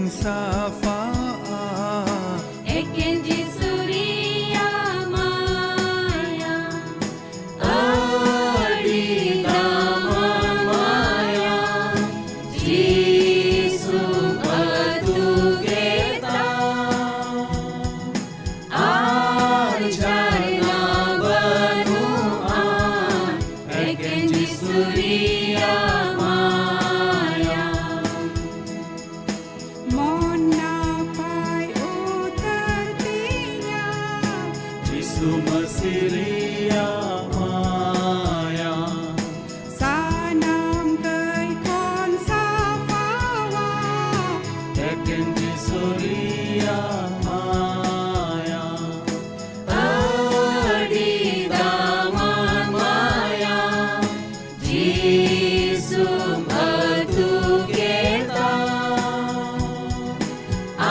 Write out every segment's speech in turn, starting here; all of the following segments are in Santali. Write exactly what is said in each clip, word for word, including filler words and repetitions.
ᱥᱟᱯᱷᱟᱜᱼᱟ᱾ ᱮᱠᱮᱱ ᱡᱤᱥᱩ ᱨᱮᱭᱟᱜ ᱢᱟᱭᱟ, ᱟᱹᱰᱤ ᱫᱟᱢᱟᱱ ᱢᱟᱭᱟ, ᱡᱤᱥᱩᱢ ᱟᱹᱛᱩ ᱠᱮᱫᱟ᱾ ᱟᱨ ᱡᱷᱟᱨᱱᱟ ᱵᱟᱹᱱᱩᱜᱼᱟ, ᱮᱠᱮᱱ ᱡᱤᱥᱩ ᱨᱮᱭᱟᱜ ᱢᱟᱭᱟ᱾ ᱢᱚᱱ ᱱᱟᱯᱟᱭ ᱩᱛᱟᱹᱨ ᱛᱤᱧᱟ, ᱡᱤᱥᱩ ᱢᱟᱹᱥᱤ ᱨᱮᱭᱟᱜ ᱢᱟᱭᱟ᱾ ᱥᱟᱱᱟᱢ ᱠᱟᱹᱭ ᱠᱷᱚᱱ ᱥᱟᱯᱷᱟᱣᱟ, ᱮᱠᱮᱱ ᱡᱤᱥᱩ ᱨᱮᱭᱟᱜ ᱢᱟᱭᱟ᱾ ᱟᱹᱰᱤ ᱫᱟᱢᱟᱱ ᱢᱟᱭᱟ, ᱡᱤᱥᱩᱢ ᱟᱹᱛᱩ ᱠᱮᱫᱟ᱾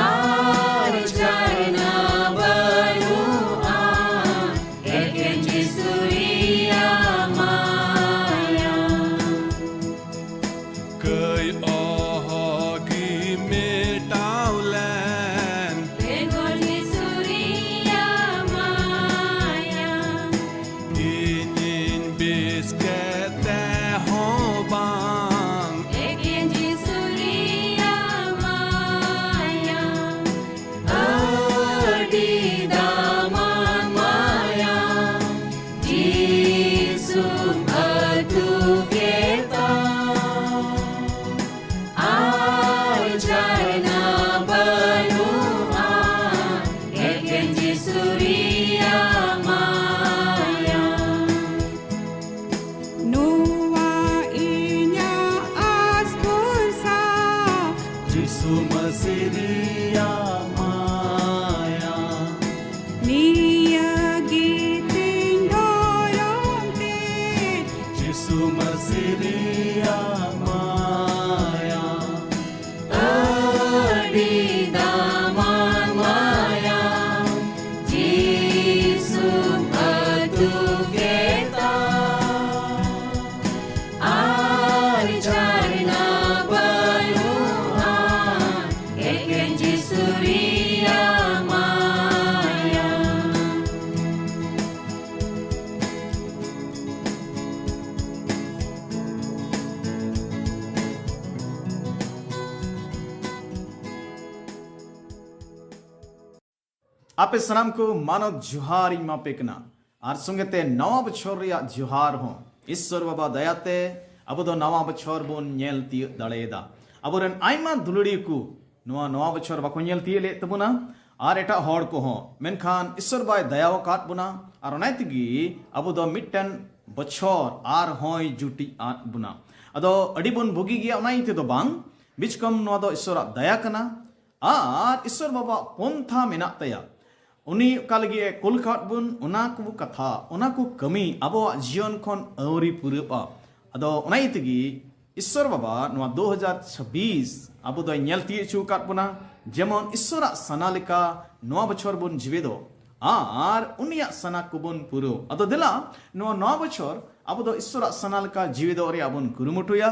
ᱟᱨ ᱡᱷᱟᱨᱱᱟ ᱵᱟᱹᱱᱩᱜᱼᱟ, ᱮᱠᱮᱱ ᱡᱤᱥᱩ ᱨᱮᱭᱟᱜ ᱢᱟᱭᱟ᱾ ᱠᱟᱹᱭ ᱚᱦᱚᱜᱤ ᱢᱮᱴᱟᱣ ᱞᱮᱱ, ᱵᱮᱜᱚᱨ ᱡᱤᱥᱩ ᱨᱮᱭᱟᱜ ᱢᱟᱭᱟ᱾ ᱤᱧᱤᱧ ᱵᱮᱥ ᱠᱮᱫ ᱛᱮᱦᱚᱸ ᱵᱟᱝ, ᱮᱠᱮᱱ ᱡᱤᱥᱩ ᱨᱮᱭᱟᱜ ᱢᱟᱭᱟ᱾ ᱟᱹᱰᱤ ᱫᱟᱢᱟᱱ ᱢᱟᱭᱟ, ᱡᱤᱥᱩᱢ ᱟᱹᱛᱩ ᱠᱮᱫᱟ᱾ ᱟᱨ ᱡᱷᱟᱨᱱᱟ ᱵᱟᱹᱱᱩᱜᱼᱟ, ᱮᱠᱮᱱ ᱡᱤᱥᱩ ᱨᱮᱭᱟᱜ ᱢᱟᱭᱟ᱾ ᱱᱚᱣᱟ ᱤᱧᱟᱜ ᱟᱥ ᱵᱷᱚᱨᱥᱟ, ᱡᱤᱥᱩ ᱢᱟᱹᱥᱤ ᱨᱮᱭᱟᱜ ᱢᱟᱭᱟ᱾ ᱱᱤᱭᱟᱹ ᱜᱮ ᱛᱤᱧ ᱫᱷᱚᱨᱚᱢ ᱛᱤᱧ, ᱡᱤᱥᱩ ᱢᱟᱹᱥᱤ ᱨᱮᱭᱟᱜ ᱢᱟᱭᱟ᱾ ᱟᱹᱰᱤ ᱫᱟᱢᱟᱱ ᱢᱟᱭᱟ, ᱡᱤᱥᱩᱢ ᱟᱹᱛᱩ ᱠᱮᱫᱟ᱾ ᱟᱨ ᱡᱷᱟᱨᱱᱟ ᱵᱟᱹᱱᱩᱜᱼᱟ, ᱟᱯᱮ ᱥᱟᱱᱟᱢ ᱠᱚ ᱢᱟᱱᱚᱛ ᱡᱚᱦᱟᱨ ᱤᱧ ᱮᱢᱟ ᱯᱮ ᱠᱟᱱᱟ, ᱟᱨ ᱥᱚᱸᱜᱮ ᱛᱮ ᱱᱟᱣᱟ ᱵᱚᱪᱷᱚᱨ ᱨᱮᱭᱟᱜ ᱡᱚᱦᱟᱨ ᱦᱚᱸ᱾ ᱤᱥᱥᱚᱨ ᱵᱟᱵᱟ ᱫᱟᱭᱟ ᱛᱮ ᱟᱵᱚ ᱫᱚ ᱱᱟᱣᱟ ᱵᱚᱪᱷᱚᱨ ᱵᱚᱱ ᱧᱮᱞ ᱛᱤᱭᱳᱜ ᱫᱟᱲᱮᱭᱟᱫᱟ᱾ ᱟᱵᱚᱨᱮᱱ ᱟᱭᱢᱟ ᱫᱩᱞᱟᱹᱲᱤᱭᱟᱹ ᱠᱚ ᱱᱚᱣᱟ ᱱᱟᱣᱟ ᱵᱚᱪᱷᱚᱨ ᱵᱟᱠᱚ ᱧᱮᱞ ᱛᱤᱭᱳᱜ ᱞᱮᱫ ᱛᱟᱵᱚᱱᱟ, ᱟᱨ ᱮᱴᱟᱜ ᱦᱚᱲ ᱠᱚᱦᱚᱸ, ᱢᱮᱱᱠᱷᱟᱱ ᱤᱥᱥᱚᱨ ᱵᱟᱭ ᱫᱟᱭᱟ ᱟᱠᱟᱫ ᱵᱚᱱᱟ, ᱟᱨ ᱚᱱᱟ ᱛᱮᱜᱮ ᱟᱵᱚ ᱫᱚ ᱢᱤᱫᱴᱮᱱ ᱵᱚᱪᱷᱚᱨ ᱟᱨ ᱦᱚᱸᱭ ᱡᱩᱴᱤᱡ ᱟᱫ ᱵᱚᱱᱟ᱾ ᱟᱫᱚ ᱟᱹᱰᱤ ᱵᱚᱱ ᱵᱩᱜᱤ ᱜᱮᱭᱟ, ᱚᱱᱟ ᱤᱭᱟᱹ ᱛᱮᱫᱚ ᱵᱟᱝ, ᱵᱤᱪᱠᱚᱢ ᱱᱚᱣᱟ ᱫᱚ ᱤᱥᱥᱚᱨᱟᱜ ᱫᱟᱭᱟ ᱠᱟᱱᱟ᱾ ᱟᱨ ᱤᱥᱥᱚᱨ ᱵᱟᱵᱟᱣᱟᱜ ᱯᱚᱱᱛᱷᱟ ᱢᱮᱱᱟᱜ ᱛᱟᱭᱟ᱾ ᱩᱱᱤ ᱚᱠᱟ ᱞᱟᱹᱜᱤᱫ ᱮ ᱠᱩᱞ ᱟᱠᱟᱫ ᱵᱚᱱ, ᱚᱱᱟ ᱠᱚ ᱠᱟᱛᱷᱟ, ᱚᱱᱟ ᱠᱚ ᱠᱟᱹᱢᱤ ᱟᱵᱚᱣᱟᱜ ᱡᱤᱭᱚᱱ ᱠᱷᱚᱱ ᱟᱹᱣᱨᱤ ᱯᱩᱨᱟᱹᱜᱼᱟ᱾ ᱟᱫᱚ ᱚᱱᱟ ᱤᱭᱟᱹ ᱛᱮᱜᱮ ᱤᱥᱥᱚᱨ ᱵᱟᱵᱟ ᱱᱚᱣᱟ ᱫᱩ ᱦᱟᱡᱟᱨ ᱪᱷᱟᱵᱵᱤᱥ ᱟᱵᱚ ᱫᱚᱭ ᱧᱮᱞ ᱛᱤᱭᱳᱜ ᱦᱚᱪᱚ ᱟᱠᱟᱫ ᱵᱚᱱᱟ, ᱡᱮᱢᱚᱱ ᱤᱥᱥᱚᱨᱟᱜ ᱥᱟᱱᱟ ᱞᱮᱠᱟ ᱱᱚᱣᱟ ᱵᱚᱪᱷᱚᱨ ᱵᱚᱱ ᱡᱤᱣᱮᱫᱚᱜ ᱟᱨ ᱩᱱᱤᱭᱟᱜ ᱥᱟᱱᱟ ᱠᱚᱵᱚᱱ ᱯᱩᱨᱟᱹᱣ᱾ ᱟᱫᱚ ᱫᱮᱞᱟ, ᱱᱚᱣᱟ ᱱᱚᱣᱟ ᱵᱚᱪᱷᱚᱨ ᱟᱵᱚ ᱫᱚ ᱤᱥᱥᱚᱨᱟᱜ ᱥᱟᱱᱟ ᱞᱮᱠᱟ ᱡᱤᱣᱮᱫᱚᱜ ᱨᱮᱭᱟᱜ ᱵᱚᱱ ᱠᱩᱨᱩᱢᱩᱴᱩᱭᱟ,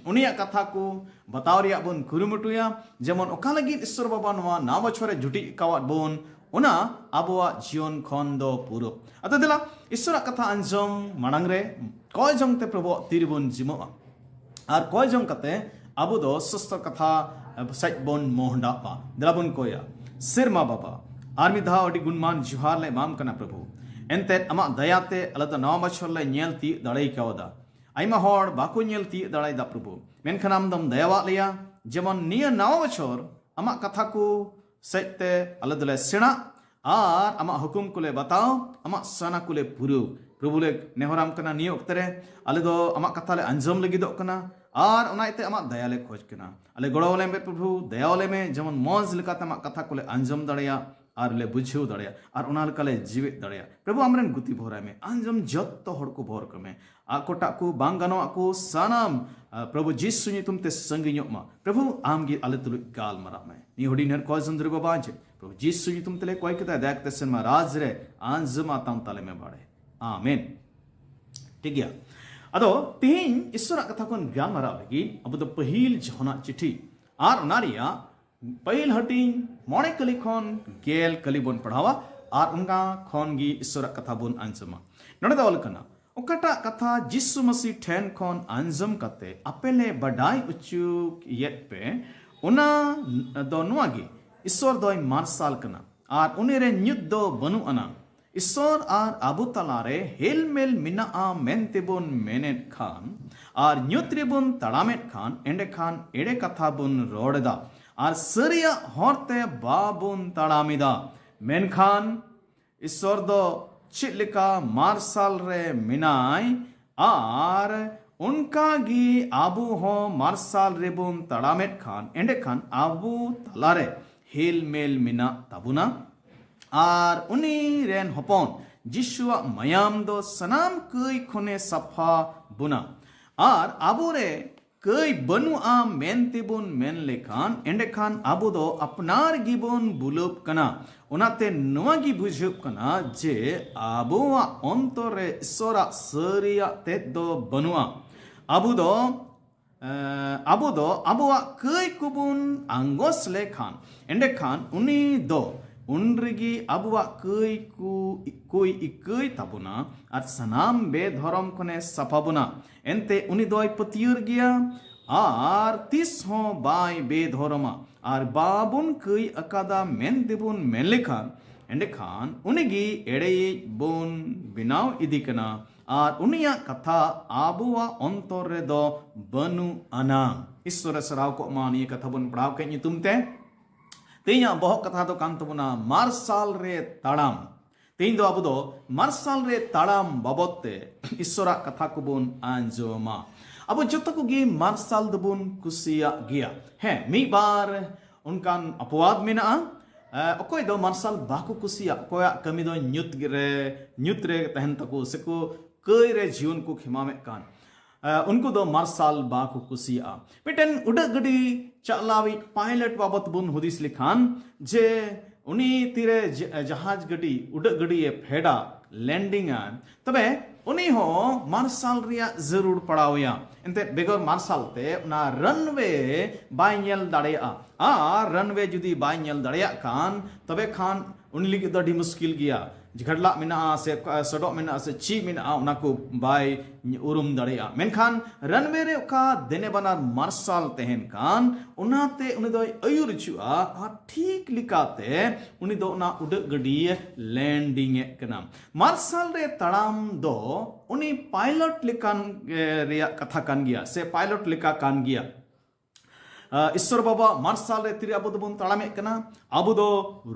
ᱩᱱᱤᱭᱟᱜ ᱠᱟᱛᱷᱟ ᱠᱚ ᱵᱟᱛᱟᱣ ᱨᱮᱭᱟᱜ ᱵᱚᱱ ᱠᱩᱨᱩᱢᱩᱴᱩᱭᱟ, ᱡᱮᱢᱚᱱ ᱚᱠᱟ ᱞᱟᱹᱜᱤᱫ ᱤᱥᱥᱚᱨ ᱵᱟᱵᱟ ᱱᱚᱣᱟ ᱱᱟᱣᱟ ᱵᱚᱪᱷᱚᱨᱮ ᱡᱩᱴᱤᱡ ᱟᱠᱟᱣᱟᱫ ᱵᱚᱱ, ᱚᱱᱟ ᱟᱵᱚᱣᱟᱜ ᱡᱤᱭᱚᱱ ᱠᱷᱚᱱ ᱫᱚ ᱯᱩᱨᱟᱹ᱾ ᱟᱫᱚ ᱫᱮᱞᱟ, ᱤᱥᱥᱚᱨᱟᱜ ᱠᱟᱛᱷᱟ ᱟᱸᱡᱚᱢ ᱢᱟᱲᱟᱝ ᱨᱮ ᱠᱚᱭ ᱡᱚᱝ ᱛᱮ ᱯᱨᱚᱵᱷᱩᱣᱟᱜ ᱛᱤ ᱨᱮᱵᱚᱱ ᱡᱤᱢᱟᱹᱜᱼᱟ, ᱟᱨ ᱠᱚᱭ ᱡᱚᱝ ᱠᱟᱛᱮ ᱟᱵᱚ ᱫᱚ ᱥᱚᱥᱛᱚᱨ ᱠᱟᱛᱷᱟ ᱥᱮᱫ ᱵᱚᱱ ᱢᱚᱦᱰᱟᱜᱼᱟ᱾ ᱫᱮᱞᱟ ᱵᱚᱱ ᱠᱚᱭᱟ᱾ ᱥᱮᱨᱢᱟ ᱵᱟᱵᱟ, ᱟᱨ ᱢᱤᱫ ᱫᱷᱟᱣ ᱟᱹᱰᱤ ᱜᱩᱱᱢᱟᱱ ᱡᱚᱦᱟᱨ ᱞᱮ ᱮᱢᱟᱢ ᱠᱟᱱᱟ ᱯᱨᱚᱵᱷᱩ᱾ ᱮᱱᱛᱮᱫ ᱟᱢᱟᱜ ᱫᱟᱭᱟᱛᱮ ᱟᱞᱮ ᱫᱚ ᱱᱟᱣᱟ ᱵᱚᱪᱷᱚᱨ ᱞᱮ ᱧᱮᱞ ᱛᱤᱭᱳᱜ ᱫᱟᱲᱮ ᱠᱟᱣᱫᱟ᱾ ᱟᱭᱢᱟ ᱦᱚᱲ ᱵᱟᱠᱚ ᱧᱮᱞ ᱛᱤᱭᱳᱜ ᱫᱟᱲᱮᱭᱟᱫᱟ ᱯᱨᱚᱵᱷᱩ, ᱢᱮᱱᱠᱷᱟᱱ ᱟᱢ ᱫᱚᱢ ᱫᱟᱭᱟᱣᱟᱜ ᱞᱮᱭᱟ, ᱡᱮᱢᱚᱱ ᱱᱤᱭᱟᱹ ᱱᱟᱣᱟ ᱵᱚᱪᱷᱚᱨ ᱟᱢᱟᱜ ᱠᱟᱛᱷᱟ ᱠᱚ ᱥᱮᱫ ᱛᱮ ᱟᱞᱮ ᱫᱚᱞᱮ ᱥᱮᱬᱟᱜ ᱟᱨ ᱟᱢᱟᱜ ᱦᱩᱠᱩᱢ ᱠᱚᱞᱮ ᱵᱟᱛᱟᱣ, ᱟᱢᱟᱜ ᱥᱟᱱᱟ ᱠᱚᱞᱮ ᱯᱩᱨᱟᱹᱣ᱾ ᱯᱨᱚᱵᱷᱩ ᱞᱮ ᱱᱮᱦᱚᱨᱟᱢ ᱠᱟᱱᱟ, ᱱᱤᱭᱟᱹ ᱚᱠᱛᱮ ᱨᱮ ᱟᱞᱮ ᱫᱚ ᱟᱢᱟᱜ ᱠᱟᱛᱷᱟ ᱞᱮ ᱟᱸᱡᱚᱢ ᱞᱟᱹᱜᱤᱫᱚᱜ ᱠᱟᱱᱟ ᱟᱨ ᱚᱱᱟ ᱤᱭᱟᱹᱛᱮ ᱟᱢᱟᱜ ᱫᱟᱭᱟ ᱞᱮ ᱠᱷᱚᱡᱽ ᱠᱟᱱᱟ᱾ ᱟᱞᱮ ᱜᱚᱲᱚ ᱟᱞᱮ ᱢᱮ ᱯᱨᱚᱵᱷᱩ, ᱫᱟᱭᱟ ᱟᱞᱮ ᱢᱮ, ᱡᱮᱢᱚᱱ ᱢᱚᱡᱽ ᱞᱮᱠᱟᱛᱮ ᱟᱢᱟᱜ ᱠᱟᱛᱷᱟ ᱠᱚᱞᱮ ᱟᱸᱡᱚᱢ ᱫᱟᱲᱮᱭᱟᱜ ᱟᱨ ᱞᱮ ᱵᱩᱡᱷᱟᱹᱣ ᱫᱟᱲᱮᱭᱟᱜ ᱟᱨ ᱚᱱᱟ ᱞᱮᱠᱟ ᱞᱮ ᱡᱤᱣᱮᱫ ᱫᱟᱲᱮᱭᱟᱜ᱾ ᱯᱨᱚᱵᱷᱩ ᱟᱢᱨᱮᱱ ᱜᱩᱛᱤ ᱵᱷᱚᱨᱟᱭ ᱢᱮ, ᱟᱸᱡᱚᱢ ᱡᱚᱛᱚ ᱦᱚᱲ ᱠᱚ ᱵᱷᱚᱨ ᱠᱚᱢᱮ᱾ ᱟᱠᱚᱴᱟᱜ ᱠᱚ ᱵᱟᱝ ᱜᱟᱱᱚᱜ ᱠᱚ ᱥᱟᱱᱟᱢ, ᱟ, ᱯᱨᱚᱵᱷᱩ ᱡᱤᱥᱩ ᱧᱩᱛᱩᱢ ᱛᱮ ᱥᱟᱺᱜᱤᱧᱚᱜ ᱢᱟ᱾ ᱯᱨᱚᱵᱷᱩ ᱟᱢ ᱜᱮ ᱟᱞᱮ ᱛᱩᱞᱩᱡ ᱜᱟᱞᱢᱟᱨᱟᱣ ᱢᱮ᱾ ᱱᱤᱭᱟᱹ ᱦᱩᱰᱤᱧ ᱦᱮᱨ ᱠᱚ ᱡᱚᱱᱫᱨᱤ ᱵᱟᱵᱟ ᱡᱮ ᱯᱨᱚᱵᱷᱩ ᱡᱤᱥᱩ ᱧᱩᱛᱩᱢ ᱛᱮᱞᱮ ᱠᱚᱭ ᱠᱮᱫᱟ, ᱫᱟᱭᱟ ᱠᱟᱛᱮ ᱥᱮᱨᱢᱟ ᱨᱟᱡᱽ ᱨᱮ ᱟᱸᱡᱚᱢ ᱟᱛᱟᱢ ᱛᱟᱞᱮ ᱢᱮ ᱵᱟᱲᱮ᱾ ᱟᱢᱮᱱ᱾ ᱴᱷᱤᱠ ᱜᱮᱭᱟ᱾ ᱟᱫᱚ ᱛᱮᱦᱮᱧ ᱤᱥᱥᱚᱨᱟᱜ ᱠᱟᱛᱷᱟ ᱠᱷᱚᱱ ᱜᱟᱞᱢᱟᱨᱟᱣ ᱞᱟᱹᱜᱤᱫ ᱟᱵᱚ ᱫᱚ ᱯᱟᱹᱦᱤᱞ ᱡᱚᱦᱚᱱᱟᱜ ᱪᱤᱴᱷᱤ ᱟᱨ ᱚᱱᱟ ᱨᱮᱭᱟᱜ ᱯᱟᱹᱦᱤᱞ ᱦᱟᱹᱴᱤᱧ ᱢᱚᱬᱮ ᱠᱟᱹᱞᱤ ᱠᱷᱚᱱ ᱜᱮᱞ ᱠᱟᱹᱞᱤ ᱵᱚᱱ ᱯᱟᱲᱦᱟᱣᱟ ᱟᱨ ᱚᱱᱟ ᱠᱷᱚᱱ ᱜᱮ ᱤᱥᱥᱚᱨᱟᱜ ᱠᱟᱛᱷᱟ ᱵᱚᱱ ᱟᱸᱡᱚᱢᱟ᱾ ᱱᱚᱰᱮ ᱫᱚ ᱚᱞ ᱠᱟᱱᱟ, ᱚᱠᱟᱴᱟᱜ ᱠᱟᱛᱷᱟ ᱡᱤᱥᱩ ᱢᱟᱹᱥᱤ ᱴᱷᱮᱱ ᱠᱷᱚᱱ ᱟᱸᱡᱚᱢ ᱠᱟᱛᱮ ᱟᱯᱮ ᱞᱮ ᱵᱟᱰᱟᱭ ᱚᱪᱚᱭᱮᱫ ᱯᱮ, ᱚᱱᱟ ᱫᱚ ᱱᱚᱣᱟ ᱜᱮ, ᱤᱥᱥᱚᱨ ᱫᱚᱭ ᱢᱟᱨᱥᱟᱞ ᱠᱟᱱᱟ ᱟᱨ ᱩᱱᱤ ᱨᱮ ᱧᱩᱛ ᱫᱚ ᱵᱟᱹᱱᱩᱜ ᱟᱱᱟ᱾ ᱤᱥᱥᱚᱨ ᱟᱨ ᱟᱵᱚ ᱛᱟᱞᱟᱨᱮ ᱦᱮᱞᱢᱮᱞ ᱢᱮᱱᱟᱜᱼᱟ ᱢᱮᱱᱛᱮᱵᱚᱱ ᱢᱮᱱᱮᱫ ᱠᱷᱟᱱ ᱟᱨ ᱧᱩᱛ ᱨᱮᱵᱚᱱ ᱛᱟᱲᱟᱢᱮᱫ ᱠᱷᱟᱱ, ᱮᱸᱰᱮᱠᱷᱟᱱ ᱮᱲᱮ ᱠᱟᱛᱷᱟ ᱵᱚᱱ ᱨᱚᱲ ᱮᱫᱟ ᱟᱨ ᱥᱟᱹᱨᱤᱭᱟᱜ ᱦᱚᱨᱛᱮ ᱵᱟᱵᱚᱱ ᱛᱟᱲᱟᱢ ᱮᱫᱟ᱾ ᱢᱮᱱᱠᱷᱟᱱ ᱤᱥᱥᱚᱨ ᱫᱚ ᱪᱮᱫ ᱞᱮᱠᱟ ᱢᱟᱨᱥᱟᱞ ᱨᱮ ᱢᱮᱱᱟᱭ ᱟᱨ ᱚᱱᱠᱟ ᱜᱮ ᱟᱵᱚ ᱦᱚᱸ ᱢᱟᱨᱥᱟᱞ ᱨᱮᱵᱚᱱ ᱛᱟᱲᱟᱢᱮᱫ ᱠᱷᱟᱱ, ᱮᱸᱰᱮᱠᱷᱟᱱ ᱟᱵᱚ ᱛᱟᱞᱟᱨᱮ ᱦᱮᱞᱢᱮᱞ ᱢᱮᱱᱟᱜ ᱛᱟᱵᱚᱱᱟ᱾ ᱟᱨ ᱩᱱᱤ ᱨᱮᱱ ᱦᱚᱯᱚᱱ ᱡᱤᱥᱩᱣᱟᱜ ᱢᱟᱭᱟᱢ ᱫᱚ ᱥᱟᱱᱟᱢ ᱠᱟᱹᱭ ᱠᱷᱚᱱᱮ ᱥᱟᱯᱷᱟ ᱵᱚᱱᱟ᱾ ᱟᱨ ᱟᱵᱚᱨᱮ ᱠᱟᱹᱭ ᱵᱟᱹᱱᱩᱜᱼᱟ ᱢᱮᱱᱛᱮᱵᱚᱱ ᱢᱮᱱ ᱞᱮᱠᱷᱟᱱ, ᱮᱸᱰᱮᱠᱷᱟᱱ ᱟᱵᱚ ᱫᱚ ᱟᱯᱱᱟᱨ ᱜᱮᱵᱚᱱ ᱵᱩᱞᱟᱹᱵ ᱠᱟᱱᱟ᱾ ᱚᱱᱟᱛᱮ ᱱᱚᱣᱟ ᱜᱮ ᱵᱩᱡᱷᱟᱹᱜ ᱠᱟᱱᱟ ᱡᱮ ᱟᱵᱚᱣᱟᱜ ᱚᱱᱛᱚᱨ ᱨᱮ ᱤᱥᱥᱚᱨᱟᱜ ᱥᱟᱹᱨᱤᱭᱟᱜ ᱛᱮᱫ ᱫᱚ ᱵᱟᱹᱱᱩᱜᱼᱟ᱾ ᱟᱵᱚ ᱫᱚ ᱮᱸ, ᱟᱵᱚ ᱫᱚ ᱟᱵᱚᱣᱟᱜ ᱠᱟᱹᱭ ᱠᱚᱵᱚᱱ ᱟᱸᱜᱚᱥ ᱞᱮᱠᱷᱟᱱ, ᱮᱸᱰᱮᱠᱷᱟᱱ ᱩᱱᱤ ᱫᱚ ᱩᱱ ᱨᱮᱜᱮ ᱟᱵᱚᱣᱟᱜ ᱠᱟᱹᱭ ᱠᱚ ᱠᱚᱭ ᱤᱠᱟᱹᱭ ᱛᱟᱵᱚᱱᱟ ᱟᱨ ᱥᱟᱱᱟᱢ ᱵᱮᱫᱷᱚᱨᱚᱢ ᱠᱷᱚᱱᱮ ᱥᱟᱯᱷᱟ ᱵᱚᱱᱟ᱾ ᱮᱱᱛᱮ ᱩᱱᱤ ᱫᱚᱭ ᱯᱟᱹᱛᱭᱟᱹᱨ ᱜᱮᱭᱟ ᱟᱨ ᱛᱤᱥ ᱦᱚᱸ ᱵᱟᱭ ᱵᱮᱫᱷᱚᱨᱚᱢᱟ᱾ ᱟᱨ ᱵᱟᱵᱚᱱ ᱠᱟᱹᱭ ᱟᱠᱟᱫᱟ ᱢᱮᱱ ᱛᱮᱵᱚᱱ ᱢᱮᱱ ᱞᱮᱠᱷᱟᱱ, ᱮᱸᱰᱮᱠᱷᱟᱱ ᱩᱱᱤᱜᱮ ᱮᱲᱮᱭᱤᱡ ᱵᱚᱱ ᱵᱮᱱᱟᱣ ᱤᱫᱤ ᱠᱟᱱᱟ ᱟᱨ ᱩᱱᱤᱭᱟᱜ ᱠᱟᱛᱷᱟ ᱟᱵᱚᱣᱟᱜ ᱚᱱᱛᱚᱨ ᱨᱮᱫᱚ ᱵᱟᱹᱱᱩᱜ ᱟᱱᱟ᱾ ᱤᱥᱥᱚᱨᱮ ᱥᱟᱨᱦᱟᱣ ᱠᱚᱜ ᱢᱟ ᱱᱤᱭᱟᱹ ᱠᱟᱛᱷᱟ ᱵᱚᱱ ᱯᱟᱲᱦᱟᱣ ᱠᱮᱫ ᱧᱩᱛᱩᱢ ᱛᱮ᱾ ᱛᱮᱦᱮᱧᱟᱜ ᱵᱚᱦᱚᱜ ᱠᱟᱛᱷᱟ ᱫᱚ ᱠᱟᱱ ᱛᱟᱵᱚᱱᱟ ᱢᱟᱨᱥᱟᱞ ᱨᱮ ᱛᱟᱲᱟᱢ᱾ ᱛᱮᱦᱮᱧ ᱫᱚ ᱟᱵᱚ ᱫᱚ ᱢᱟᱨᱥᱟᱞ ᱨᱮ ᱛᱟᱲᱟᱢ ᱵᱟᱵᱚᱫ ᱛᱮ ᱤᱥᱥᱚᱨᱟᱜ ᱠᱟᱛᱷᱟ ᱠᱚᱵᱚᱱ ᱟᱸᱡᱚᱢᱟ᱾ ᱟᱵᱚ ᱡᱚᱛᱚ ᱠᱚᱜᱮ ᱢᱟᱨᱥᱟᱞ ᱫᱚᱵᱚᱱ ᱠᱩᱥᱤᱭᱟᱜ ᱜᱮᱭᱟ᱾ ᱦᱮᱸ, ᱢᱤᱫ ᱵᱟᱨ ᱚᱱᱠᱟᱱ ᱚᱯᱚᱣᱟᱫ ᱢᱮᱱᱟᱜᱼᱟ᱾ ᱮ, ᱚᱠᱚᱭ ᱫᱚ ᱢᱟᱨᱥᱟᱞ ᱵᱟᱠᱚ ᱠᱩᱥᱤᱭᱟᱜ, ᱚᱠᱚᱭᱟᱜ ᱠᱟᱹᱢᱤ ᱫᱚ ᱧᱩᱛ ᱨᱮ, ᱧᱩᱛ ᱨᱮ ᱛᱟᱦᱮᱱ ᱛᱟᱠᱚ, ᱥᱮᱠᱚ ᱠᱟᱹᱭ ᱨᱮ ᱡᱤᱭᱚᱱ ᱠᱚ ᱠᱷᱮᱢᱟᱣᱮᱫ ᱠᱟᱱ, ᱮ, ᱩᱱᱠᱩ ᱫᱚ ᱢᱟᱨᱥᱟᱞ ᱵᱟᱠᱚ ᱠᱩᱥᱤᱭᱟᱜᱼᱟ᱾ ᱢᱤᱫᱴᱮᱱ ᱩᱰᱟᱹᱜ ᱜᱟᱹᱰᱤ ᱪᱟᱞᱟᱣᱤᱡ ᱯᱟᱭᱞᱚᱴ ᱵᱟᱵᱚᱛ ᱵᱚᱱ ᱦᱩᱫᱤᱥ ᱞᱮᱠᱷᱟᱱ ᱡᱮ ᱩᱱᱤ ᱛᱤᱨᱮ ᱡ-, ᱡᱟᱦᱟᱡᱽ ᱜᱟᱹᱰᱤ, ᱩᱰᱟᱹᱜ ᱜᱟᱹᱰᱤᱭᱮ ᱯᱷᱮᱰᱟ, ᱞᱮᱱᱰᱤᱝ ᱟᱭ, ᱛᱚᱵᱮ ᱩᱱᱤ ᱦᱚᱸ ᱢᱟᱨᱥᱟᱞ ᱨᱮᱭᱟᱜ ᱡᱟᱹᱨᱩᱲ ᱯᱟᱲᱟᱣ ᱟᱭᱟ᱾ ᱮᱱᱛᱮᱫ ᱵᱮᱜᱚᱨ ᱢᱟᱨᱥᱟᱞ ᱛᱮ ᱚᱱᱟ ᱨᱟᱱᱣᱮ ᱵᱟᱭ ᱧᱮᱞ ᱫᱟᱲᱮᱭᱟᱜᱼᱟ᱾ ᱟᱨ ᱨᱟᱱᱣᱮ ᱡᱩᱫᱤ ᱵᱟᱭ ᱧᱮᱞ ᱫᱟᱲᱮᱭᱟᱜ ᱠᱷᱟᱱ, ᱛᱚᱵᱮ ᱠᱷᱟᱱ ᱩᱱᱤ ᱞᱟᱹᱜᱤᱫ ᱫᱚ ᱟᱹᱰᱤ ᱢᱩᱥᱠᱤᱞ ᱜᱮᱭᱟ᱾ ᱡᱷᱟᱰᱞᱟᱜ ᱢᱮᱱᱟᱜᱼᱟ ᱥᱮ ᱚᱠᱟ ᱥᱚᱰᱚᱜ ᱢᱮᱱᱟᱜᱼᱟ ᱥᱮ ᱪᱮᱫ ᱢᱮᱱᱟᱜᱼᱟ, ᱚᱱᱟ ᱠᱚ ᱵᱟᱭ ᱩᱨᱩᱢ ᱫᱟᱲᱮᱭᱟᱜᱼᱟ᱾ ᱢᱮᱱᱠᱷᱟᱱ ᱨᱟᱱᱣᱮ ᱨᱮ ᱚᱠᱟ ᱫᱮᱱᱮ ᱵᱟᱱᱟᱨ ᱢᱟᱨᱥᱟᱞ ᱛᱟᱦᱮᱱ ᱠᱟᱱ, ᱚᱱᱟᱛᱮ ᱩᱱᱤ ᱫᱚᱭ ᱟᱹᱭᱩᱨ ᱦᱚᱪᱚᱜᱼᱟ ᱟᱨ ᱴᱷᱤᱠ ᱞᱮᱠᱟᱛᱮ ᱩᱱᱤ ᱫᱚ ᱚᱱᱟ ᱩᱰᱟᱹᱜ ᱜᱟᱹᱰᱤᱭᱮ ᱞᱮᱱᱰᱤᱝ ᱮᱫ ᱠᱟᱱᱟ᱾ ᱢᱟᱨᱥᱟᱞ ᱨᱮ ᱛᱟᱲᱟᱢ ᱫᱚ ᱩᱱᱤ ᱯᱟᱭᱞᱚᱴ ᱞᱮᱠᱟᱱ, ᱮ, ᱨᱮᱭᱟᱜ ᱠᱟᱛᱷᱟ ᱠᱟᱱ ᱜᱮᱭᱟ ᱥᱮ ᱯᱟᱭᱞᱚᱴ ᱞᱮᱠᱟ ᱠᱟᱱ ᱜᱮᱭᱟ᱾ ᱟ, ᱤᱥᱥᱚᱨ ᱵᱟᱵᱟ ᱢᱟᱨᱥᱟᱞ ᱨᱮ ᱛᱤᱨᱮ ᱟᱵᱚ ᱫᱚᱵᱚᱱ ᱛᱟᱲᱟᱢᱮᱫ ᱠᱟᱱᱟ, ᱟᱵᱚ ᱫᱚ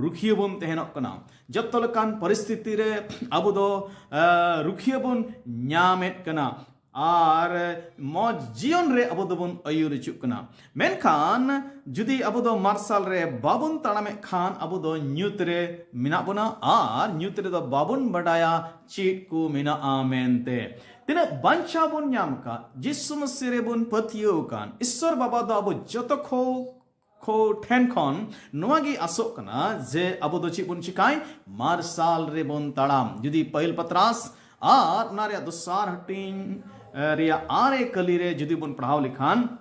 ᱨᱩᱠᱷᱤᱭᱟᱹ ᱵᱚᱱ ᱛᱟᱦᱮᱱᱚᱜ ᱠᱟᱱᱟ᱾ ᱡᱚᱛᱚ ᱞᱮᱠᱟᱱ ᱯᱚᱨᱤᱥᱛᱷᱤᱛᱤ ᱨᱮ ᱟᱵᱚ ᱫᱚ, ᱟ, ᱨᱩᱠᱷᱤᱭᱟᱹ ᱵᱚᱱ ᱧᱟᱢᱮᱫ ᱠᱟᱱᱟ ᱟᱨ ᱢᱚᱡᱽ ᱡᱤᱭᱚᱱ ᱨᱮ ᱟᱵᱚ ᱫᱚᱵᱚᱱ ᱟᱹᱭᱩᱨ ᱦᱚᱪᱚᱜ ᱠᱟᱱᱟ᱾ ᱢᱮᱱᱠᱷᱟᱱ ᱡᱩᱫᱤ ᱟᱵᱚ ᱫᱚ ᱢᱟᱨᱥᱟᱞ ᱨᱮ ᱵᱟᱵᱚᱱ ᱛᱟᱲᱟᱢᱮᱫ ᱠᱷᱟᱱ, ᱟᱵᱚ ᱫᱚ ᱧᱩᱛ ᱨᱮ ᱢᱮᱱᱟᱜ ᱵᱚᱱᱟ ᱟᱨ ᱧᱩᱛ ᱨᱮᱫᱚ ᱵᱟᱵᱚᱱ ᱵᱟᱰᱟᱭᱟ ᱪᱮᱫ ᱠᱚ ᱢᱮᱱᱟᱜᱼᱟ ᱢᱮᱱᱛᱮ᱾ ᱛᱤᱱᱟᱹᱜ ᱵᱟᱧᱪᱟᱣ ᱵᱚᱱ ᱧᱟᱢ ᱟᱠᱟᱫ, ᱡᱤᱥᱩ ᱢᱟᱹᱥᱤ ᱨᱮᱵᱚᱱ ᱯᱟᱹᱛᱭᱟᱹᱣ ᱟᱠᱟᱱ, ᱤᱥᱥᱚᱨ ᱵᱟᱵᱟ ᱫᱚ ᱟᱵᱚ ᱡᱚᱛᱚ ᱠᱷᱚ-, ᱠᱷᱚ ᱴᱷᱮᱱ ᱠᱷᱚᱱ ᱱᱚᱣᱟ ᱜᱮ ᱟᱥᱚᱜ ᱠᱟᱱᱟ ᱡᱮ ᱟᱵᱚ ᱫᱚ ᱪᱮᱫ ᱵᱚᱱ ᱪᱤᱠᱟᱭ? ᱢᱟᱨᱥᱟᱞ ᱨᱮᱵᱚᱱ ᱛᱟᱲᱟᱢ᱾ ᱡᱩᱫᱤ ᱯᱟᱹᱦᱤᱞ ᱯᱟᱛᱨᱟᱥ ᱟᱨ ᱚᱱᱟ ᱨᱮᱭᱟᱜ ᱫᱚᱥᱟᱨ ᱦᱟᱹᱴᱤᱧ, ᱮ, ᱨᱮᱭᱟᱜ ᱟᱨᱮ ᱠᱟᱹᱞᱤ ᱨᱮ ᱡᱩᱫᱤ ᱵᱚᱱ ᱯᱟᱲᱦᱟᱣ ᱞᱮᱠᱷᱟᱱ,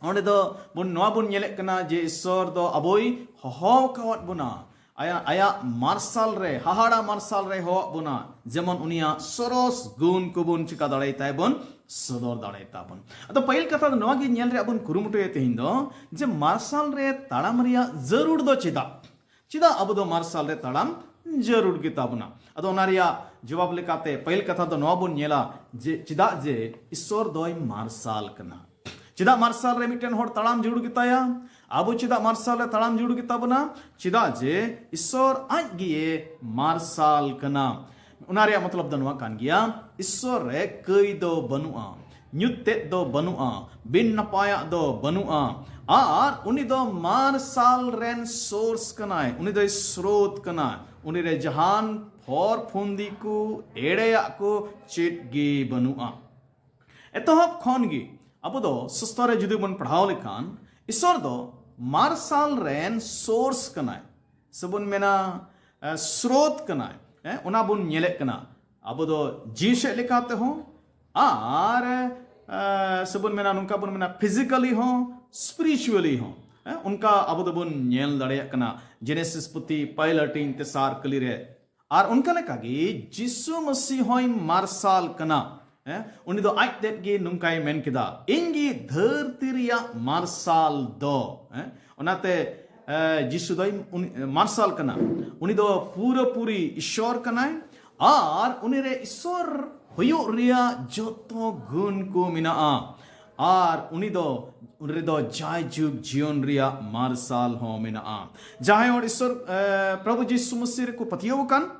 ᱚᱸᱰᱮ ᱫᱚ ᱵᱚᱱ, ᱱᱚᱣᱟ ᱵᱚᱱ ᱧᱮᱞᱮᱫ ᱠᱟᱱᱟ ᱡᱮ ᱤᱥᱥᱚᱨ ᱫᱚ ᱟᱵᱚᱭ ᱦᱚᱦᱚ ᱟᱠᱟᱣᱟᱫ ᱵᱚᱱᱟ, ᱟᱭᱟᱜ, ᱟᱭᱟᱜ ᱢᱟᱨᱥᱟᱞ ᱨᱮ, ᱦᱟᱦᱟᱲᱟ ᱢᱟᱨᱥᱟᱞ ᱨᱮ ᱦᱚᱦᱚᱣᱟᱜ ᱵᱚᱱᱟ, ᱡᱮᱢᱚᱱ ᱩᱱᱤᱭᱟᱜ ᱥᱚᱨᱚᱥ ᱜᱩᱱ ᱠᱚᱵᱚᱱ ᱪᱤᱠᱟ ᱫᱟᱲᱮᱭᱟᱛᱟᱭ ᱵᱚᱱ ᱥᱚᱫᱚᱨ ᱫᱟᱲᱮᱭᱟᱛᱟ ᱵᱚᱱ᱾ ᱟᱫᱚ ᱯᱟᱹᱦᱤᱞ ᱠᱟᱛᱷᱟ ᱫᱚ ᱱᱚᱣᱟ ᱜᱮ ᱧᱮᱞ ᱨᱮᱭᱟᱜ ᱵᱚᱱ ᱠᱩᱨᱩᱢᱩᱴᱩᱭᱟ ᱛᱮᱦᱮᱧ ᱫᱚ, ᱡᱮ ᱢᱟᱨᱥᱟᱞ ᱨᱮ ᱛᱟᱲᱟᱢ ᱨᱮᱭᱟᱜ ᱡᱟᱹᱨᱩᱲ ᱫᱚ ᱪᱮᱫᱟᱜ? ᱪᱮᱫᱟᱜ ᱟᱵᱚ ᱫᱚ ᱢᱟᱨᱥᱟᱞ ᱨᱮ ᱛᱟᱲᱟᱢ ᱡᱟᱹᱨᱩᱲ ᱜᱮᱛᱟ ᱵᱚᱱᱟ? ᱟᱫᱚ ᱚᱱᱟ ᱨᱮᱭᱟᱜ ᱡᱚᱵᱟᱵ ᱞᱮᱠᱟᱛᱮ ᱯᱟᱹᱦᱤᱞ ᱠᱟᱛᱷᱟ ᱫᱚ ᱱᱚᱣᱟ ᱵᱚᱱ ᱧᱮᱞᱟ ᱡᱮ ᱪᱮᱫᱟᱜ ᱡᱮ ᱤᱥᱥᱚᱨ ᱫᱚᱭ ᱢᱟᱨᱥᱟᱞ ᱠᱟᱱᱟ᱾ ᱪᱮᱫᱟᱜ ᱢᱟᱨᱥᱟᱞ ᱨᱮ ᱢᱤᱫᱴᱮᱱ ᱦᱚᱲ ᱛᱟᱲᱟᱢ ᱡᱟᱹᱨᱩᱲ ᱜᱮᱛᱟᱭᱟ? ᱟᱵᱚ ᱪᱮᱫᱟᱜ ᱢᱟᱨᱥᱟᱞ ᱨᱮ ᱛᱟᱲᱟᱢ ᱡᱟᱹᱨᱩᱲ ᱜᱮᱛᱟ ᱵᱚᱱᱟ? ᱪᱮᱫᱟᱜ ᱡᱮ ᱤᱥᱥᱚᱨ ᱟᱡ ᱜᱮ ᱢᱟᱨᱥᱟᱞ ᱠᱟᱱᱟ᱾ ᱚᱱᱟ ᱨᱮᱭᱟᱜ ᱢᱚᱛᱞᱚᱵ ᱫᱚ ᱱᱚᱣᱟ ᱠᱟᱱ ᱜᱮᱭᱟ, ᱤᱥᱥᱚᱨ ᱨᱮ ᱠᱟᱹᱭ ᱫᱚ ᱵᱟᱹᱱᱩᱜᱼᱟ, ᱧᱩᱛ ᱛᱮᱫ ᱫᱚ ᱵᱟᱹᱱᱩᱜᱼᱟ, ᱵᱤᱱ ᱱᱟᱯᱟᱭᱟᱜ ᱫᱚ ᱵᱟᱹᱱᱩᱜᱼᱟ᱾ ᱟᱨ ᱩᱱᱤ ᱫᱚ ᱢᱟᱨᱥᱟᱞ ᱨᱮᱱ ᱥᱳᱨᱥ ᱠᱟᱱᱟᱭ, ᱩᱱᱤ ᱫᱚᱭ ᱥᱨᱳᱛ ᱠᱟᱱᱟ᱾ ᱩᱱᱤ ᱨᱮ ᱡᱟᱦᱟᱱ ᱯᱷᱚᱨ ᱯᱷᱩᱱᱫᱤ ᱠᱚ, ᱮᱲᱮᱭᱟᱜ ᱠᱚ ᱪᱮᱫ ᱜᱮ ᱵᱟᱹᱱᱩᱜᱼᱟ᱾ ᱮᱛᱚᱦᱚᱵ ᱠᱷᱚᱱ ᱜᱮ ᱟᱵᱚ ᱫᱚ ᱥᱩᱥᱛᱚ ᱨᱮ ᱡᱩᱫᱤ ᱵᱚᱱ ᱯᱟᱲᱦᱟᱣ ᱞᱮᱠᱷᱟᱱ, ᱤᱥᱥᱚᱨ ᱫᱚ ᱢᱟᱨᱥᱟᱞ ᱨᱮᱱ ᱥᱳᱨᱥ ᱠᱟᱱᱟᱭ, ᱥᱮᱵᱚᱱ ᱢᱮᱱᱟ, ᱮ, ᱥᱨᱳᱛ ᱠᱟᱱᱟᱭ᱾ ᱦᱮᱸ, ᱚᱱᱟ ᱵᱚᱱ ᱧᱮᱞᱮᱫ ᱠᱟᱱᱟ ᱟᱵᱚ ᱫᱚ ᱡᱤᱣᱤ ᱥᱮᱫ ᱞᱮᱠᱟ ᱛᱮᱦᱚᱸ ᱟᱨ, ᱮ, ᱥᱮᱵᱚᱱ ᱢᱮᱱᱟ, ᱱᱚᱝᱠᱟ ᱵᱚᱱ ᱢᱮᱱᱟ, ᱯᱷᱤᱡᱤᱠᱟᱞᱤ ᱦᱚᱸ, ᱥᱯᱤᱨᱤᱪᱩᱣᱟᱞᱤ ᱦᱚᱸ᱾ ᱦᱮᱸ, ᱚᱱᱠᱟ ᱟᱵᱚ ᱫᱚᱵᱚᱱ ᱧᱮᱞ ᱫᱟᱲᱮᱭᱟᱜ ᱠᱟᱱᱟ ᱡᱮᱱᱮᱥᱤᱥ ᱯᱩᱛᱷᱤ ᱯᱟᱹᱦᱤᱞ ᱦᱟᱹᱴᱤᱧ ᱛᱮᱥᱟᱨ ᱠᱟᱹᱞᱤ ᱨᱮ᱾ ᱟᱨ ᱚᱱᱠᱟ ᱞᱮᱠᱟᱜᱮ ᱡᱤᱥᱩ ᱢᱟᱹᱥᱤ ᱦᱚᱸᱭ ᱢᱟᱨᱥᱟᱞ ᱠᱟᱱᱟ᱾ ᱦᱮᱸ, ᱩᱱᱤ ᱫᱚ ᱟᱡ ᱛᱮᱫ ᱜᱮ ᱱᱚᱝᱠᱟᱭ ᱢᱮᱱ ᱠᱮᱫᱟ, "ᱤᱧ ᱜᱮ ᱫᱷᱟᱹᱨᱛᱤ ᱨᱮᱭᱟᱜ ᱢᱟᱨᱥᱟᱞ ᱫᱚ᱾" ᱦᱮᱸ, ᱚᱱᱟᱛᱮ ᱮ, ᱡᱤᱥᱩ ᱫᱚᱭ ᱩᱱᱤ, ᱢᱟᱨᱥᱟᱞ ᱠᱟᱱᱟ᱾ ᱩᱱᱤ ᱫᱚ ᱯᱩᱨᱟᱹᱯᱩᱨᱤ ᱤᱥᱥᱚᱨ ᱠᱟᱱᱟᱭ ᱟᱨ ᱩᱱᱤ ᱨᱮ ᱤᱥᱥᱚᱨ ᱦᱩᱭᱩᱜ ᱨᱮᱭᱟᱜ ᱡᱚᱛᱚ ᱜᱩᱱ ᱠᱚ ᱢᱮᱱᱟᱜᱼᱟ᱾ ᱟᱨ ᱩᱱᱤ ᱫᱚ, ᱩᱱᱤ ᱨᱮᱫᱚ ᱡᱟᱭᱡᱩᱜᱽ ᱡᱤᱭᱚᱱ ᱨᱮᱭᱟᱜ ᱢᱟᱨᱥᱟᱞ ᱦᱚᱸ ᱢᱮᱱᱟᱜᱼᱟ᱾ ᱡᱟᱦᱟᱸᱭ ᱦᱚᱲ ᱤᱥᱥᱚᱨ, ᱮ, ᱯᱨᱚᱵᱷᱩ ᱡᱤᱥᱩ ᱢᱟᱹᱥᱤ ᱨᱮᱠᱚ ᱯᱟᱹᱛᱭᱟᱹᱣ ᱟᱠᱟᱱ,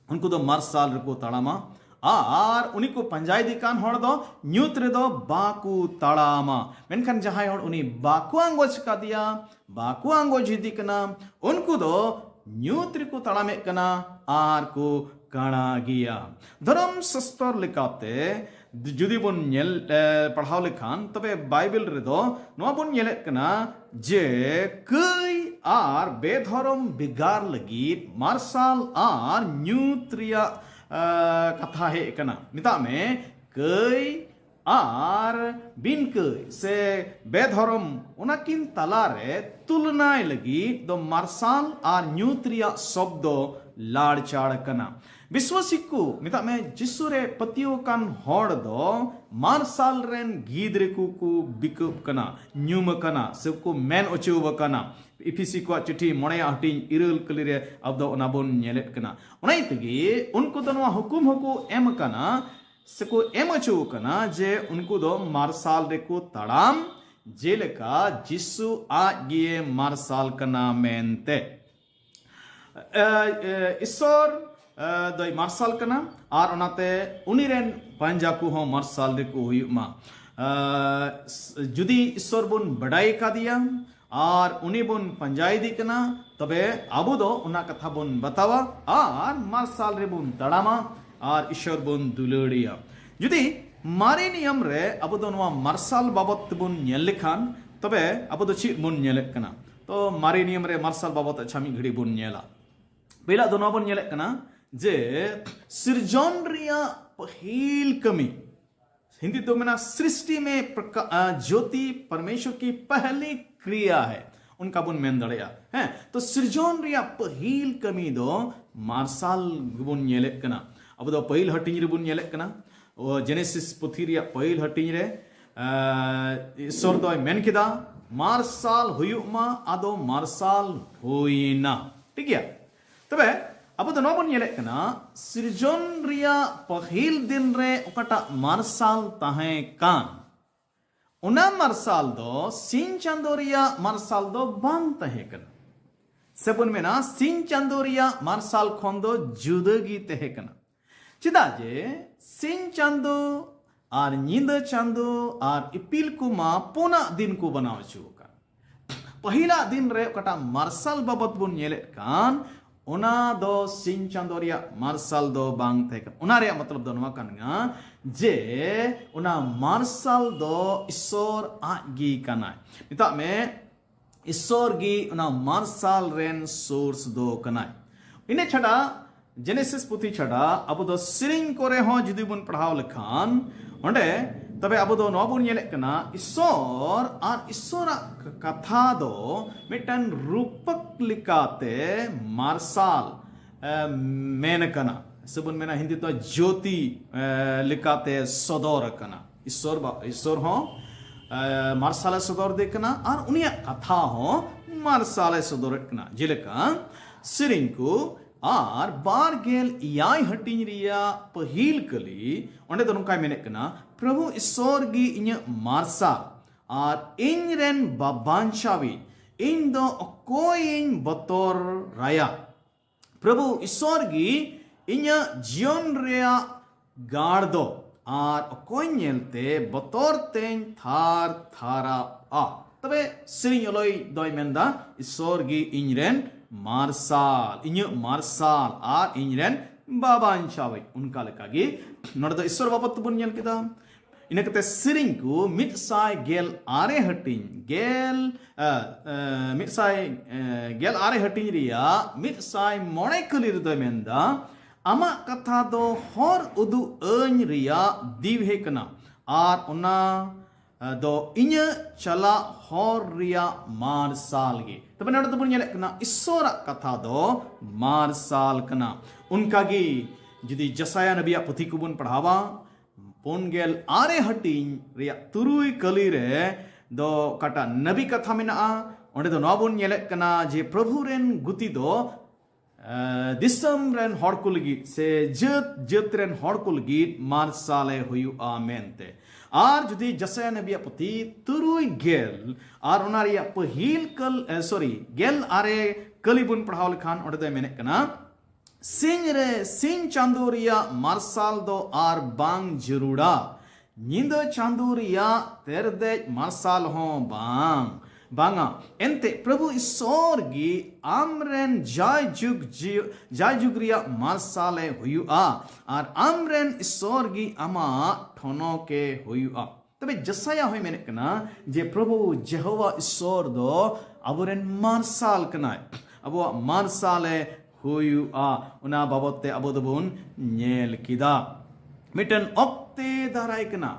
ᱩᱱᱠᱩ ᱫᱚ ᱢᱟᱨᱥᱟᱞ ᱨᱮᱠᱚ ᱛᱟᱲᱟᱢᱟ᱾ ᱟᱨ ᱩᱱᱤ ᱠᱚ ᱯᱟᱸᱡᱟ ᱤᱫᱤ ᱠᱟᱱ ᱦᱚᱲ ᱫᱚ ᱧᱩᱛ ᱨᱮᱫᱚ ᱵᱟᱠᱚ ᱛᱟᱲᱟᱢᱟ᱾ ᱢᱮᱱᱠᱷᱟᱱ ᱡᱟᱦᱟᱸᱭ ᱦᱚᱲ ᱩᱱᱤ ᱵᱟᱠᱚ ᱟᱸᱜᱚᱪ ᱠᱟᱫᱮᱭᱟ, ᱵᱟᱠᱚ ᱟᱸᱜᱚᱪ ᱤᱫᱤ ᱠᱟᱱᱟ, ᱩᱱᱠᱩ ᱫᱚ ᱧᱩᱛ ᱨᱮᱠᱚ ᱛᱟᱲᱟᱢᱮᱫ ᱠᱟᱱᱟ ᱟᱨ ᱠᱚ ᱠᱟᱬᱟ ᱜᱮᱭᱟ᱾ ᱫᱷᱚᱨᱚᱢ ᱥᱟᱥᱛᱚᱨ ᱞᱮᱠᱟᱛᱮ ᱡᱩᱫᱤ ᱵᱚᱱ ᱧᱮᱞ, ᱮ, ᱯᱟᱲᱦᱟᱣ ᱞᱮᱠᱷᱟᱱ, ᱛᱚᱵᱮ ᱵᱟᱭᱵᱮᱞ ᱨᱮᱫᱚ ᱱᱚᱣᱟ ᱵᱚᱱ ᱧᱮᱞᱮᱫ ᱠᱟᱱᱟ ᱡᱮ ᱠᱟᱹᱭ ᱟᱨ ᱵᱮᱫᱷᱚᱨᱚᱢ ᱵᱷᱮᱜᱟᱨ ᱞᱟᱹᱜᱤᱫ ᱢᱟᱨᱥᱟᱞ ᱟᱨ ᱧᱩᱛ ᱨᱮᱭᱟᱜ, ᱮ, ᱠᱟᱛᱷᱟ ᱦᱮᱡ ᱟᱠᱟᱱᱟ᱾ ᱢᱮᱛᱟᱜ ᱢᱮ, ᱠᱟᱹᱭ ᱟᱨ ᱵᱤᱱ ᱠᱟᱹᱭ ᱥᱮ ᱵᱮᱫᱷᱚᱨᱚᱢ, ᱚᱱᱟᱠᱤᱱ ᱛᱟᱞᱟᱨᱮ ᱛᱩᱞᱱᱟᱭ ᱞᱟᱹᱜᱤᱫ ᱫᱚ ᱢᱟᱨᱥᱟᱞ ᱟᱨ ᱧᱩᱛ ᱨᱮᱭᱟᱜ ᱥᱚᱵᱫᱚ ᱞᱟᱲᱪᱟᱲ ᱠᱟᱱᱟ᱾ ᱵᱤᱥᱣᱟᱥᱤ ᱠᱚ, ᱢᱮᱛᱟᱜ ᱢᱮ, ᱡᱤᱥᱩ ᱨᱮ ᱯᱟᱹᱛᱭᱟᱹᱣ ᱟᱠᱟᱱ ᱦᱚᱲ ᱫᱚ ᱢᱟᱨᱥᱟᱞ ᱨᱮᱱ ᱜᱤᱫᱽᱨᱟᱹ ᱠᱚᱠᱚ ᱵᱤᱠᱟᱹᱵ ᱠᱟᱱᱟ, ᱧᱩᱢ ᱟᱠᱟᱱᱟ, ᱥᱮᱠᱚ ᱢᱮᱱ ᱚᱪᱚ ᱟᱠᱟᱱᱟ᱾ ᱤᱯᱷᱤᱥᱤ ᱠᱚᱣᱟᱜ ᱪᱤᱴᱷᱤ ᱢᱚᱬᱮᱭᱟᱜ ᱦᱟᱹᱴᱤᱧ ᱤᱨᱟᱹᱞ ᱠᱟᱹᱞᱤ ᱨᱮ ᱟᱵᱚ ᱫᱚ ᱚᱱᱟ ᱵᱚᱱ ᱧᱮᱞᱮᱫ ᱠᱟᱱᱟ᱾ ᱚᱱᱟ ᱤᱭᱟᱹ ᱛᱮᱜᱮ ᱩᱱᱠᱩ ᱫᱚ ᱱᱚᱣᱟ ᱦᱩᱠᱩᱢ ᱦᱚᱸᱠᱚ ᱮᱢ ᱟᱠᱟᱱᱟ, ᱥᱮᱠᱚ ᱮᱢ ᱚᱪᱚ ᱟᱠᱟᱱᱟ ᱡᱮ ᱩᱱᱠᱩ ᱫᱚ ᱢᱟᱨᱥᱟᱞ ᱨᱮᱠᱚ ᱛᱟᱲᱟᱢ, ᱡᱮᱞᱮᱠᱟ ᱡᱤᱥᱩ ᱟᱡ ᱜᱮ ᱢᱟᱨᱥᱟᱞ ᱠᱟᱱᱟ ᱢᱮᱱᱛᱮ᱾ ᱮ, ᱮ, ᱤᱥᱥᱚᱨ, ᱮ, ᱫᱚᱭ ᱢᱟᱨᱥᱟᱞ ᱠᱟᱱᱟ ᱟᱨ ᱚᱱᱟᱛᱮ ᱩᱱᱤ ᱨᱮᱱ ᱯᱟᱸᱡᱟ ᱠᱚᱦᱚᱸ ᱢᱟᱨᱥᱟᱞ ᱨᱮᱠᱚ ᱦᱩᱭᱩᱜ ᱢᱟ᱾ ᱮ, ᱡᱩᱫᱤ ᱤᱥᱥᱚᱨ ᱵᱚᱱ ᱵᱟᱰᱟᱭ ᱟᱠᱟᱫᱮᱭᱟ ᱟᱨ ᱩᱱᱤ ᱵᱚᱱ ᱯᱟᱸᱡᱟ ᱤᱫᱤ ᱠᱟᱱᱟ, ᱛᱚᱵᱮ ᱟᱵᱚ ᱫᱚ ᱚᱱᱟ ᱠᱟᱛᱷᱟ ᱵᱚᱱ ᱵᱟᱛᱟᱣᱟ ᱟᱨ ᱢᱟᱨᱥᱟᱞ ᱨᱮᱵᱚᱱ ᱛᱟᱲᱟᱢᱟ ᱟᱨ ᱤᱥᱥᱚᱨ ᱵᱚᱱ ᱫᱩᱞᱟᱹᱲᱮᱭᱟ᱾ ᱡᱩᱫᱤ ᱢᱟᱨᱮ ᱱᱤᱭᱚᱢ ᱨᱮ ᱟᱵᱚ ᱫᱚ ᱱᱚᱣᱟ ᱢᱟᱨᱥᱟᱞ ᱵᱟᱵᱚᱛ ᱛᱮᱵᱚᱱ ᱧᱮᱞ ᱞᱮᱠᱷᱟᱱ, ᱛᱚᱵᱮ ᱟᱵᱚ ᱫᱚ ᱪᱮᱫ ᱵᱚᱱ ᱧᱮᱞᱮᱫ ᱠᱟᱱᱟ? ᱛᱚ ᱢᱟᱨᱮ ᱱᱤᱭᱚᱢ ᱨᱮ ᱢᱟᱨᱥᱟᱞ ᱵᱟᱵᱚᱛ ᱟᱪᱪᱷᱟ ᱢᱤᱫ ᱜᱷᱟᱹᱲᱤ ᱵᱚᱱ ᱧᱮᱞᱟ᱾ ᱯᱳᱭᱞᱳ ᱫᱚ ᱱᱚᱣᱟ ᱵᱚᱱ ᱧᱮᱞᱮᱫ ᱠᱟᱱᱟ ᱡᱮ ᱥᱤᱨᱡᱚᱱ ᱨᱮᱭᱟᱜ ᱯᱟᱹᱦᱤᱞ ᱠᱟᱹᱢᱤ, ᱦᱤᱱᱫᱤ ᱛᱮ ᱢᱮᱱᱟ ᱥᱨᱤᱥᱴᱤ ᱢᱮ ᱯᱨᱚᱠᱟ-, ᱟ, ᱡᱳᱛᱤ ᱯᱚᱨᱢᱮᱥᱣᱚᱨ ᱠᱤ ᱯᱟᱦᱞᱤ ᱠᱨᱤᱭᱟ ᱦᱮ᱾ ᱚᱱᱠᱟ ᱵᱚᱱ ᱢᱮᱱ ᱫᱟᱲᱮᱭᱟᱜᱼᱟ᱾ ᱦᱮᱸ, ᱛᱚ ᱥᱤᱨᱡᱚᱱ ᱨᱮᱭᱟᱜ ᱯᱟᱹᱦᱤᱞ ᱠᱟᱹᱢᱤ ᱫᱚ ᱢᱟᱨᱥᱟᱞ ᱜᱮᱵᱚᱱ ᱧᱮᱞᱮᱫ ᱠᱟᱱᱟ᱾ ᱟᱵᱚ ᱫᱚ ᱯᱟᱹᱦᱤᱞ ᱦᱟᱹᱴᱤᱧ ᱨᱮᱵᱚᱱ ᱧᱮᱞᱮᱫ ᱠᱟᱱᱟ᱾ ᱚ, ᱡᱮᱱᱮᱥᱤᱥ ᱯᱩᱛᱷᱤ ᱨᱮᱭᱟᱜ ᱯᱟᱹᱦᱤᱞ ᱦᱟᱹᱴᱤᱧ ᱨᱮ, ᱮ, ᱤᱥᱥᱚᱨ ᱫᱚᱭ ᱢᱮᱱ ᱠᱮᱫᱟ, "ᱢᱟᱨᱥᱟᱞ ᱦᱩᱭᱩᱜ ᱢᱟ", ᱟᱫᱚ ᱢᱟᱨᱥᱟᱞ ᱦᱩᱭᱱᱟ᱾ ᱴᱷᱤᱠ ᱜᱮᱭᱟ? ᱛᱚᱵᱮ ᱟᱵᱚ ᱫᱚ ᱱᱚᱣᱟ ᱵᱚᱱ ᱧᱮᱞᱮᱫ ᱠᱟᱱᱟ, ᱥᱤᱨᱡᱚᱱ ᱨᱮᱭᱟᱜ ᱯᱟᱹᱦᱤᱞ ᱫᱤᱱ ᱨᱮ ᱚᱠᱟᱴᱟᱜ ᱢᱟᱨᱥᱟᱞ ᱛᱟᱦᱮᱸ ᱠᱟᱱ, ᱚᱱᱟ ᱢᱟᱨᱥᱟᱞ ᱫᱚ ᱥᱤᱧ ᱪᱟᱸᱫᱚ ᱨᱮᱭᱟᱜ ᱢᱟᱨᱥᱟᱞ ᱫᱚ ᱵᱟᱝ ᱛᱟᱦᱮᱸ ᱠᱟᱱᱟ᱾ ᱥᱮᱵᱚᱱ ᱢᱮᱱᱟ, ᱥᱤᱧ ᱪᱟᱸᱫᱚ ᱨᱮᱭᱟᱜ ᱢᱟᱨᱥᱟᱞ ᱠᱷᱚᱱ ᱫᱚ ᱡᱩᱫᱟᱹ ᱜᱮ ᱛᱟᱦᱮᱸ ᱠᱟᱱᱟ᱾ ᱪᱮᱫᱟᱜ ᱡᱮ ᱥᱤᱧ ᱪᱟᱸᱫᱚ ᱟᱨ ᱧᱤᱫᱟᱹ ᱪᱟᱸᱫᱚ ᱟᱨ ᱤᱯᱤᱞ ᱠᱚᱢᱟ ᱯᱩᱱᱟᱜ ᱫᱤᱱ ᱠᱚ ᱵᱮᱱᱟᱣ ᱦᱚᱪᱚ ᱟᱠᱟᱫ᱾ ᱯᱟᱹᱦᱤᱞᱟᱜ ᱫᱤᱱ ᱨᱮ ᱚᱠᱟᱴᱟᱜ ᱢᱟᱨᱥᱟᱞ ᱵᱟᱵᱚᱛ ᱵᱚᱱ ᱧᱮᱞᱮᱫ ᱠᱟᱱ, ᱚᱱᱟ ᱫᱚ ᱥᱤᱧ ᱪᱟᱸᱫᱚ ᱨᱮᱭᱟᱜ ᱢᱟᱨᱥᱟᱞ ᱫᱚ ᱵᱟᱝ ᱛᱟᱦᱮᱸ ᱠᱟᱱᱟ᱾ ᱚᱱᱟ ᱨᱮᱭᱟᱜ ᱢᱚᱛᱞᱚᱵ ᱫᱚ ᱱᱚᱣᱟ ᱠᱟᱱᱟ ᱡᱮ ᱚᱱᱟ ᱢᱟᱨᱥᱟᱞ ᱫᱚ ᱤᱥᱥᱚᱨ ᱟᱡ ᱜᱮ ᱠᱟᱱᱟᱭ᱾ ᱢᱮᱛᱟᱜ ᱢᱮ, ᱤᱥᱥᱚᱨ ᱜᱮ ᱚᱱᱟ ᱢᱟᱨᱥᱟᱞ ᱨᱮᱱ ᱥᱳᱨᱥ ᱫᱚ ᱠᱟᱱᱟᱭ᱾ ᱤᱱᱟᱹ ᱪᱷᱟᱰᱟ, ᱡᱮᱱᱮᱥᱤᱥ ᱯᱩᱛᱷᱤ ᱪᱷᱟᱰᱟ ᱟᱵᱚ ᱫᱚ ᱥᱮᱨᱮᱧ ᱠᱚᱨᱮ ᱦᱚᱸ ᱡᱩᱫᱤ ᱵᱚᱱ ᱯᱟᱲᱦᱟᱣ ᱞᱮᱠᱷᱟᱱ, ᱚᱸᱰᱮ ᱛᱚᱵᱮ ᱟᱵᱚ ᱫᱚ ᱱᱚᱣᱟ ᱵᱚᱱ ᱧᱮᱞᱮᱫ ᱠᱟᱱᱟ, ᱤᱥᱥᱚᱨ ᱟᱨ ᱤᱥᱥᱚᱨᱟᱜ ᱠᱟᱛᱷᱟ ᱫᱚ ᱢᱤᱫᱴᱟᱝ ᱨᱩᱯᱚᱠ ᱞᱮᱠᱟᱛᱮ ᱢᱟᱨᱥᱟᱞ, ᱮ, ᱢᱮᱱ ᱠᱟᱱᱟ, ᱥᱮ ᱵᱚᱱ ᱢᱮᱱᱟ ᱦᱤᱱᱫᱤ ᱛᱮ ᱡᱳᱛᱤ, ᱮ, ᱞᱮᱠᱟᱛᱮ ᱥᱚᱫᱚᱨ ᱠᱟᱱᱟ᱾ ᱤᱥᱥᱚᱨ ᱵᱟ-, ᱤᱥᱥᱚᱨ ᱦᱚᱸ, ᱮ, ᱢᱟᱨᱥᱟᱞᱮ ᱥᱚᱫᱚᱨ ᱫᱮ ᱠᱟᱱᱟ ᱟᱨ ᱩᱱᱤᱭᱟᱜ ᱠᱟᱛᱷᱟ ᱦᱚᱸ ᱢᱟᱨᱥᱟᱞᱮ ᱥᱚᱫᱚᱨᱮᱫ ᱠᱟᱱᱟ᱾ ᱡᱮᱞᱮᱠᱟ ᱥᱮᱨᱮᱧ ᱠᱚ ᱟᱨ ᱵᱟᱨ ᱜᱮᱞ ᱮᱭᱟᱭ ᱦᱟᱹᱴᱤᱧ ᱨᱮᱭᱟᱜ ᱯᱟᱹᱦᱤᱞ ᱠᱟᱹᱞᱤ, ᱚᱸᱰᱮ ᱫᱚ ᱱᱚᱝᱠᱟᱭ ᱢᱮᱱᱮᱫ ᱠᱟᱱᱟ, "ᱯᱨᱚᱵᱷᱩ ᱤᱥᱥᱚᱨ ᱜᱮ ᱤᱧᱟᱹᱜ ᱢᱟᱨᱥᱟᱞ ᱟᱨ ᱤᱧ ᱨᱮᱱ ᱵᱟᱵᱟᱧᱪᱟᱣᱤᱡ, ᱤᱧ ᱫᱚ ᱚᱠᱚᱭᱤᱧ ᱵᱚᱛᱚᱨᱟᱭᱟ?" ᱯᱨᱚᱵᱷᱩ ᱤᱥᱥᱚᱨ ᱜᱮ ᱤᱧᱟᱹᱜ ᱡᱤᱭᱚᱱ ᱨᱮᱭᱟᱜ ᱜᱟᱲ ᱫᱚ, ᱟᱨ ᱚᱠᱚᱭ ᱧᱮᱞᱛᱮ ᱵᱚᱛᱚᱨ ᱛᱮᱧ ᱛᱷᱟᱨ ᱛᱷᱟᱨᱟᱜᱼᱟ? ᱛᱚᱵᱮ ᱥᱮᱨᱮᱧ ᱚᱞᱚᱭ ᱫᱚᱭ ᱢᱮᱱᱫᱟ, "ᱤᱥᱥᱚᱨ ᱜᱮ ᱤᱧ ᱨᱮᱱ ᱢᱟᱨᱥᱟᱞ, ᱤᱧᱟᱹᱜ ᱢᱟᱨᱥᱟᱞ ᱟᱨ ᱤᱧ ᱨᱮᱱ ᱵᱟᱵᱟᱧᱪᱟᱣᱤᱡ᱾" ᱚᱱᱠᱟ ᱞᱮᱠᱟᱜᱮ ᱱᱚᱰᱮ ᱫᱚ ᱤᱥᱥᱚᱨ ᱵᱟᱵᱚᱫ ᱛᱮᱵᱚᱱ ᱧᱮᱞ ᱠᱮᱫᱟ᱾ ᱤᱱᱟᱹ ᱠᱟᱛᱮ ᱥᱮᱨᱮᱧ ᱠᱚ ᱢᱤᱫ ᱥᱟᱭ ᱜᱮᱞ ᱟᱨᱮ ᱦᱟᱹᱴᱤᱧ, ᱜᱮᱞ, ᱮ, ᱮ, ᱢᱤᱫ ᱥᱟᱭ, ᱮ, ᱜᱮᱞ ᱟᱨᱮ ᱦᱟᱹᱴᱤᱧ ᱨᱮᱭᱟᱜ ᱢᱤᱫ ᱥᱟᱭ ᱢᱚᱬᱮ ᱠᱟᱹᱞᱤ ᱨᱮᱫᱚᱭ ᱢᱮᱱᱫᱟ, "ᱟᱢᱟᱜ ᱠᱟᱛᱷᱟ ᱫᱚ ᱦᱚᱨ ᱩᱫᱩᱜ ᱟᱹᱧ ᱨᱮᱭᱟᱜ ᱫᱤᱣᱦᱮ ᱠᱟᱱᱟ, ᱟᱨ ᱚᱱᱟ, ᱫᱚ ᱤᱧᱟᱹᱜ ᱪᱟᱞᱟᱜ ᱦᱚᱨ ᱨᱮᱭᱟᱜ ᱢᱟᱨᱥᱟᱞ ᱜᱮ᱾ ᱛᱚᱵᱮ ᱱᱚᱰᱮ ᱫᱚᱵᱚᱱ ᱧᱮᱞᱮᱫ ᱠᱟᱱᱟ, ᱤᱥᱥᱚᱨᱟᱜ ᱠᱟᱛᱷᱟ ᱫᱚ ᱢᱟᱨᱥᱟᱞ ᱠᱟᱱᱟ᱾ ᱚᱱᱠᱟᱜᱮ ᱡᱩᱫᱤ ᱡᱮᱥᱟᱭᱟ ᱱᱟᱵᱤᱭᱟᱜ ᱯᱩᱛᱷᱤ ᱠᱚᱵᱚᱱ ᱯᱟᱲᱦᱟᱣᱟ, ᱯᱩᱱ ᱜᱮᱞ ᱟᱨᱮ ᱦᱟᱹᱴᱤᱧ ᱨᱮᱭᱟᱜ ᱛᱩᱨᱩᱭ ᱠᱟᱹᱞᱤ ᱨᱮ ᱫᱚ ᱚᱠᱟᱴᱟᱜ ᱱᱟᱵᱤ ᱠᱟᱛᱷᱟ ᱢᱮᱱᱟᱜᱼᱟ, ᱚᱸᱰᱮ ᱫᱚ ᱱᱚᱣᱟ ᱵᱚᱱ ᱧᱮᱞᱮᱫ ᱠᱟᱱᱟ ᱡᱮ ᱯᱨᱚᱵᱷᱩ ᱨᱮᱱ ᱜᱩᱛᱤ ᱫᱚ ᱮ, ᱫᱤᱥᱚᱢ ᱨᱮᱱ ᱦᱚᱲ ᱠᱚ ᱞᱟᱹᱜᱤᱫ ᱥᱮ ᱡᱟᱹᱛ ᱡᱟᱹᱛ ᱨᱮᱱ ᱦᱚᱲ ᱠᱚ ᱞᱟᱹᱜᱤᱫ ᱢᱟᱨᱥᱟᱞᱮ ᱦᱩᱭᱩᱜᱼᱟ ᱢᱮᱱᱛᱮ᱾ ᱟᱨ ᱡᱩᱫᱤ ᱡᱮᱥᱟᱭᱟ ᱱᱟᱵᱤᱭᱟᱜ ᱯᱩᱛᱷᱤ ᱛᱩᱨᱩᱭ ᱜᱮᱞ ᱟᱨ ᱚᱱᱟ ᱨᱮᱭᱟᱜ ᱯᱟᱹᱦᱤᱞ ᱠᱟᱹᱞ, ᱮ, ᱥᱚᱨᱤ, ᱜᱮᱞ ᱟᱨᱮ ᱠᱟᱹᱞᱤ ᱵᱚᱱ ᱯᱟᱲᱦᱟᱣ ᱞᱮᱠᱷᱟᱱ, ᱚᱸᱰᱮ ᱫᱚᱭ ᱢᱮᱱᱮᱫ ᱠᱟᱱᱟ, ᱥᱤᱧ ᱨᱮ ᱥᱤᱧ ᱪᱟᱸᱫᱚ ᱨᱮᱭᱟᱜ ᱢᱟᱨᱥᱟᱞ ᱫᱚ ᱟᱨ ᱵᱟᱝ ᱡᱟᱹᱨᱩᱲᱟ, ᱧᱤᱫᱟᱹ ᱪᱟᱸᱫᱚ ᱨᱮᱭᱟᱜ ᱛᱮᱨᱫᱮᱡ ᱢᱟᱨᱥᱟᱞ ᱦᱚᱸ ᱵᱟᱝ, ᱵᱟᱝᱟ᱾ ᱮᱱᱛᱮ ᱯᱨᱚᱵᱷᱩ ᱤᱥᱥᱚᱨ ᱜᱮ ᱟᱢᱨᱮᱱ ᱡᱟᱭ ᱡᱩᱜᱽ ᱡᱤ-, ᱡᱟᱭ ᱡᱩᱜᱽ ᱨᱮᱭᱟᱜ ᱢᱟᱨᱥᱟᱞᱮ ᱦᱩᱭᱩᱜᱼᱟ, ᱟᱨ ᱟᱢᱨᱮᱱ ᱤᱥᱥᱚᱨ ᱜᱮ ᱟᱢᱟᱜ ᱴᱷᱚᱱᱚᱠᱮ ᱦᱩᱭᱩᱜᱼᱟ᱾ ᱛᱚᱵᱮ ᱡᱮᱥᱟᱭᱟ ᱦᱚᱸᱭ ᱢᱮᱱᱮᱫ ᱠᱟᱱᱟ ᱡᱮ ᱯᱨᱚᱵᱷᱩ ᱡᱮᱦᱳᱣᱟ ᱤᱥᱥᱚᱨ ᱫᱚ ᱟᱵᱚᱨᱮᱱ ᱢᱟᱨᱥᱟᱞ ᱠᱟᱱᱟᱭ, ᱟᱵᱚᱣᱟᱜ ᱢᱟᱨᱥᱟᱞᱮ ᱦᱩᱭᱩᱜᱼᱟ᱾ ᱚᱱᱟ ᱵᱟᱵᱚᱛ ᱛᱮ ᱟᱵᱚ ᱫᱚᱵᱚᱱ ᱧᱮᱞ ᱠᱮᱫᱟ᱾ ᱢᱤᱫᱴᱮᱱ ᱚᱠᱛᱮ ᱫᱟᱨᱟᱭ ᱠᱟᱱᱟ,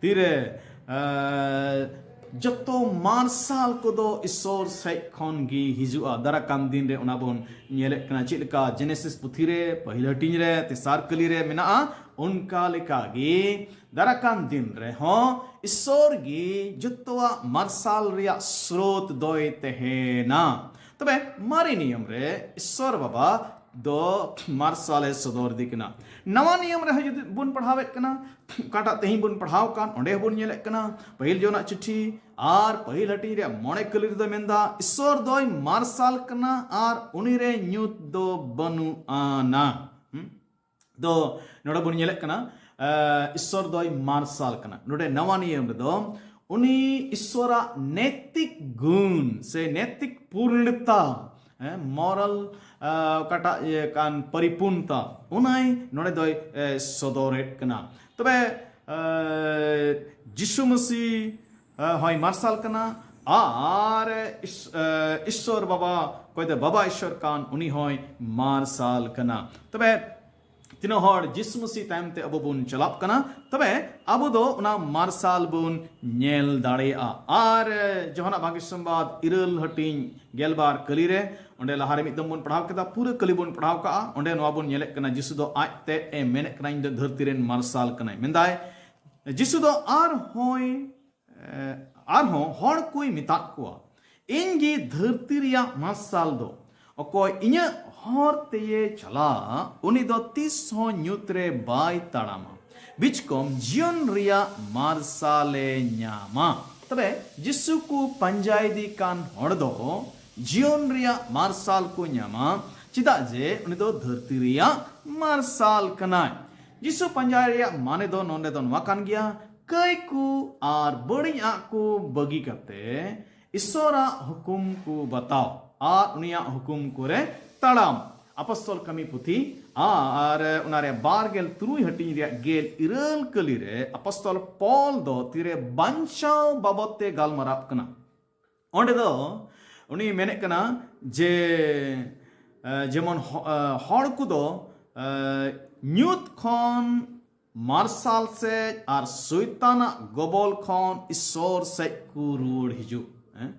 ᱛᱤᱨᱮ, ᱮ, ᱡᱚᱛᱚ ᱢᱟᱨᱥᱟᱞ ᱠᱚᱫᱚ ᱤᱥᱥᱚᱨ ᱥᱮᱡ ᱠᱷᱚᱱ ᱜᱮ ᱦᱤᱡᱩᱜᱼᱟ᱾ ᱫᱟᱨᱟᱠᱟᱱ ᱫᱤᱱ ᱨᱮ ᱚᱱᱟ ᱵᱚᱱ ᱧᱮᱞᱮᱫ ᱠᱟᱱᱟ, ᱪᱮᱫ ᱞᱮᱠᱟ ᱡᱮᱱᱮᱥᱤᱥ ᱯᱩᱛᱷᱤ ᱨᱮ ᱯᱟᱹᱦᱤᱞ ᱦᱟᱹᱴᱤᱧ ᱨᱮ ᱛᱮᱥᱟᱨ ᱠᱟᱹᱞᱤ ᱨᱮ ᱢᱮᱱᱟᱜᱼᱟ, ᱚᱱᱠᱟ ᱞᱮᱠᱟ ᱜᱮ ᱫᱟᱨᱟᱠᱟᱱ ᱫᱤᱱ ᱨᱮᱦᱚᱸ ᱤᱥᱥᱚᱨ ᱜᱮ ᱡᱚᱛᱚᱣᱟᱜ ᱢᱟᱨᱥᱟᱞ ᱨᱮᱭᱟᱜ ᱥᱨᱳᱛ ᱫᱚᱭ ᱛᱟᱦᱮᱱᱟ᱾ ᱛᱚᱵᱮ ᱢᱟᱨᱮ ᱱᱤᱭᱚᱢ ᱨᱮ ᱤᱥᱥᱚᱨ ᱵᱟᱵᱟ ᱫᱚ ᱢᱟᱨᱥᱟᱞᱮ ᱥᱚᱫᱚᱨ ᱤᱫᱤ ᱠᱟᱱᱟ᱾ ᱱᱟᱣᱟ ᱱᱤᱭᱚᱢ ᱨᱮᱦᱚᱸ ᱡᱩᱫᱤ ᱵᱚᱱ ᱯᱟᱲᱦᱟᱣᱮᱫ ᱠᱟᱱᱟ, ᱚᱠᱟᱴᱟᱜ ᱛᱮᱦᱮᱧ ᱵᱚᱱ ᱯᱟᱲᱦᱟᱣ ᱠᱟᱱ, ᱚᱸᱰᱮ ᱦᱚᱸᱵᱚᱱ ᱧᱮᱞᱮᱫ ᱠᱟᱱᱟ, ᱯᱟᱹᱦᱤᱞ ᱡᱚᱦᱚᱱᱟᱜ ᱪᱤᱴᱷᱤ ᱟᱨ ᱯᱟᱹᱦᱤᱞ ᱦᱟᱹᱴᱤᱧ ᱨᱮᱭᱟᱜ ᱢᱚᱬᱮ ᱠᱟᱹᱞᱤ ᱨᱮᱫᱚ ᱢᱮᱱᱫᱟ, ᱤᱥᱥᱚᱨ ᱫᱚᱭ ᱢᱟᱨᱥᱟᱞ ᱠᱟᱱᱟ ᱟᱨ ᱩᱱᱤᱨᱮ ᱧᱩᱛ ᱫᱚ ᱵᱟᱹᱱᱩᱜ ᱟᱱᱟ᱾ ᱦᱩᱸ? ᱫᱚ ᱱᱚᱰᱮ ᱵᱚᱱ ᱧᱮᱞᱮᱫ ᱠᱟᱱᱟ, ᱮ, ᱤᱥᱥᱚᱨ ᱫᱚᱭ ᱢᱟᱨᱥᱟᱞ ᱠᱟᱱᱟ᱾ ᱱᱚᱰᱮ ᱱᱟᱣᱟ ᱱᱤᱭᱚᱢ ᱨᱮᱫᱚ ᱩᱱᱤ ᱤᱥᱥᱚᱨᱟᱜ ᱱᱮᱛᱤᱠ ᱜᱩᱱ ᱥᱮ ᱱᱮᱛᱤᱠ ᱯᱩᱨᱱᱚᱛᱟ, ᱦᱮᱸ, moral, ᱮ, ᱚᱠᱟᱴᱟᱜ ᱤᱭᱟᱹ ᱠᱟᱱ ᱯᱚᱨᱤᱯᱩᱨᱱᱚᱛᱟ, ᱚᱱᱟᱭ ᱱᱚᱰᱮ ᱫᱚᱭ, ᱮ, ᱥᱚᱫᱚᱨᱮᱫ ᱠᱟᱱᱟ᱾ ᱛᱚᱵᱮ, ᱮ, ᱡᱤᱥᱩ ᱢᱟᱹᱥᱤ, ᱮ, ᱦᱚᱸᱭ ᱢᱟᱨᱥᱟᱞ ᱠᱟᱱᱟ ᱟᱨ ᱤᱥ-, ᱮ, ᱤᱥᱥᱚᱨ ᱵᱟᱵᱟ, ᱚᱠᱚᱭ ᱫᱚ ᱵᱟᱵᱟ ᱤᱥᱥᱚᱨ ᱠᱟᱱ, ᱩᱱᱤ ᱦᱚᱸᱭ ᱢᱟᱨᱥᱟᱞ ᱠᱟᱱᱟ᱾ ᱛᱚᱵᱮ ᱛᱤᱱᱟᱹᱜ ᱦᱚᱲ ᱡᱤᱥᱩ ᱢᱟᱹᱥᱤ ᱛᱟᱭᱚᱢ ᱛᱮ ᱟᱵᱚ ᱵᱚᱱ ᱪᱟᱞᱟᱜ ᱠᱟᱱᱟ, ᱛᱚᱵᱮ ᱟᱵᱚ ᱫᱚ ᱚᱱᱟ ᱢᱟᱨᱥᱟᱞ ᱵᱚᱱ ᱧᱮᱞ ᱫᱟᱲᱮᱭᱟᱜᱼᱟ᱾ ᱟᱨ ᱡᱚᱦᱟᱱᱟᱜ ᱵᱷᱟᱜᱤ ᱥᱚᱢᱵᱟᱫ ᱤᱨᱟᱹᱞ ᱦᱟᱹᱴᱤᱧ ᱜᱮᱞᱵᱟᱨ ᱠᱟᱹᱞᱤ ᱨᱮ, ᱚᱸᱰᱮ ᱞᱟᱦᱟᱨᱮ ᱢᱤᱫ ᱫᱚᱢ ᱵᱚᱱ ᱯᱟᱲᱦᱟᱣ ᱠᱮᱫᱟ, ᱯᱩᱨᱟᱹ ᱠᱟᱹᱞᱤ ᱵᱚᱱ ᱯᱟᱲᱦᱟᱣ ᱠᱟᱜᱼᱟ᱾ ᱚᱸᱰᱮ ᱱᱚᱣᱟ ᱵᱚᱱ ᱧᱮᱞᱮᱫ ᱠᱟᱱᱟ, ᱡᱤᱥᱩ ᱫᱚ ᱟᱡ ᱛᱮ ᱮ ᱢᱮᱱᱮᱫ ᱠᱟᱱᱟ, "ᱤᱧ ᱫᱚ ᱫᱷᱟᱹᱨᱛᱤ ᱨᱮᱱ ᱢᱟᱨᱥᱟᱞ ᱠᱟᱱᱟᱹᱧ", ᱢᱮᱱᱫᱟᱭ᱾ ᱡᱤᱥᱩ ᱫᱚ ᱟᱨᱦᱚᱸᱭ ᱮ, ᱟᱨᱦᱚᱸ ᱦᱚᱲ ᱠᱚᱭ ᱢᱮᱛᱟᱫ ᱠᱚᱣᱟ, "ᱤᱧ ᱜᱮ ᱫᱷᱟᱹᱨᱛᱤ ᱨᱮᱭᱟᱜ ᱢᱟᱨᱥᱟᱞ ᱫᱚ᱾ ᱚᱠᱚᱭ ᱤᱧᱟᱹᱜ ᱦᱚᱨ ᱛᱮᱭᱮ ᱪᱟᱞᱟᱜ, ᱩᱱᱤ ᱫᱚ ᱛᱤᱥ ᱦᱚᱸ ᱧᱩᱛ ᱨᱮ ᱵᱟᱭ ᱛᱟᱲᱟᱢᱟ, ᱵᱤᱪᱠᱚᱢ ᱡᱤᱭᱚᱱ ᱨᱮᱭᱟᱜ ᱢᱟᱨᱥᱟᱞᱮ ᱧᱟᱢᱟ᱾" ᱛᱚᱵᱮ ᱡᱤᱥᱩ ᱠᱚ ᱯᱟᱸᱡᱟᱭᱮᱫᱮ ᱠᱟᱱ ᱦᱚᱲ ᱫᱚ ᱡᱤᱭᱚᱱ ᱨᱮᱭᱟᱜ ᱢᱟᱨᱥᱟᱞ ᱠᱚ ᱧᱟᱢᱟ, ᱪᱮᱫᱟᱜ ᱡᱮ ᱩᱱᱤ ᱫᱚ ᱫᱷᱟᱹᱨᱛᱤ ᱨᱮᱭᱟᱜ ᱢᱟᱨᱥᱟᱞ ᱠᱟᱱᱟᱭ᱾ ᱡᱤᱥᱩ ᱯᱟᱸᱡᱟᱭ ᱨᱮᱭᱟᱜ ᱢᱟᱱᱮ ᱫᱚ ᱱᱚᱰᱮ ᱫᱚ ᱱᱚᱣᱟ ᱠᱟᱱ ᱜᱮᱭᱟ, ᱠᱟᱹᱭ ᱠᱚ ᱟᱨ ᱵᱟᱹᱲᱤᱡ ᱟᱜ ᱠᱚ ᱵᱟᱹᱜᱤ ᱠᱟᱛᱮ ᱤᱥᱚᱨᱟᱜ ᱦᱩᱠᱩᱢ ᱠᱚ ᱵᱟᱛᱟᱣ ᱟᱨ ᱩᱱᱤᱭᱟᱜ ᱦᱩᱠᱩᱢ ᱠᱚᱨᱮ ᱛᱟᱲᱟᱢ᱾ ᱟᱯᱚᱥᱛᱚᱞ ᱠᱟᱹᱢᱤ ᱯᱩᱛᱷᱤ ᱟᱨ ᱚᱱᱟᱨᱮ ᱵᱟᱨ ᱜᱮᱞ ᱛᱩᱨᱩᱭ ᱦᱟᱹᱴᱤᱧ ᱨᱮᱭᱟᱜ ᱜᱮᱞ ᱤᱨᱟᱹᱞ ᱠᱟᱹᱞᱤ ᱨᱮ ᱟᱯᱚᱥᱛᱚᱞ ᱯᱚᱞ ᱫᱚ ᱛᱤᱨᱮ ᱵᱟᱧᱪᱟᱣ ᱵᱟᱵᱚᱫ ᱛᱮ ᱜᱟᱞᱢᱟᱨᱟᱣ ᱠᱟᱱᱟ᱾ ᱚᱸᱰᱮ ᱫᱚ ᱩᱱᱤ ᱢᱮᱱᱮᱫ ᱠᱟᱱᱟ ᱡᱮ, ᱮ, ᱡᱮᱢᱚᱱ ᱦᱚ-, ᱮ, ᱦᱚᱲ ᱠᱚᱫᱚ, ᱮ, ᱧᱩᱛ ᱠᱷᱚᱱ ᱢᱟᱨᱥᱟᱞ ᱥᱮᱫ ᱟᱨ ᱥᱚᱭᱛᱟᱱᱟᱜ ᱜᱚᱵᱚᱞ ᱠᱷᱚᱱ ᱤᱥᱚᱨ ᱥᱮᱫ ᱠᱚ ᱨᱩᱣᱟᱹᱲ ᱦᱤᱡᱩᱜ᱾ ᱦᱮᱸ?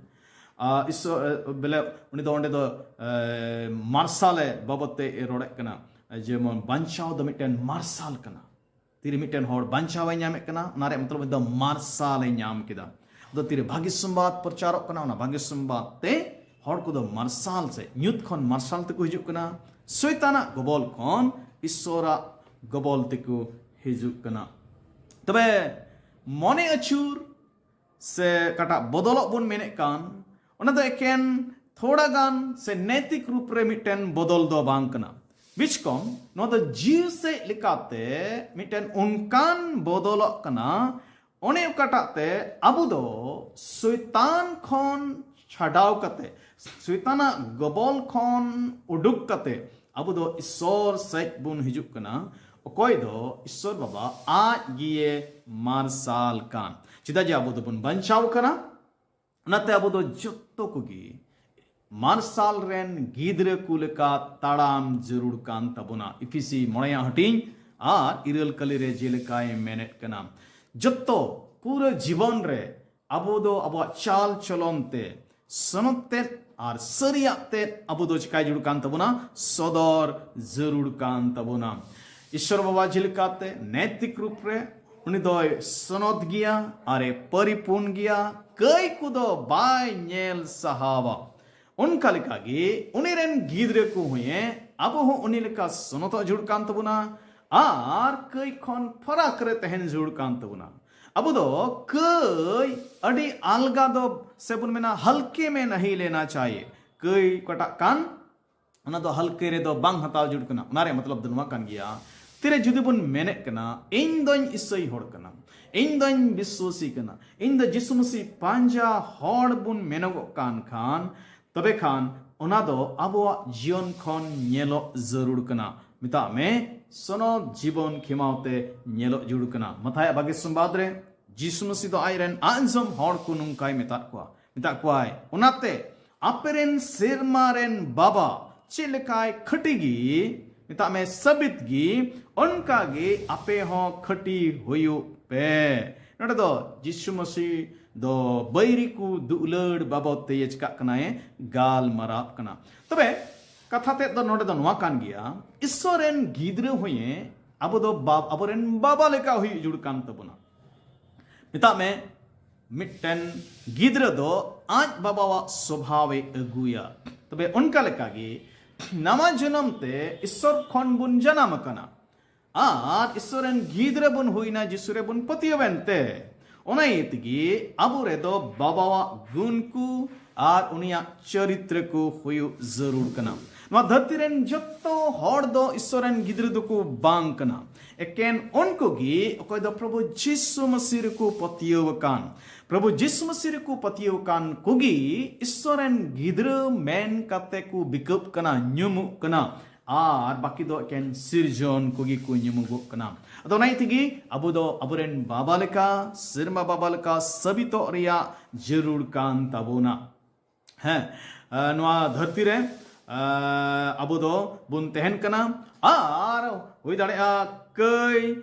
ᱟᱨ ᱤᱥᱚᱨ, ᱮ, ᱵᱚᱞᱮ ᱩᱱᱤ ᱫᱚ ᱚᱸᱰᱮ ᱫᱚ, ᱮ, ᱢᱟᱨᱥᱟᱞᱮ ᱵᱟᱵᱚᱫ ᱛᱮ ᱨᱚᱲᱮᱫ ᱠᱟᱱᱟ, ᱡᱮᱢᱚᱱ ᱵᱟᱧᱪᱟᱣ ᱫᱚ ᱢᱤᱫᱴᱮᱱ ᱢᱟᱨᱥᱟᱞ ᱠᱟᱱᱟ᱾ ᱛᱤᱨᱮ ᱢᱤᱫᱴᱮᱱ ᱦᱚᱲ ᱵᱟᱧᱪᱟᱣ ᱮ ᱧᱟᱢᱮᱫ ᱠᱟᱱᱟ, ᱚᱱᱟ ᱨᱮᱭᱟᱜ ᱢᱚᱛᱞᱚᱵ ᱫᱚ ᱢᱟᱨᱥᱟᱞ ᱮ ᱧᱟᱢ ᱠᱮᱫᱟ᱾ ᱟᱫᱚ ᱛᱤᱨᱮ ᱵᱷᱟᱹᱜᱤ ᱥᱚᱢᱵᱟᱫ ᱯᱨᱚᱪᱟᱨᱚᱜ ᱠᱟᱱᱟ, ᱚᱱᱟ ᱵᱷᱟᱹᱜᱤ ᱥᱚᱢᱵᱟᱫ ᱛᱮ ᱦᱚᱲ ᱠᱚᱫᱚ ᱢᱟᱨᱥᱟᱞ ᱥᱮ ᱧᱩᱛ ᱠᱷᱚᱱ ᱢᱟᱨᱥᱟᱞ ᱛᱮᱠᱚ ᱦᱤᱡᱩᱜ ᱠᱟᱱᱟ, ᱥᱚᱭᱛᱟᱱᱟᱜ ᱜᱚᱵᱚᱞ ᱠᱷᱚᱱ ᱤᱥᱚᱨᱟᱜ ᱜᱚᱵᱚᱞ ᱛᱮᱠᱚ ᱦᱤᱡᱩᱜ ᱠᱟᱱᱟ᱾ ᱛᱚᱵᱮ ᱢᱚᱱᱮ ᱟᱹᱪᱩᱨ ᱥᱮ ᱚᱠᱟᱴᱟᱜ ᱵᱚᱫᱚᱞᱚᱜ ᱵᱚᱱ ᱢᱮᱱᱮᱫ ᱠᱟᱱ, ᱚᱱᱟ ᱫᱚ ᱮᱠᱮᱱ ᱛᱷᱚᱲᱟ ᱜᱟᱱ ᱥᱮ ᱱᱮᱛᱤᱠ ᱨᱩᱯ ᱨᱮ ᱢᱤᱫᱴᱮᱱ ᱵᱚᱫᱚᱞ ᱫᱚ ᱵᱟᱝ ᱠᱟᱱᱟ᱾ ᱵᱤᱪᱠᱚᱢ ᱱᱚᱣᱟ ᱫᱚ ᱡᱤᱣᱤ ᱥᱮᱫ ᱞᱮᱠᱟᱛᱮ ᱢᱤᱫᱴᱮᱱ ᱚᱱᱠᱟᱱ ᱵᱚᱫᱚᱞᱚᱜ ᱠᱟᱱᱟ, ᱚᱱᱮ ᱚᱠᱟᱴᱟᱜ ᱛᱮ ᱟᱵᱚ ᱫᱚ ᱥᱚᱭᱛᱟᱱ ᱠᱷᱚᱱ ᱪᱷᱟᱰᱟᱣ ᱠᱟᱛᱮ, ᱥᱚᱭᱛᱟᱱᱟᱜ ᱜᱚᱵᱚᱞ ᱠᱷᱚᱱ ᱩᱰᱩᱠ ᱠᱟᱛᱮ ᱟᱵᱚ ᱫᱚ ᱤᱥᱚᱨ ᱥᱮᱫ ᱵᱚᱱ ᱦᱤᱡᱩᱜ ᱠᱟᱱᱟ᱾ ᱚᱠᱚᱭ ᱫᱚ ᱤᱥᱚᱨ ᱵᱟᱵᱟ ᱟᱡ ᱜᱮᱭᱮ ᱢᱟᱨᱥᱟᱞ ᱠᱟᱱ᱾ ᱪᱮᱫᱟᱜ ᱡᱮ ᱟᱵᱚ ᱫᱚᱵᱚᱱ ᱵᱟᱧᱪᱟᱣ ᱠᱟᱱᱟ, ᱚᱱᱟᱛᱮ ᱟᱵᱚ ᱫᱚ ᱡᱚᱛᱚ ᱠᱚᱜᱮ ᱢᱟᱨᱥᱟᱞ ᱨᱮᱱ ᱜᱤᱫᱽᱨᱟᱹ ᱠᱚ ᱞᱮᱠᱟ ᱛᱟᱲᱟᱢ ᱡᱟᱹᱨᱩᱲ ᱠᱟᱱ ᱛᱟᱵᱚᱱᱟ᱾ ᱤᱯᱷᱤᱥᱤ ᱢᱚᱬᱮᱭᱟᱜ ᱦᱟᱹᱴᱤᱧ ᱟᱨ ᱤᱨᱟᱹᱞ ᱠᱟᱹᱞᱤ ᱨᱮ ᱡᱮᱞᱮᱠᱟᱭ ᱢᱮᱱᱮᱫ ᱠᱟᱱᱟ, ᱡᱚᱛᱚ ᱯᱩᱨᱟᱹ ᱡᱤᱵᱚᱱ ᱨᱮ ᱟᱵᱚ ᱫᱚ ᱟᱵᱚᱣᱟᱜ ᱪᱟᱞ ᱪᱚᱞᱚᱱ ᱛᱮ ᱥᱚᱱᱚᱛ ᱛᱮᱫ ᱟᱨ ᱥᱟᱹᱨᱤᱭᱟᱜ ᱛᱮᱫ ᱟᱵᱚ ᱫᱚ ᱪᱤᱠᱟᱭ ᱡᱟᱹᱨᱩᱲ ᱠᱟᱱ ᱛᱟᱵᱚᱱᱟ? ᱥᱚᱫᱚᱨ ᱡᱟᱹᱨᱩᱲ ᱠᱟᱱ ᱛᱟᱵᱚᱱᱟ᱾ ᱤᱥᱥᱚᱨ ᱵᱟᱵᱟ ᱡᱮᱞᱮᱠᱟᱛᱮ ᱱᱮᱛᱤᱠ ᱨᱩᱯ ᱨᱮ ᱩᱱᱤ ᱫᱚᱭ ᱥᱚᱱᱚᱛ ᱜᱮᱭᱟ ᱟᱨᱮ ᱯᱚᱨᱤᱯᱩᱱ ᱜᱮᱭᱟ, ᱠᱟᱹᱭ ᱠᱚᱫᱚ ᱵᱟᱭ ᱧᱮᱞ ᱥᱟᱦᱟᱣᱟ᱾ ᱚᱱᱠᱟ ᱞᱮᱠᱟᱜᱮ ᱩᱱᱤ ᱨᱮᱱ ᱜᱤᱫᱽᱨᱟᱹ ᱠᱚ ᱦᱚᱸᱭᱮ ᱟᱵᱚ ᱦᱚᱸ ᱩᱱᱤ ᱞᱮᱠᱟ ᱥᱚᱱᱚᱛᱚᱜ ᱡᱟᱹᱨᱩᱲ ᱠᱟᱱ ᱛᱟᱵᱚᱱᱟ ᱟᱨ ᱠᱟᱹᱭ ᱠᱷᱚᱱ ᱯᱷᱟᱨᱟᱠ ᱨᱮ ᱛᱟᱦᱮᱱ ᱡᱟᱹᱨᱩᱲ ᱠᱟᱱ ᱛᱟᱵᱚᱱᱟ᱾ ᱟᱵᱚ ᱫᱚ ᱠᱟᱹᱭ ᱟᱹᱰᱤ ᱟᱞᱜᱟ ᱫᱚ ᱥᱮᱵᱚᱱ ᱢᱮᱱᱟ ᱦᱟᱞᱠᱮ ᱢᱮ ᱱᱟᱦᱤ ᱞᱮᱱᱟ ᱪᱟᱭᱮ᱾ ᱠᱟᱹᱭ ᱚᱠᱟᱴᱟᱜ ᱠᱟᱱ ᱚᱱᱟ ᱫᱚ ᱦᱟᱞᱠᱮ ᱨᱮᱫᱚ ᱵᱟᱝ ᱦᱟᱛᱟᱣ ᱡᱟᱹᱨᱩᱲ ᱠᱟᱱᱟ᱾ ᱚᱱᱟ ᱨᱮᱭᱟᱜ ᱢᱚᱛᱞᱚᱵ ᱫᱚ ᱱᱚᱣᱟ ᱠᱟᱱ ᱜᱮᱭᱟ, ᱛᱤᱨᱮ ᱡᱩᱫᱤ ᱵᱚᱱ ᱢᱮᱱᱮᱫ ᱠᱟᱱᱟ, ᱤᱧ ᱫᱚᱧ ᱤᱥᱟᱹᱭ ᱦᱚᱲ ᱠᱟᱱᱟ, ᱤᱧ ᱫᱚᱧ ᱵᱤᱥᱣᱟᱥᱤ ᱠᱟᱱᱟ, ᱤᱧ ᱫᱚ ᱡᱤᱥᱩ ᱢᱟᱹᱥᱤ ᱯᱟᱸᱡᱟ ᱦᱚᱲ ᱵᱚᱱ ᱢᱮᱱᱚᱜᱚᱜ ᱠᱟᱱ ᱠᱷᱟᱱ, ᱛᱚᱵᱮ ᱠᱷᱟᱱ ᱚᱱᱟ ᱫᱚ ᱟᱵᱚᱣᱟᱜ ᱡᱤᱭᱚᱱ ᱠᱷᱚᱱ ᱧᱮᱞᱚᱜ ᱡᱟᱹᱨᱩᱲ ᱠᱟᱱᱟ᱾ ᱢᱮᱛᱟᱜ ᱢᱮ, ᱥᱚᱱᱚᱛ ᱡᱤᱵᱚᱱ ᱠᱷᱮᱢᱟᱣ ᱛᱮ ᱧᱮᱞᱚᱜ ᱡᱟᱹᱨᱩᱲ ᱠᱟᱱᱟ᱾ ᱢᱟᱛᱷᱟᱭᱟᱜ ᱵᱟᱜᱮ ᱥᱚᱢᱵᱟᱫ ᱨᱮ ᱡᱤᱥᱩ ᱢᱟᱹᱥᱤ ᱫᱚ ᱟᱡ ᱨᱮᱱ ᱟᱸᱡᱚᱢ ᱦᱚᱲ ᱠᱚ ᱱᱚᱝᱠᱟᱭ ᱢᱮᱛᱟᱫ ᱠᱚᱣᱟ, ᱢᱮᱛᱟᱜ ᱠᱚᱣᱟᱭ, ᱚᱱᱟᱛᱮ ᱟᱯᱮ ᱨᱮᱱ ᱥᱮᱨᱢᱟ ᱨᱮᱱ ᱵᱟᱵᱟ ᱪᱮᱫ ᱞᱮᱠᱟᱭ ᱠᱷᱟᱹᱴᱤ ᱜᱮ, ᱢᱮᱛᱟᱜ ᱢᱮ, ᱥᱟᱹᱵᱤᱛ ᱜᱮ, ᱚᱱᱠᱟ ᱜᱮ ᱟᱯᱮ ᱦᱚᱸ ᱠᱷᱟᱹᱴᱤ ᱦᱩᱭᱩᱜ ᱯᱮ᱾ ᱱᱚᱰᱮ ᱫᱚ ᱡᱤᱥᱩ ᱢᱟᱹᱥᱤ ᱫᱚ ᱵᱟᱹᱭᱨᱤ ᱠᱚ ᱫᱩᱞᱟᱹᱲ ᱵᱟᱵᱚᱫ ᱛᱮ ᱪᱤᱠᱟᱜ ᱠᱟᱱᱟᱭ? ᱜᱟᱞᱢᱟᱨᱟᱣ ᱠᱟᱱᱟ᱾ ᱛᱚᱵᱮ ᱠᱟᱛᱷᱟ ᱛᱮᱫ ᱫᱚ ᱱᱚᱰᱮ ᱫᱚ ᱱᱚᱣᱟ ᱠᱟᱱ ᱜᱮᱭᱟ, ᱤᱥᱥᱚᱨ ᱨᱮᱱ ᱜᱤᱫᱽᱨᱟᱹ ᱦᱚᱸᱭᱮ ᱟᱵᱚ ᱫᱚ ᱵᱟ-, ᱟᱵᱚᱨᱮᱱ ᱵᱟᱵᱟ ᱞᱮᱠᱟ ᱦᱩᱭᱩᱜ ᱡᱩᱲ ᱠᱟᱱ ᱛᱟᱵᱚᱱᱟ᱾ ᱢᱮᱛᱟᱜ ᱢᱮ, ᱢᱤᱫᱴᱮᱱ ᱜᱤᱫᱽᱨᱟᱹ ᱫᱚ ᱟᱡ ᱵᱟᱵᱟᱣᱟᱜ ᱥᱚᱵᱷᱟᱣᱮ ᱟᱹᱜᱩᱭᱟ᱾ ᱛᱚᱵᱮ ᱚᱱᱠᱟ ᱞᱮᱠᱟᱜᱮ ᱱᱟᱣᱟ ᱡᱚᱱᱚᱢ ᱛᱮ ᱤᱥᱥᱚᱨ ᱠᱷᱚᱱ ᱵᱚᱱ ᱡᱟᱱᱟᱢ ᱟᱠᱟᱱᱟ ᱟᱨ ᱤᱥᱥᱚᱨ ᱨᱮᱱ ᱜᱤᱫᱽᱨᱟᱹ ᱵᱚᱱ ᱦᱩᱭᱱᱟ, ᱡᱤᱥᱩ ᱨᱮᱵᱚᱱ ᱯᱟᱹᱛᱭᱟᱹᱣᱮᱱ ᱛᱮ, ᱚᱱᱟ ᱤᱭᱟᱹ ᱛᱮᱜᱮ ᱟᱵᱚ ᱨᱮᱫᱚ ᱵᱟᱵᱟᱣᱟᱜ ᱜᱩᱱ ᱠᱚ ᱟᱨ ᱩᱱᱤᱭᱟᱜ ᱪᱚᱨᱤᱛᱨᱚ ᱠᱚ ᱦᱩᱭᱩᱜ ᱡᱟᱹᱨᱩᱲ ᱠᱟᱱᱟ᱾ ᱱᱚᱣᱟ ᱫᱷᱟᱹᱨᱛᱤ ᱨᱮᱱ ᱡᱚᱛᱚ ᱦᱚᱲ ᱫᱚ ᱤᱥᱥᱚᱨ ᱨᱮᱱ ᱜᱤᱫᱽᱨᱟᱹ ᱫᱚᱠᱚ ᱵᱟᱝ ᱠᱟᱱᱟ᱾ ᱮᱠᱮᱱ ᱩᱱᱠᱩ ᱜᱮ ᱚᱠᱚᱭ ᱫᱚ ᱯᱨᱚᱵᱷᱩ ᱡᱤᱥᱩ ᱢᱟᱹᱥᱤ ᱨᱮᱠᱚ ᱯᱟᱹᱛᱭᱟᱹᱣ ᱟᱠᱟᱱ, ᱯᱨᱚᱵᱷᱩ ᱡᱤᱥᱩ ᱢᱟᱹᱥᱤ ᱨᱮᱠᱚ ᱯᱟᱹᱛᱭᱟᱹᱣ ᱟᱠᱟᱱ ᱠᱚᱜᱮ ᱤᱥᱥᱚᱨ ᱨᱮᱱ ᱜᱤᱫᱽᱨᱟᱹ ᱢᱮᱱ ᱠᱟᱛᱮ ᱠᱚ ᱵᱤᱠᱟᱹᱯ ᱠᱟᱱᱟ, ᱧᱩᱢᱩᱜ ᱠᱟᱱᱟ᱾ ᱟᱨ ᱵᱟᱹᱠᱤ ᱫᱚ ᱮᱠᱮᱱ ᱥᱤᱨᱡᱚᱱ ᱠᱚᱜᱮ ᱠᱚ ᱧᱩᱢᱩᱜᱚᱜ ᱠᱟᱱᱟ᱾ ᱟᱫᱚ ᱚᱱᱟ ᱤᱭᱟᱹ ᱛᱮᱜᱮ ᱟᱵᱚ ᱫᱚ ᱟᱵᱚᱨᱮᱱ ᱵᱟᱵᱟ ᱞᱮᱠᱟ, ᱥᱮᱨᱢᱟ ᱵᱟᱵᱟ ᱞᱮᱠᱟ ᱥᱟᱹᱵᱤᱛᱚᱜ ᱨᱮᱭᱟᱜ ᱡᱟᱹᱨᱩᱲ ᱠᱟᱱ ᱛᱟᱵᱚᱱᱟ᱾ ᱦᱮᱸ, ᱱᱚᱣᱟ ᱫᱷᱟᱹᱨᱛᱤ ᱨᱮ ᱟᱵᱚ ᱫᱚ ᱵᱚᱱ ᱛᱟᱦᱮᱱ ᱠᱟᱱᱟ᱾ ᱟᱨ ᱦᱩᱭ ᱫᱟᱲᱮᱭᱟᱜᱼᱟ ᱠᱟᱹᱭ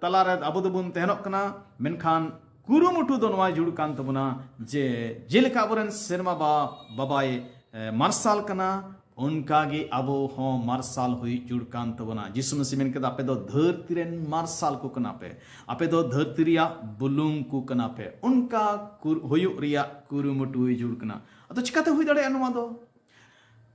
ᱛᱟᱞᱟᱨᱮ ᱟᱵᱚ ᱫᱚᱵᱚᱱ ᱛᱟᱦᱮᱱᱚᱜ ᱠᱟᱱᱟ, ᱢᱮᱱᱠᱷᱟᱱ ᱠᱩᱨᱩᱢᱩᱴᱩ ᱫᱚ ᱱᱚᱣᱟ ᱡᱩᱲ ᱠᱟᱱ ᱛᱟᱵᱚᱱᱟ ᱡᱮ ᱡᱮᱞᱮᱠᱟ ᱟᱵᱚᱨᱮᱱ ᱥᱮᱨᱢᱟ ᱵᱟ ᱵᱟᱵᱟᱭ ᱢᱟᱨᱥᱟᱞ ᱠᱟᱱᱟ, ᱚᱱᱠᱟᱜᱮ ᱟᱵᱚ ᱦᱚᱸ ᱢᱟᱨᱥᱟᱞ ᱦᱩᱭ ᱡᱩᱲ ᱠᱟᱱ ᱛᱟᱵᱚᱱᱟ᱾ ᱡᱤᱥᱩ ᱢᱟᱹᱥᱤ ᱢᱮᱱ ᱠᱮᱫᱟ, ᱟᱯᱮ ᱫᱚ ᱫᱷᱟᱹᱨᱛᱤ ᱨᱮᱱ ᱢᱟᱨᱥᱟᱞ ᱠᱚ ᱠᱟᱱᱟ ᱯᱮ, ᱟᱯᱮ ᱫᱚ ᱫᱷᱟᱹᱨᱛᱤ ᱨᱮᱭᱟᱜ ᱵᱩᱞᱩᱝ ᱠᱚ ᱠᱟᱱᱟ ᱯᱮ᱾ ᱚᱱᱠᱟ ᱠᱩᱨ- ᱦᱩᱭᱩᱜ ᱨᱮᱭᱟᱜ ᱠᱩᱨᱩᱢᱩᱴᱩ ᱦᱩᱭ ᱡᱩᱲ ᱠᱟᱱᱟ᱾ ᱟᱫᱚ ᱪᱤᱠᱟᱛᱮ ᱦᱩᱭ ᱫᱟᱲᱮᱭᱟᱜᱼᱟ ᱱᱚᱣᱟ ᱫᱚ?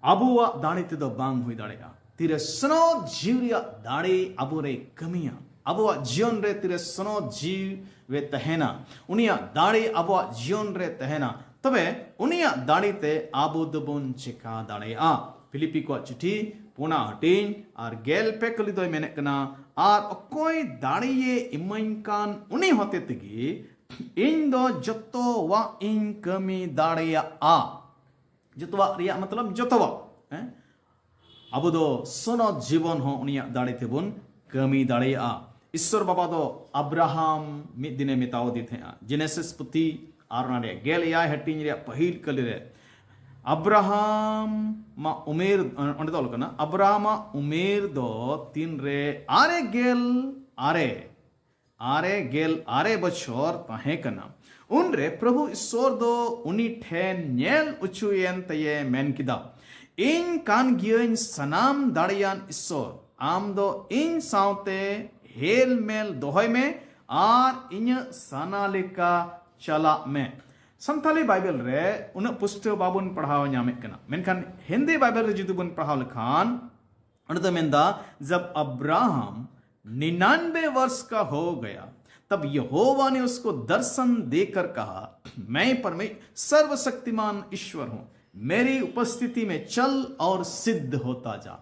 ᱟᱵᱚᱣᱟᱜ ᱫᱟᱲᱮ ᱛᱮᱫᱚ ᱵᱟᱝ ᱦᱩᱭ ᱫᱟᱲᱮᱭᱟᱜᱼᱟ᱾ ᱛᱤᱨᱮ ᱥᱚᱱᱚᱛ ᱡᱤᱣᱤ ᱨᱮᱭᱟᱜ ᱫᱟᱲᱮ ᱟᱵᱚᱨᱮ ᱠᱟᱹᱢᱤᱭᱟ, ᱟᱵᱚᱣᱟᱜ ᱡᱤᱭᱚᱱ ᱨᱮ ᱛᱤᱨᱮ ᱥᱚᱱᱚᱛ ᱡᱤᱣᱤ ᱛᱟᱦᱮᱱᱟ, ᱩᱱᱤᱭᱟᱜ ᱫᱟᱲᱮ ᱟᱵᱚᱣᱟᱜ ᱡᱤᱭᱚᱱ ᱨᱮ ᱛᱟᱦᱮᱱᱟ, ᱛᱚᱵᱮ ᱩᱱᱤᱭᱟᱜ ᱫᱟᱲᱮ ᱛᱮ ᱟᱵᱚ ᱫᱚᱵᱚᱱ ᱪᱮᱠᱟ ᱫᱟᱲᱮᱭᱟᱜᱼᱟ᱾ ᱯᱷᱤᱞᱤᱯᱤ ᱠᱚᱣᱟᱜ ᱪᱤᱴᱷᱤ ᱯᱩᱱᱟ ᱦᱟᱹᱴᱤᱧ ᱟᱨ ᱜᱮᱞ ᱯᱮ ᱠᱟᱹᱞᱤ ᱫᱚᱭ ᱢᱮᱱᱮᱫ ᱠᱟᱱᱟ, ᱟᱨ ᱚᱠᱚᱭ ᱫᱟᱲᱮᱭᱮ ᱤᱢᱟᱹᱧ ᱠᱟᱱ ᱩᱱᱤ ᱦᱚᱛᱮ ᱛᱮᱜᱮ ᱤᱧ ᱫᱚ ᱡᱚᱛᱚᱣᱟᱜ ᱤᱧ ᱠᱟᱹᱢᱤ ᱫᱟᱲᱮᱭᱟᱜᱼᱟ᱾ ᱡᱚᱛᱚᱣᱟᱜ ᱨᱮᱭᱟᱜ ᱢᱚᱛᱞᱚᱵ ᱡᱚᱛᱚᱣᱟᱜ᱾ ᱦᱮᱸ? ᱟᱵᱚ ᱫᱚ ᱥᱚᱱᱚᱛ ᱡᱤᱵᱚᱱ ᱦᱚᱸ ᱩᱱᱤᱭᱟᱜ ᱫᱟᱲᱮ ᱛᱮᱵᱚᱱ ᱠᱟᱹᱢᱤ ᱫᱟᱲᱮᱭᱟᱜᱼᱟ᱾ ᱤᱥᱥᱚᱨ ᱵᱟᱵᱟ ᱫᱚ ᱟᱵᱨᱟᱦᱟᱢ ᱢᱤᱫ ᱫᱤᱱᱮ ᱢᱮᱛᱟᱣ ᱫᱮ ᱛᱟᱦᱮᱸᱜᱼᱟ᱾ ᱡᱮᱱᱮᱥᱤᱥ ᱯᱩᱛᱷᱤ ᱟᱨ ᱚᱱᱟ ᱨᱮᱭᱟᱜ ᱜᱮᱞ ᱮᱭᱟᱭ ᱦᱟᱹᱴᱤᱧ ᱨᱮᱭᱟᱜ ᱯᱟᱹᱦᱤᱞ ᱠᱟᱹᱞᱤ ᱨᱮ, ᱟᱵᱨᱟᱦᱟᱢ ᱢᱟ ᱩᱢᱮᱨ, ᱚᱸᱰᱮ ᱫᱚ ᱚᱞ ᱠᱟᱱᱟ, ᱟᱵᱨᱟᱦᱟᱢᱟᱜ ᱩᱢᱮᱨ ᱫᱚ ᱛᱤᱱᱨᱮ ᱟᱨᱮ ᱜᱮᱞ ᱟᱨᱮ, ᱟᱨᱮ ᱜᱮᱞ ᱟᱨᱮ ᱵᱚᱪᱷᱚᱨ ᱛᱟᱦᱮᱸ ᱠᱟᱱᱟ᱾ ᱩᱱᱨᱮ ᱯᱨᱚᱵᱷᱩ ᱤᱥᱥᱚᱨ ᱫᱚ ᱩᱱᱤ ᱴᱷᱮᱱ ᱧᱮᱞ ᱚᱪᱚᱭᱮᱱ ᱛᱮᱭᱮ ᱢᱮᱱ ᱠᱮᱫᱟ, ᱤᱧ ᱠᱟᱱ ᱜᱤᱭᱟᱹᱧ ᱥᱟᱱᱟᱢ ᱫᱟᱲᱮᱭᱟᱱ ᱤᱥᱥᱚᱨ, ᱟᱢ ᱫᱚ ᱤᱧ ᱥᱟᱶᱛᱮ ᱦᱮᱞ ᱢᱮᱞ ᱫᱚᱦᱚᱭ ᱢᱮ ᱟᱨ ᱤᱧᱟᱹᱜ ᱥᱟᱱᱟ ᱞᱮᱠᱟ ᱪᱟᱞᱟᱜ ᱢᱮ᱾ ᱥᱟᱱᱛᱟᱞᱤ ᱵᱟᱭᱵᱮᱞ ᱨᱮ ᱩᱱᱟᱹᱜ ᱯᱩᱥᱴᱟᱹᱣ ᱵᱟᱵᱚᱱ ᱯᱟᱲᱦᱟᱣ ᱧᱟᱢᱮᱫ ᱠᱟᱱᱟ, ᱢᱮᱱᱠᱷᱟᱱ ᱦᱤᱱᱫᱤ ᱵᱟᱭᱵᱮᱞ ᱨᱮ ᱡᱩᱫᱤ ᱵᱚᱱ ᱯᱟᱲᱦᱟᱣ ᱞᱮᱠᱷᱟᱱ, ᱚᱸᱰᱮ ᱫᱚ ᱢᱮᱱᱫᱟ, जब अब्राहम निन्यानवे वर्ष का हो गया, तब यहोवा ने उसको दर्शन देकर कहा, मैं परमे सर्वशक्तिमान ईश्वर हूं, मेरी उपस्थिति में चल और सिद्ध होता जा।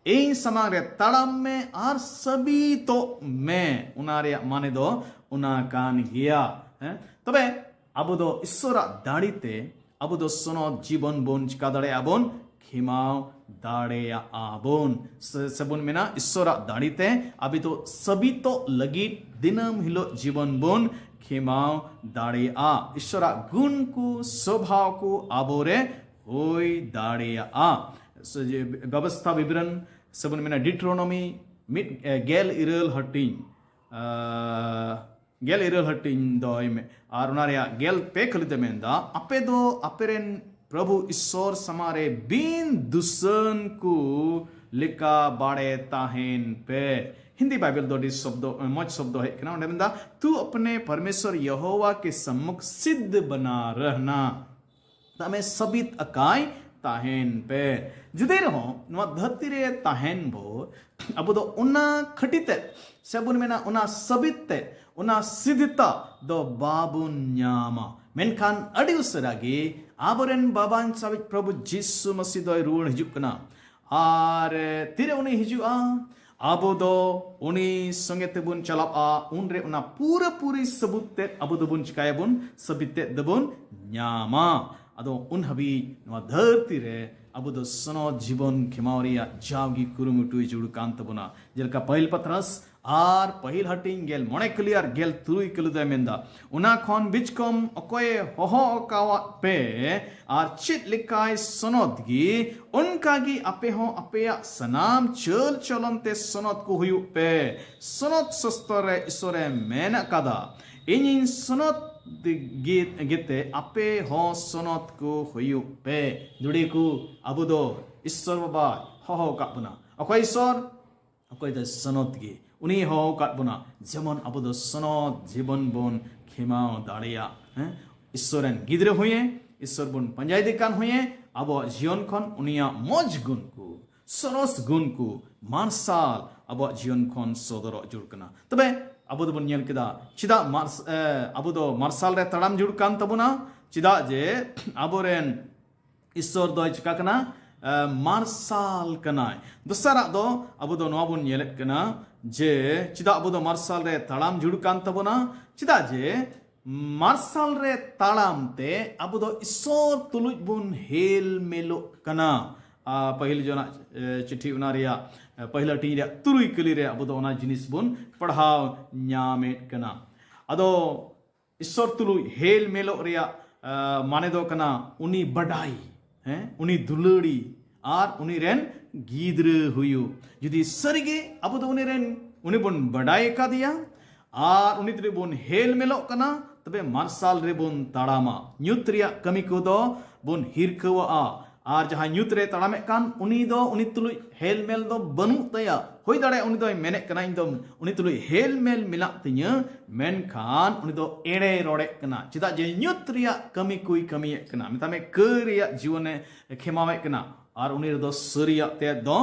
ᱤᱧ ᱥᱟᱢᱟᱝ ᱨᱮ ᱛᱟᱲᱟᱢ ᱢᱮ ᱟᱨ ᱥᱟᱹᱵᱤᱛᱚᱜ ᱢᱮ᱾ ᱚᱱᱟ ᱨᱮᱭᱟᱜ ᱢᱟᱱᱮ ᱫᱚ ᱚᱱᱟ ᱠᱟᱱ ᱜᱮᱭᱟ᱾ ᱦᱮᱸ? ᱛᱚᱵᱮ ᱟᱵᱚ ᱫᱚ ᱤᱥᱥᱚᱨᱟᱜ ᱫᱟᱲᱮ ᱛᱮ ᱟᱵᱚ ᱫᱚ ᱥᱚᱱᱚᱛ ᱡᱤᱵᱚᱱ ᱵᱚᱱ ᱪᱤᱠᱟ ᱫᱟᱲᱮᱭᱟᱜᱼᱟ ᱵᱚᱱ? ᱠᱷᱮᱢᱟᱣ ᱫᱟᱲᱮᱭᱟᱜᱼᱟ ᱵᱚᱱ᱾ ᱥᱮ, ᱥᱮᱵᱚᱱ ᱢᱮᱱᱟ, ᱤᱥᱥᱚᱨᱟᱜ ᱫᱟᱲᱮ ᱛᱮ ᱟᱵᱚ ᱫᱚ ᱥᱟᱹᱵᱤᱛᱚᱜ ᱞᱟᱹᱜᱤᱫ ᱫᱤᱱᱟᱹᱢ ᱦᱤᱞᱳᱜ ᱡᱤᱵᱚᱱ ᱵᱚᱱ ᱠᱷᱮᱢᱟᱣ ᱫᱟᱲᱮᱭᱟᱜᱼᱟ᱾ ᱤᱥᱥᱚᱨᱟᱜ ᱜᱩᱱ ᱠᱚ, ᱥᱚᱵᱷᱟᱣ ᱠᱚ ᱟᱵᱚᱨᱮ ᱦᱩᱭ ᱫᱟᱲᱮᱭᱟᱜᱼᱟ᱾ ᱥᱮ ᱡᱮ ᱵᱮᱵᱚᱥᱛᱷᱟ ᱵᱤᱵᱚᱨᱚᱱ ᱥᱮᱵᱚᱱ ᱢᱮᱱᱟ ᱰᱤᱴᱨᱳᱱᱚᱢᱤ ᱢᱤᱫ, ᱮ, ᱜᱮᱞ ᱤᱨᱟᱹᱞ ᱦᱟᱹᱴᱤᱧ, ᱟ, ᱜᱮᱞ ᱤᱨᱟᱹᱞ ᱦᱟᱹᱴᱤᱧ ᱫᱚᱭ ᱢᱮ-, ᱟᱨ ᱚᱱᱟ ᱨᱮᱭᱟᱜ ᱜᱮᱞ ᱯᱮ ᱠᱷᱟᱹᱞᱤ ᱛᱮ ᱢᱮᱱᱫᱟ, ᱟᱯᱮ ᱫᱚ ᱟᱯᱮᱨᱮᱱ ᱯᱨᱚᱵᱷᱩ ᱤᱥᱥᱚᱨ ᱥᱟᱢᱟᱝ ᱨᱮ ᱵᱤᱱ ᱫᱩᱥᱟᱹᱱ ᱠᱚ ᱞᱮᱠᱟ ᱵᱟᱲᱮ ᱛᱟᱦᱮᱱ ᱯᱮ᱾ ᱦᱤᱱᱫᱤ ᱵᱟᱭᱵᱮᱞ ᱫᱚ ᱟᱹᱰᱤ ᱥᱚᱵᱫᱚ, ᱢᱚᱡᱽ ᱥᱚᱵᱫᱚ ᱦᱮᱡ ᱠᱟᱱᱟ᱾ ᱚᱸᱰᱮ ᱢᱮᱱᱫᱟ, ᱛᱩ ᱟᱯᱱᱮ ᱯᱚᱨᱢᱮᱥᱣᱚᱨ ᱭᱮᱦᱳᱣᱟ ᱠᱮ ᱥᱟᱢᱢᱩᱠ ᱥᱤᱫᱷ ᱵᱟᱱᱟ ᱨᱟᱦᱱᱟ᱾ ᱛᱟᱢᱮ ᱥᱟᱵᱤᱛ ᱟᱠᱟᱭ ᱛᱟᱦᱮᱱ ᱯᱮ᱾ ᱡᱩᱫᱤ ᱨᱮᱦᱚᱸ ᱱᱚᱣᱟ ᱫᱷᱟᱹᱨᱛᱤ ᱨᱮ ᱛᱟᱦᱮᱱ ᱵᱷᱳᱨ ᱟᱵᱚ ᱫᱚ ᱚᱱᱟ ᱠᱷᱟᱹᱴᱤ ᱛᱮ, ᱥᱮ ᱵᱚᱱ ᱢᱮᱱᱟ ᱚᱱᱟ ᱥᱟᱵᱤᱛ ᱛᱮ, ᱚᱱᱟ ᱥᱤᱫᱷᱤᱛᱟ ᱫᱚ ᱵᱟᱵᱚᱱ ᱧᱟᱢᱟ᱾ ᱢᱮᱱᱠᱷᱟᱱ ᱟᱹᱰᱤ ᱩᱥᱟᱹᱨᱟ ᱜᱮ ᱟᱵᱚᱨᱮᱱ ᱵᱟᱵᱟᱧ ᱥᱟᱵᱤᱡ ᱯᱨᱚᱵᱷᱩ ᱡᱤᱥᱩ ᱢᱟᱥᱤ ᱫᱚᱭ ᱨᱩᱣᱟᱹᱲ ᱦᱤᱡᱩᱜ ᱠᱟᱱᱟ᱾ ᱟᱨ ᱛᱤᱨᱮ ᱩᱱᱤ ᱦᱤᱡᱩᱜᱼᱟ? ᱟᱵᱚ ᱫᱚ ᱩᱱᱤ ᱥᱚᱸᱜᱮ ᱛᱮᱵᱚᱱ ᱪᱟᱞᱟᱜᱼᱟ᱾ ᱩᱱᱨᱮ ᱚᱱᱟ ᱯᱩᱨᱟᱹ ᱯᱩᱨᱤ ᱥᱟᱹᱵᱩᱛ ᱛᱮᱫ ᱟᱵᱚ ᱫᱚᱵᱚᱱ ᱪᱤᱠᱟᱹᱭᱟᱵᱚᱱ? ᱥᱟᱹᱵᱤᱛ ᱛᱮᱫ ᱫᱚᱵᱚᱱ ᱧᱟᱢᱟ᱾ ᱟᱫᱚ ᱩᱱ ᱦᱟᱹᱵᱤᱡ ᱱᱚᱣᱟ ᱫᱷᱟᱹᱨᱛᱤ ᱨᱮ ᱟᱵᱚ ᱫᱚ ᱥᱚᱱᱚᱛ ᱡᱤᱵᱚᱱ ᱠᱷᱮᱢᱟᱣ ᱨᱮᱭᱟᱜ ᱡᱟᱣᱜᱮ ᱠᱩᱨᱩᱢᱩᱴᱩᱭ ᱡᱟᱹᱨᱩᱲ ᱠᱟᱱ ᱛᱟᱵᱚᱱᱟ᱾ ᱡᱮᱞᱮᱠᱟ ᱯᱟᱹᱦᱤᱞ ᱯᱟᱛᱨᱟᱥ ᱟᱨ ᱯᱟᱹᱦᱤᱞ ᱦᱟᱹᱴᱤᱧ ᱜᱮᱞ ᱢᱚᱬᱮ ᱠᱟᱹᱞᱤ ᱟᱨ ᱜᱮᱞ ᱛᱩᱨᱩᱭ ᱠᱟᱹᱞᱤ ᱫᱚᱭ ᱢᱮᱱᱫᱟ, ᱚᱱᱟ ᱠᱷᱚᱱ ᱵᱤᱪᱠᱚᱢ ᱚᱠᱚᱭᱮ ᱦᱚᱦᱚ ᱟᱠᱟᱣᱟᱫ ᱯᱮ ᱟᱨ ᱪᱮᱫ ᱞᱮᱠᱟᱭ ᱥᱚᱱᱚᱛ ᱜᱮ, ᱚᱱᱠᱟ ᱜᱮ ᱟᱯᱮ ᱦᱚᱸ ᱟᱯᱮᱭᱟᱜ ᱥᱟᱱᱟᱢ ᱪᱟᱹᱞ ᱪᱚᱞᱚᱱ ᱛᱮ ᱥᱚᱱᱚᱛ ᱠᱚ ᱦᱩᱭᱩᱜ ᱯᱮ᱾ ᱥᱚᱱᱚᱛ ᱥᱚᱥᱛᱚᱨ ᱨᱮ ᱤᱥᱚᱨᱮ ᱢᱮᱱ ᱟᱠᱟᱫᱟ, ᱤᱧᱤᱧ ᱥᱚᱱᱚᱛ ᱜᱮ-, ᱜᱮᱛᱮ ᱟᱯᱮ ᱦᱚᱸ ᱥᱚᱱᱚᱛ ᱠᱚ ᱦᱩᱭᱩᱜ ᱯᱮ᱾ ᱫᱩᱲᱤ ᱠᱚ, ᱟᱵᱚ ᱫᱚ ᱤᱥᱚᱨ ᱵᱟᱵᱟ ᱦᱚᱦᱚ ᱟᱠᱟᱫ ᱵᱚᱱᱟ᱾ ᱚᱠᱚᱭ ᱤᱥᱚᱨ? ᱚᱠᱚᱭ ᱫᱚ ᱥᱚᱱᱚᱛ ᱜᱮ᱾ ᱩᱱᱤ ᱦᱚᱦᱚ ᱟᱠᱟᱫ ᱵᱚᱱᱟ, ᱡᱮᱢᱚᱱ ᱟᱵᱚ ᱫᱚ ᱥᱚᱱᱚᱛ ᱡᱤᱵᱚᱱ ᱵᱚᱱ ᱠᱷᱮᱢᱟᱣ ᱫᱟᱲᱮᱭᱟᱜ᱾ ᱦᱮᱸ? ᱤᱥᱚᱨ ᱨᱮᱱ ᱜᱤᱫᱽᱨᱟᱹ ᱦᱩᱭᱮ, ᱤᱥᱚᱨ ᱵᱚᱱ ᱯᱟᱸᱡᱟᱭᱮᱫᱮ ᱠᱟᱱ ᱦᱩᱭᱮ, ᱟᱵᱚᱣᱟᱜ ᱡᱤᱭᱚᱱ ᱠᱷᱚᱱ ᱩᱱᱤᱭᱟᱜ ᱢᱚᱡᱽ ᱜᱩᱱ ᱠᱚ, ᱥᱚᱨᱚᱥ ᱜᱩᱱ ᱠᱚ, ᱢᱟᱨᱥᱟᱞ ᱟᱵᱚᱣᱟᱜ ᱡᱤᱭᱚᱱ ᱠᱷᱚᱱ ᱥᱚᱫᱚᱨᱚᱜ ᱡᱟᱹᱨᱩᱲ ᱠᱟᱱᱟ᱾ ᱛᱚᱵᱮ ᱟᱵᱚ ᱫᱚᱵᱚᱱ ᱧᱮᱞ ᱠᱮᱫᱟ, ᱪᱮᱫᱟᱜ ᱢᱟᱨᱥ-, ᱮ, ᱟᱵᱚ ᱫᱚ ᱢᱟᱨᱥᱟᱞ ᱨᱮ ᱛᱟᱲᱟᱢ ᱡᱟᱹᱨᱩᱲ ᱠᱟᱱ ᱛᱟᱵᱚᱱᱟ? ᱪᱮᱫᱟᱜ ᱡᱮ ᱟᱵᱚᱨᱮᱱ ᱤᱥᱚᱨ ᱫᱚᱭ ᱪᱤᱠᱟ ᱠᱟᱱᱟ? ᱮ, ᱢᱟᱨᱥᱟᱞ ᱠᱟᱱᱟᱭ᱾ ᱫᱚᱥᱟᱨᱟᱜ ᱫᱚ ᱟᱵᱚ ᱫᱚ ᱱᱚᱣᱟ ᱵᱚᱱ ᱧᱮᱞᱮᱫ ᱠᱟᱱᱟ ᱡᱮ ᱪᱮᱫᱟᱜ ᱟᱵᱚ ᱫᱚ ᱢᱟᱨᱥᱟᱞ ᱨᱮ ᱛᱟᱲᱟᱢ ᱡᱟᱹᱨᱩᱲ ᱠᱟᱱ ᱛᱟᱵᱚᱱᱟ? ᱪᱮᱫᱟᱜ ᱡᱮ ᱢᱟᱨᱥᱟᱞ ᱨᱮ ᱛᱟᱲᱟᱢ ᱛᱮ ᱟᱵᱚ ᱫᱚ ᱤᱥᱚᱨ ᱛᱩᱞᱩᱡ ᱵᱚᱱ ᱦᱮᱞ ᱢᱮᱞᱚᱜ ᱠᱟᱱᱟ᱾ ᱟ, ᱯᱟᱹᱦᱤᱞ ᱡᱚᱱᱟᱜ, ᱮ, ᱪᱤᱴᱷᱤ ᱚᱱᱟ ᱨᱮᱭᱟᱜ, ᱮ, ᱯᱟᱹᱦᱤᱞ ᱦᱟᱹᱴᱤᱧ ᱨᱮᱭᱟᱜ ᱛᱩᱨᱩᱭ ᱠᱟᱹᱞᱤ ᱨᱮ ᱟᱵᱚ ᱫᱚ ᱚᱱᱟ ᱡᱤᱱᱤᱥ ᱵᱚᱱ ᱯᱟᱲᱦᱟᱣ ᱧᱟᱢᱮᱫ ᱠᱟᱱᱟ᱾ ᱟᱫᱚ ᱤᱥᱚᱨ ᱛᱩᱞᱩᱡ ᱦᱮᱞ ᱢᱮᱞᱚᱜ ᱨᱮᱭᱟᱜ, ᱟ, ᱢᱟᱱᱮ ᱫᱚ ᱠᱟᱱᱟ ᱩᱱᱤ ᱵᱟᱰᱟᱭ᱾ ᱦᱮᱸ, ᱩᱱᱤ ᱫᱩᱞᱟᱹᱲᱤ ᱟᱨ ᱩᱱᱤ ᱨᱮᱱ ᱜᱤᱫᱽᱨᱟᱹ ᱦᱩᱭᱩᱜ᱾ ᱡᱩᱫᱤ ᱥᱟᱹᱨᱤᱜᱮ ᱟᱵᱚ ᱫᱚ ᱩᱱᱤ ᱨᱮᱱ, ᱩᱱᱤ ᱵᱚᱱ ᱵᱟᱰᱟᱭ ᱟᱠᱟᱫᱮᱭᱟ ᱟᱨ ᱩᱱᱤ ᱛᱩᱞᱩᱡ ᱵᱚᱱ ᱦᱮᱞ ᱢᱮᱞᱚᱜ ᱠᱟᱱᱟ, ᱛᱚᱵᱮ ᱢᱟᱨᱥᱟᱞ ᱨᱮᱵᱚᱱ ᱛᱟᱲᱟᱢᱟ᱾ ᱧᱩᱛ ᱨᱮᱭᱟᱜ ᱠᱟᱹᱢᱤ ᱠᱚᱫᱚ ᱵᱚᱱ ᱦᱤᱨᱠᱟᱹᱣᱟᱜᱼᱟ᱾ ᱟᱨ ᱡᱟᱦᱟᱸᱭ ᱧᱩᱛ ᱨᱮ ᱛᱟᱲᱟᱢᱮᱫ ᱠᱟᱱ, ᱩᱱᱤ ᱫᱚ, ᱩᱱᱤ ᱛᱩᱞᱩᱡ ᱦᱮᱞ ᱢᱮᱞ ᱫᱚ ᱵᱟᱹᱱᱩᱜ ᱛᱟᱭᱟ᱾ ᱦᱩᱭ ᱫᱟᱲᱮᱭᱟᱜᱼᱟ ᱩᱱᱤ ᱫᱚᱭ ᱢᱮᱱᱮᱫ ᱠᱟᱱᱟ, "ᱤᱧ ᱫᱚ ᱩᱱᱤ ᱛᱩᱞᱩᱡ ᱦᱮᱞ ᱢᱮᱞ ᱢᱮᱱᱟᱜ ᱛᱤᱧᱟᱹ", ᱢᱮᱱᱠᱷᱟᱱ ᱩᱱᱤ ᱫᱚ ᱮᱲᱮ ᱨᱚᱲᱮᱫ ᱠᱟᱱᱟ᱾ ᱪᱮᱫᱟᱜ ᱡᱮ ᱧᱩᱛ ᱨᱮᱭᱟᱜ ᱠᱟᱹᱢᱤ ᱠᱚᱭ ᱠᱟᱹᱢᱤᱭᱮᱫ ᱠᱟᱱᱟ᱾ ᱢᱮᱛᱟᱜ ᱢᱮ, ᱠᱟᱹᱭ ᱨᱮᱭᱟᱜ ᱡᱤᱭᱚᱱᱮ ᱠᱷᱮᱢᱟᱣᱮᱫ ᱠᱟᱱᱟ᱾ ᱟᱨ ᱩᱱᱤ ᱨᱮᱫᱚ ᱥᱟᱹᱨᱤᱭᱟᱜ ᱛᱮᱫ ᱫᱚ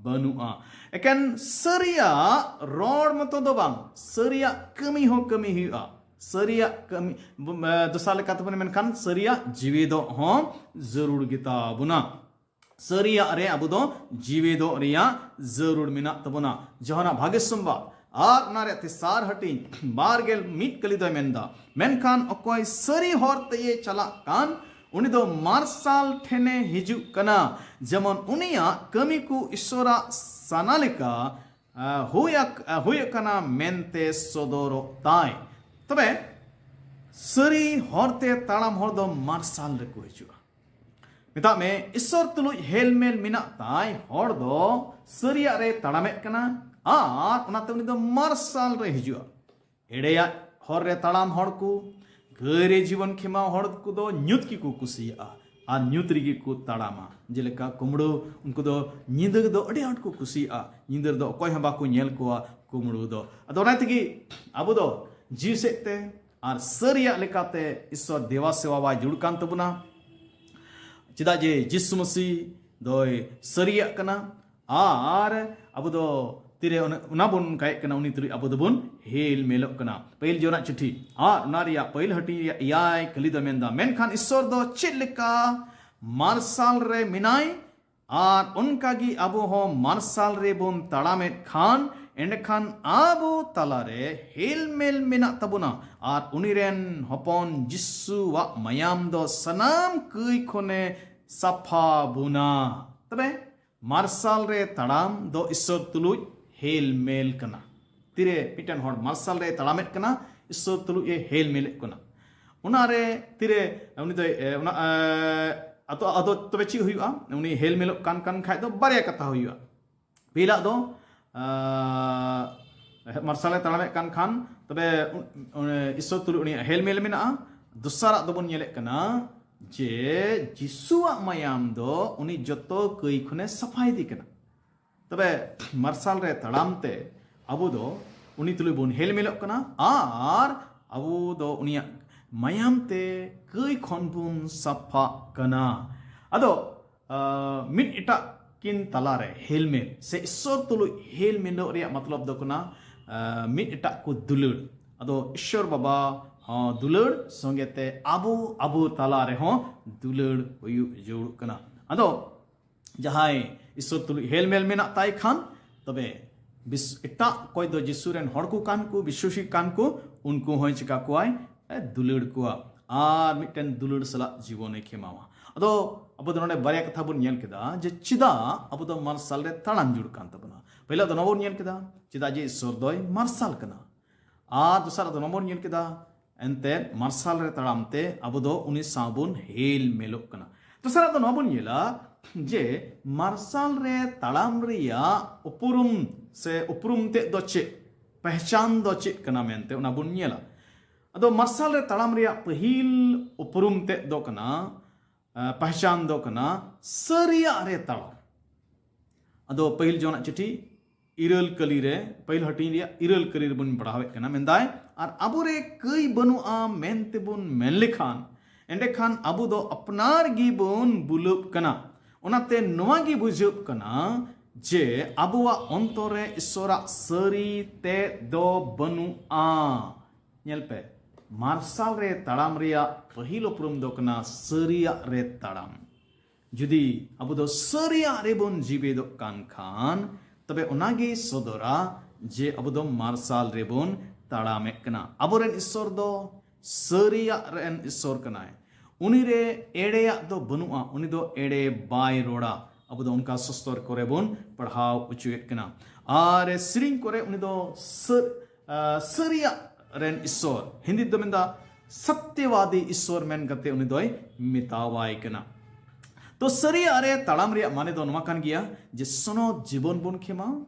ᱵᱟᱹᱱᱩᱜᱼᱟ᱾ ᱮᱠᱮᱱ ᱥᱟᱹᱨᱤᱭᱟᱜ ᱨᱚᱲ ᱢᱚᱛᱚ ᱫᱚ ᱵᱟᱝ, ᱥᱟᱹᱨᱤᱭᱟᱜ ᱠᱟᱹᱢᱤ ᱦᱚᱸ ᱠᱟᱹᱢᱤ ᱦᱩᱭᱩᱜᱼᱟ᱾ ᱥᱟᱹᱨᱤᱭᱟᱜ ᱠᱟᱹᱢᱤ, ᱵᱚ-, ᱮ, ᱫᱚᱥᱟᱨ ᱞᱮᱠᱟᱛᱮ ᱵᱚᱱ ᱢᱮᱱᱠᱷᱟᱱ, ᱥᱟᱹᱨᱤᱭᱟᱜ ᱡᱤᱣᱮᱫᱚᱜ ᱦᱚᱸ ᱡᱟᱹᱨᱩᱲ ᱜᱮᱛᱟ ᱵᱚᱱᱟ᱾ ᱥᱟᱹᱨᱤᱭᱟᱜ ᱨᱮ ᱟᱵᱚ ᱫᱚ ᱡᱤᱣᱮᱫᱚᱜ ᱨᱮᱭᱟᱜ ᱡᱟᱹᱨᱩᱲ ᱢᱮᱱᱟᱜ ᱛᱟᱵᱚᱱᱟ᱾ ᱡᱚᱦᱟᱱᱟ ᱵᱷᱟᱜᱮ ᱥᱚᱢᱵᱟᱫ ᱟᱨ ᱚᱱᱟ ᱨᱮᱭᱟᱜ ᱛᱮᱥᱟᱨ ᱦᱟᱹᱴᱤᱧ ᱵᱟᱨ ᱜᱮᱞ ᱢᱤᱫ ᱠᱟᱹᱞᱤ ᱫᱚᱭ ᱢᱮᱱᱫᱟ, ᱢᱮᱱᱠᱷᱟᱱ ᱚᱠᱚᱭ ᱥᱟᱹᱨᱤ ᱦᱚᱨ ᱛᱮᱭᱮ ᱪᱟᱞᱟᱜ ᱠᱟᱱ, ᱩᱱᱤ ᱫᱚ ᱢᱟᱨᱥᱟᱞ ᱴᱷᱮᱱᱮ ᱦᱤᱡᱩᱜ ᱠᱟᱱᱟ, ᱡᱮᱢᱚᱱ ᱩᱱᱤᱭᱟᱜ ᱠᱟᱹᱢᱤ ᱠᱚ ᱤᱥᱚᱨᱟᱜ ᱥᱟᱱᱟ ᱞᱮᱠᱟ, ᱟ, ᱦᱩᱭ ᱟᱠ-, ᱟ, ᱦᱩᱭ ᱟᱠᱟᱱᱟ ᱢᱮᱱᱛᱮ ᱥᱚᱫᱚᱨᱚᱜ ᱛᱟᱭ᱾ ᱛᱚᱵᱮ ᱥᱟᱹᱨᱤ ᱦᱚᱨᱛᱮ ᱛᱟᱲᱟᱢ ᱦᱚᱲ ᱫᱚ ᱢᱟᱨᱥᱟᱞ ᱨᱮᱠᱚ ᱦᱤᱡᱩᱜᱼᱟ᱾ ᱢᱮᱛᱟᱜ ᱢᱮ, ᱤᱥᱚᱨ ᱛᱩᱞᱩᱡ ᱦᱮᱞᱢᱮᱞ ᱢᱮᱱᱟᱜ ᱛᱟᱭ ᱦᱚᱲ ᱫᱚ ᱥᱟᱹᱨᱤᱭᱟᱜ ᱨᱮ ᱛᱟᱲᱟᱢᱮᱫ ᱠᱟᱱᱟ ᱟᱨ ᱚᱱᱟᱛᱮ ᱩᱱᱤ ᱫᱚ ᱢᱟᱨᱥᱟᱞ ᱨᱮ ᱦᱤᱡᱩᱜᱼᱟ᱾ ᱮᱲᱮᱭᱟᱜ ᱦᱚᱨ ᱨᱮ ᱛᱟᱲᱟᱢ ᱦᱚᱲ ᱠᱚ, ᱜᱟᱹᱭ ᱨᱮ ᱡᱤᱵᱚᱱ ᱠᱷᱮᱢᱟᱣ ᱦᱚᱲ ᱠᱚᱫᱚ ᱧᱩᱛ ᱜᱮᱠᱚ ᱠᱩᱥᱤᱭᱟᱜᱼᱟ ᱟᱨ ᱧᱩᱛ ᱨᱮᱜᱮ ᱠᱚ ᱛᱟᱲᱟᱢᱟ᱾ ᱡᱮᱞᱮᱠᱟ ᱠᱩᱢᱵᱽᱲᱩ, ᱩᱱᱠᱩ ᱫᱚ ᱧᱤᱫᱟᱹ ᱫᱚ ᱟᱹᱰᱤ ᱟᱸᱴ ᱠᱚ ᱠᱩᱥᱤᱭᱟᱜᱼᱟ, ᱧᱤᱫᱟᱹ ᱨᱮᱫᱚ ᱚᱠᱚᱭ ᱦᱚᱸ ᱵᱟᱠᱚ ᱧᱮᱞ ᱠᱚᱣᱟ ᱠᱩᱢᱵᱽᱲᱩ ᱫᱚ᱾ ᱟᱫᱚ ᱚᱱᱟ ᱛᱮᱜᱮ ᱟᱵᱚ ᱫᱚ ᱡᱤᱣᱤ ᱥᱮᱫ ᱛᱮ ᱟᱨ ᱥᱟᱹᱨᱤᱭᱟᱜ ᱞᱮᱠᱟᱛᱮ ᱤᱥᱥᱚᱨ ᱫᱮᱵᱟ ᱥᱮᱵᱟ ᱵᱟᱭ ᱡᱩᱲ ᱠᱟᱱ ᱛᱟᱵᱚᱱᱟ᱾ ᱪᱮᱫᱟᱜ ᱡᱮ ᱡᱤᱥᱩ ᱢᱟᱹᱥᱤ ᱫᱚᱭ ᱥᱟᱹᱨᱤᱭᱟᱜ ᱠᱟᱱᱟ ᱟᱨ ᱟᱵᱚ ᱫᱚ ᱛᱤᱨᱮ ᱚᱱᱟ, ᱚᱱᱟ ᱵᱚᱱ ᱠᱟᱭᱮᱜ ᱠᱟᱱᱟ, ᱩᱱᱤ ᱛᱩᱞᱩᱡ ᱟᱵᱚ ᱫᱚᱵᱚᱱ ᱦᱮᱞ ᱢᱮᱞᱚᱜ ᱠᱟᱱᱟ᱾ ᱯᱟᱹᱦᱤᱞ ᱡᱚᱱᱟᱜ ᱪᱤᱴᱷᱤ ᱟᱨ ᱚᱱᱟ ᱨᱮᱭᱟᱜ ᱯᱟᱹᱦᱤᱞ ᱦᱟᱹᱴᱤᱧ ᱨᱮᱭᱟᱜ ᱮᱭᱟᱭ ᱠᱟᱹᱞᱤ ᱫᱚ ᱢᱮᱱᱫᱟ, ᱢᱮᱱᱠᱷᱟᱱ ᱤᱥᱥᱚᱨ ᱫᱚ ᱪᱮᱫ ᱞᱮᱠᱟ ᱢᱟᱨᱥᱟᱞ ᱨᱮ ᱢᱮᱱᱟᱭ ᱟᱨ ᱚᱱᱠᱟᱜᱮ ᱟᱵᱚ ᱦᱚᱸ ᱢᱟᱨᱥᱟᱞ ᱨᱮᱵᱚᱱ ᱛᱟᱲᱟᱢᱮᱫ ᱠᱷᱟᱱ, ᱮᱸᱰᱮᱠᱷᱟᱱ ᱟᱵᱚ ᱛᱟᱞᱟᱨᱮ ᱦᱮᱞᱢᱮᱞ ᱢᱮᱱᱟᱜ ᱛᱟᱵᱚᱱᱟ ᱟᱨ ᱩᱱᱤ ᱨᱮᱱ ᱦᱚᱯᱚᱱ ᱡᱤᱥᱩᱣᱟᱜ ᱢᱟᱭᱟᱢ ᱫᱚ ᱥᱟᱱᱟᱢ ᱠᱟᱹᱭ ᱠᱷᱚᱱᱮ ᱥᱟᱯᱷᱟ ᱵᱚᱱᱟ᱾ ᱛᱚᱵᱮ ᱢᱟᱨᱥᱟᱞ ᱨᱮ ᱛᱟᱲᱟᱢ ᱫᱚ ᱤᱥᱥᱚᱨ ᱛᱩᱞᱩᱡ ᱦᱮᱞᱢᱮᱞ ᱠᱟᱱᱟ᱾ ᱛᱤᱨᱮ ᱢᱤᱫᱴᱮᱱ ᱦᱚᱲ ᱢᱟᱨᱥᱟᱞ ᱨᱮ ᱛᱟᱲᱟᱢᱮᱫ ᱠᱟᱱᱟ, ᱤᱥᱥᱚᱨ ᱛᱩᱞᱩᱡ ᱮ ᱦᱮᱞᱢᱮᱞᱮᱫ ᱠᱟᱱᱟ᱾ ᱚᱱᱟᱨᱮ ᱛᱤᱨᱮ ᱩᱱᱤ ᱫᱚᱭ, ᱮ, ᱚᱱᱟ, ᱮ, ᱟᱫᱚ ᱟᱫᱚ ᱛᱚᱵᱮ ᱪᱮᱫ ᱦᱩᱭᱩᱜᱼᱟ? ᱩᱱᱤ ᱦᱮᱞᱢᱮᱞᱚᱜ ᱠᱟᱱ ᱠᱟᱱ ᱠᱷᱟᱡ ᱫᱚ ᱵᱟᱨᱭᱟ ᱠᱟᱛᱷᱟ ᱦᱩᱭᱩᱜᱼᱟ᱾ ᱯᱮᱦᱞᱟ ᱫᱚ ᱟᱸ, ᱢᱟᱨᱥᱟᱞᱮ ᱛᱟᱲᱟᱢᱮᱫ ᱠᱟᱱ ᱠᱷᱟᱱ, ᱛᱚᱵᱮ ᱩ- ᱩᱱᱤ ᱤᱥᱥᱚᱨ ᱛᱩᱞᱩᱡ ᱩᱱᱤᱭᱟᱜ ᱦᱮᱞᱢᱮᱞ ᱢᱮᱱᱟᱜᱼᱟ᱾ ᱫᱚᱥᱟᱨᱟᱜ ᱫᱚᱵᱚᱱ ᱧᱮᱞᱮᱫ ᱠᱟᱱᱟ ᱡᱮ ᱡᱤᱥᱩᱣᱟᱜ ᱢᱟᱭᱟᱢ ᱫᱚ ᱩᱱᱤ ᱡᱚᱛᱚ ᱠᱟᱹᱭ ᱠᱷᱚᱱᱮ ᱥᱟᱯᱷᱟ ᱤᱫᱤ ᱠᱟᱱᱟ᱾ ᱛᱚᱵᱮ ᱢᱟᱨᱥᱟᱞ ᱨᱮ ᱛᱟᱲᱟᱢ ᱛᱮ ᱟᱵᱚ ᱫᱚ ᱩᱱᱤ ᱛᱩᱞᱩᱡ ᱵᱚᱱ ᱦᱮᱞᱢᱮᱞᱚᱜ ᱠᱟᱱᱟ ᱟᱨ ᱟᱵᱚ ᱫᱚ ᱩᱱᱤᱭᱟᱜ ᱢᱟᱭᱟᱢ ᱛᱮ ᱠᱟᱹᱭ ᱠᱷᱚᱱ ᱵᱚᱱ ᱥᱟᱯᱷᱟᱜ ᱠᱟᱱᱟ᱾ ᱟᱫᱚ ᱟᱸ, ᱢᱤᱫ ᱮᱴᱟᱜ ᱠᱤᱱ ᱛᱟᱞᱟᱨᱮ ᱦᱮᱞᱢᱮᱞ ᱥᱮ ᱤᱥᱥᱚᱨ ᱛᱩᱞᱩᱡ ᱦᱮᱞᱢᱮᱞᱚᱜ ᱨᱮᱭᱟᱜ ᱢᱚᱛᱞᱚᱵ ᱫᱚ ᱠᱟᱱᱟ ᱟᱸ, ᱢᱤᱫ ᱮᱴᱟᱜ ᱠᱚ ᱫᱩᱞᱟᱹᱲ᱾ ᱟᱫᱚ ᱤᱥᱥᱚᱨ ᱵᱟᱵᱟ ᱦᱚᱸ ᱫᱩᱞᱟᱹᱲ ᱥᱚᱸᱜᱮ ᱛᱮ ᱟᱵᱚ ᱟᱵᱚ ᱛᱟᱞᱟ ᱨᱮᱦᱚᱸ ᱫᱩᱞᱟᱹᱲ ᱦᱩᱭᱩᱜ ᱡᱟᱹᱨᱩᱲ ᱠᱟᱱᱟ᱾ ᱟᱫᱚ ᱡᱟᱦᱟᱸᱭ ᱤᱥᱥᱚᱨ ᱛᱩᱞᱩᱡ ᱦᱮᱞᱢᱮᱞ ᱢᱮᱱᱟᱜ ᱛᱟᱭ ᱠᱷᱟᱱ, ᱛᱚᱵᱮ ᱵᱤᱥ- ᱮᱴᱟᱜ ᱚᱠᱚᱭ ᱫᱚ ᱡᱤᱥᱩ ᱨᱮᱱ ᱦᱚᱲ ᱠᱚ ᱠᱟᱱ ᱠᱚ, ᱵᱤᱥᱣᱟᱥᱤ ᱠᱟᱱ ᱠᱚ, ᱩᱱᱠᱩ ᱦᱚᱸᱭ ᱪᱤᱠᱟ ᱠᱚᱣᱟᱭ? ᱮ, ᱫᱩᱞᱟᱹᱲ ᱠᱚᱣᱟ᱾ ᱟᱨ ᱢᱤᱫᱴᱮᱱ ᱫᱩᱞᱟᱹᱲ ᱥᱟᱞᱟᱜ ᱡᱤᱵᱚᱱᱮ ᱠᱷᱮᱢᱟᱣᱟ᱾ ᱟᱫᱚ ᱟᱵᱚ ᱫᱚ ᱱᱚᱰᱮ ᱵᱟᱨᱭᱟ ᱠᱟᱛᱷᱟ ᱵᱚᱱ ᱧᱮᱞ ᱠᱮᱫᱟ ᱡᱮ ᱪᱮᱫᱟᱜ ᱟᱵᱚ ᱫᱚ ᱢᱟᱨᱥᱟᱞ ᱨᱮ ᱛᱟᱲᱟᱢ ᱡᱩᱲ ᱠᱟᱱ ᱛᱟᱵᱚᱱᱟ᱾ ᱯᱳᱭᱞᱳ ᱫᱚ ᱱᱚᱣᱟ ᱵᱚᱱ ᱧᱮᱞ ᱠᱮᱫᱟ, ᱪᱮᱫᱟᱜ ᱡᱮ ᱤᱥᱥᱚᱨ ᱫᱚᱭ ᱢᱟᱨᱥᱟᱞ ᱠᱟᱱᱟ᱾ ᱟᱨ ᱫᱚᱥᱟᱨ ᱫᱚ ᱱᱚᱣᱟ ᱵᱚᱱ ᱧᱮᱞ ᱠᱮᱫᱟ, ᱮᱱᱛᱮᱫ ᱢᱟᱨᱥᱟᱞ ᱨᱮ ᱛᱟᱲᱟᱢ ᱛᱮ ᱟᱵᱚ ᱫᱚ ᱩᱱᱤ ᱥᱟᱶ ᱵᱚᱱ ᱦᱮᱞ ᱢᱮᱞᱚᱜ ᱠᱟᱱᱟ᱾ ᱫᱚᱥᱟᱨᱟᱜ ᱫᱚ ᱱᱚᱣᱟ ᱵᱚᱱ ᱧᱮᱞᱟ ᱡᱮ ᱢᱟᱨᱥᱟᱞ ᱨᱮ ᱛᱟᱲᱟᱢ ᱨᱮᱭᱟᱜ ᱩᱯᱨᱩᱢ ᱥᱮ ᱩᱯᱨᱩᱢ ᱛᱮᱫ ᱫᱚ ᱪᱮᱫ, ᱯᱮᱦᱪᱟᱱ ᱫᱚ ᱪᱮᱫ ᱠᱟᱱᱟ ᱢᱮᱱᱛᱮ ᱚᱱᱟ ᱵᱚᱱ ᱧᱮᱞᱟ᱾ ᱟᱫᱚ ᱢᱟᱨᱥᱟᱞ ᱨᱮ ᱛᱟᱲᱟᱢ ᱨᱮᱭᱟᱜ ᱯᱟᱹᱦᱤᱞ ᱩᱯᱨᱩᱢ ᱛᱮᱫ ᱫᱚ ᱠᱟᱱᱟ, ᱟᱸ, ᱯᱮᱦᱪᱟᱱ ᱫᱚ ᱠᱟᱱᱟ ᱥᱟᱹᱨᱤᱭᱟᱜ ᱨᱮ ᱛᱟᱲᱟᱢ᱾ ᱟᱫᱚ ᱯᱟᱹᱦᱤᱞ ᱡᱚᱦᱚᱱᱟᱜ ᱪᱤᱴᱷᱤ ᱤᱨᱟᱹᱞ ᱠᱟᱹᱞᱤ ᱨᱮ, ᱯᱟᱹᱦᱤᱞ ᱦᱟᱹᱴᱤᱧ ᱨᱮᱭᱟᱜ ᱤᱨᱟᱹᱞ ᱠᱟᱹᱞᱤ ᱨᱮᱵᱚᱱ ᱯᱟᱲᱦᱟᱣᱮᱫ ᱠᱟᱱᱟ, ᱢᱮᱱᱫᱟᱭ, "ᱟᱨ ᱟᱵᱚᱨᱮ ᱠᱟᱹᱭ ᱵᱟᱹᱱᱩᱜᱼᱟ ᱢᱮᱱᱛᱮᱵᱚᱱ ᱢᱮᱱ ᱞᱮᱠᱷᱟᱱ, ᱮᱸᱰᱮᱠᱷᱟᱱ ᱟᱵᱚ ᱫᱚ ᱟᱯᱱᱟᱨ ᱜᱮᱵᱚᱱ ᱵᱩᱞᱟᱹᱜ ᱠᱟᱱᱟ᱾ ᱚᱱᱟᱛᱮ ᱱᱚᱣᱟ ᱜᱮ ᱵᱩᱡᱷᱟᱹᱜ ᱠᱟᱱᱟ ᱡᱮ ᱟᱵᱚᱣᱟᱜ ᱚᱱᱛᱚᱨ ᱨᱮ ᱤᱥᱥᱚᱨᱟᱜ ᱥᱟᱹᱨᱤ ᱛᱮᱫ ᱫᱚ ᱵᱟᱹᱱᱩᱜᱼᱟ᱾" ᱧᱮᱞ ᱯᱮ, ᱢᱟᱨᱥᱟᱞ ᱨᱮ ᱛᱟᱲᱟᱢ ᱨᱮᱭᱟᱜ ᱯᱟᱹᱦᱤᱞ ᱩᱯᱨᱩᱢ ᱫᱚ ᱠᱟᱱᱟ ᱥᱟᱹᱨᱤᱭᱟᱜ ᱨᱮ ᱛᱟᱲᱟᱢ᱾ ᱡᱩᱫᱤ ᱟᱵᱚ ᱫᱚ ᱥᱟᱹᱨᱤᱭᱟᱜ ᱨᱮᱵᱚᱱ ᱡᱤᱣᱮᱫᱚᱜ ᱠᱟᱱ ᱠᱷᱟᱱ, ᱛᱚᱵᱮ ᱚᱱᱟᱜᱮ ᱥᱚᱫᱚᱨᱟ ᱡᱮ ᱟᱵᱚ ᱫᱚ ᱢᱟᱨᱥᱟᱞ ᱨᱮᱵᱚᱱ ᱛᱟᱲᱟᱢᱮᱫ ᱠᱟᱱᱟ᱾ ᱟᱵᱚᱨᱮᱱ ᱤᱥᱥᱚᱨ ᱫᱚ ᱥᱟᱹᱨᱤᱭᱟᱜ ᱨᱮᱱ ᱤᱥᱥᱚᱨ ᱠᱟᱱᱟᱭ᱾ ᱩᱱᱤ ᱨᱮ ᱮᱲᱮᱭᱟᱜ ᱫᱚ ᱵᱟᱹᱱᱩᱜᱼᱟ, ᱩᱱᱤ ᱫᱚ ᱮᱲᱮ ᱵᱟᱭ ᱨᱚᱲᱟ᱾ ᱟᱵᱚ ᱫᱚ ᱚᱱᱠᱟ ᱥᱚᱥᱛᱚᱨ ᱠᱚᱨᱮ ᱵᱚᱱ ᱯᱟᱲᱦᱟᱣ ᱚᱪᱚᱭᱮᱫ ᱠᱟᱱᱟ᱾ ᱟᱨ ᱥᱮᱨᱮᱧ ᱠᱚᱨᱮ ᱩᱱᱤ ᱫᱚ ᱥᱟᱹᱨ-, ᱟᱸ, ᱥᱟᱹᱨᱤᱭᱟᱜ ᱨᱮᱱ ᱤᱥᱥᱚᱨ, ᱦᱤᱱᱫᱤ ᱫᱚ ᱢᱮᱱᱫᱟ ᱥᱚᱛᱭᱚᱵᱟᱫᱤ ᱤᱥᱥᱚᱨ ᱢᱮᱱ ᱠᱟᱛᱮ ᱩᱱᱤ ᱫᱚᱭ ᱢᱮᱛᱟᱣᱟᱭ ᱠᱟᱱᱟ᱾ ᱛᱚ ᱥᱟᱹᱨᱤᱭᱟᱜ ᱨᱮ ᱛᱟᱲᱟᱢ ᱨᱮᱭᱟᱜ ᱢᱟᱱᱮ ᱫᱚ ᱱᱚᱣᱟ ᱠᱟᱱ ᱜᱮᱭᱟ ᱡᱮ ᱥᱚᱱᱚᱛ ᱡᱤᱵᱚᱱ ᱵᱚᱱ ᱠᱷᱮᱢᱟᱣ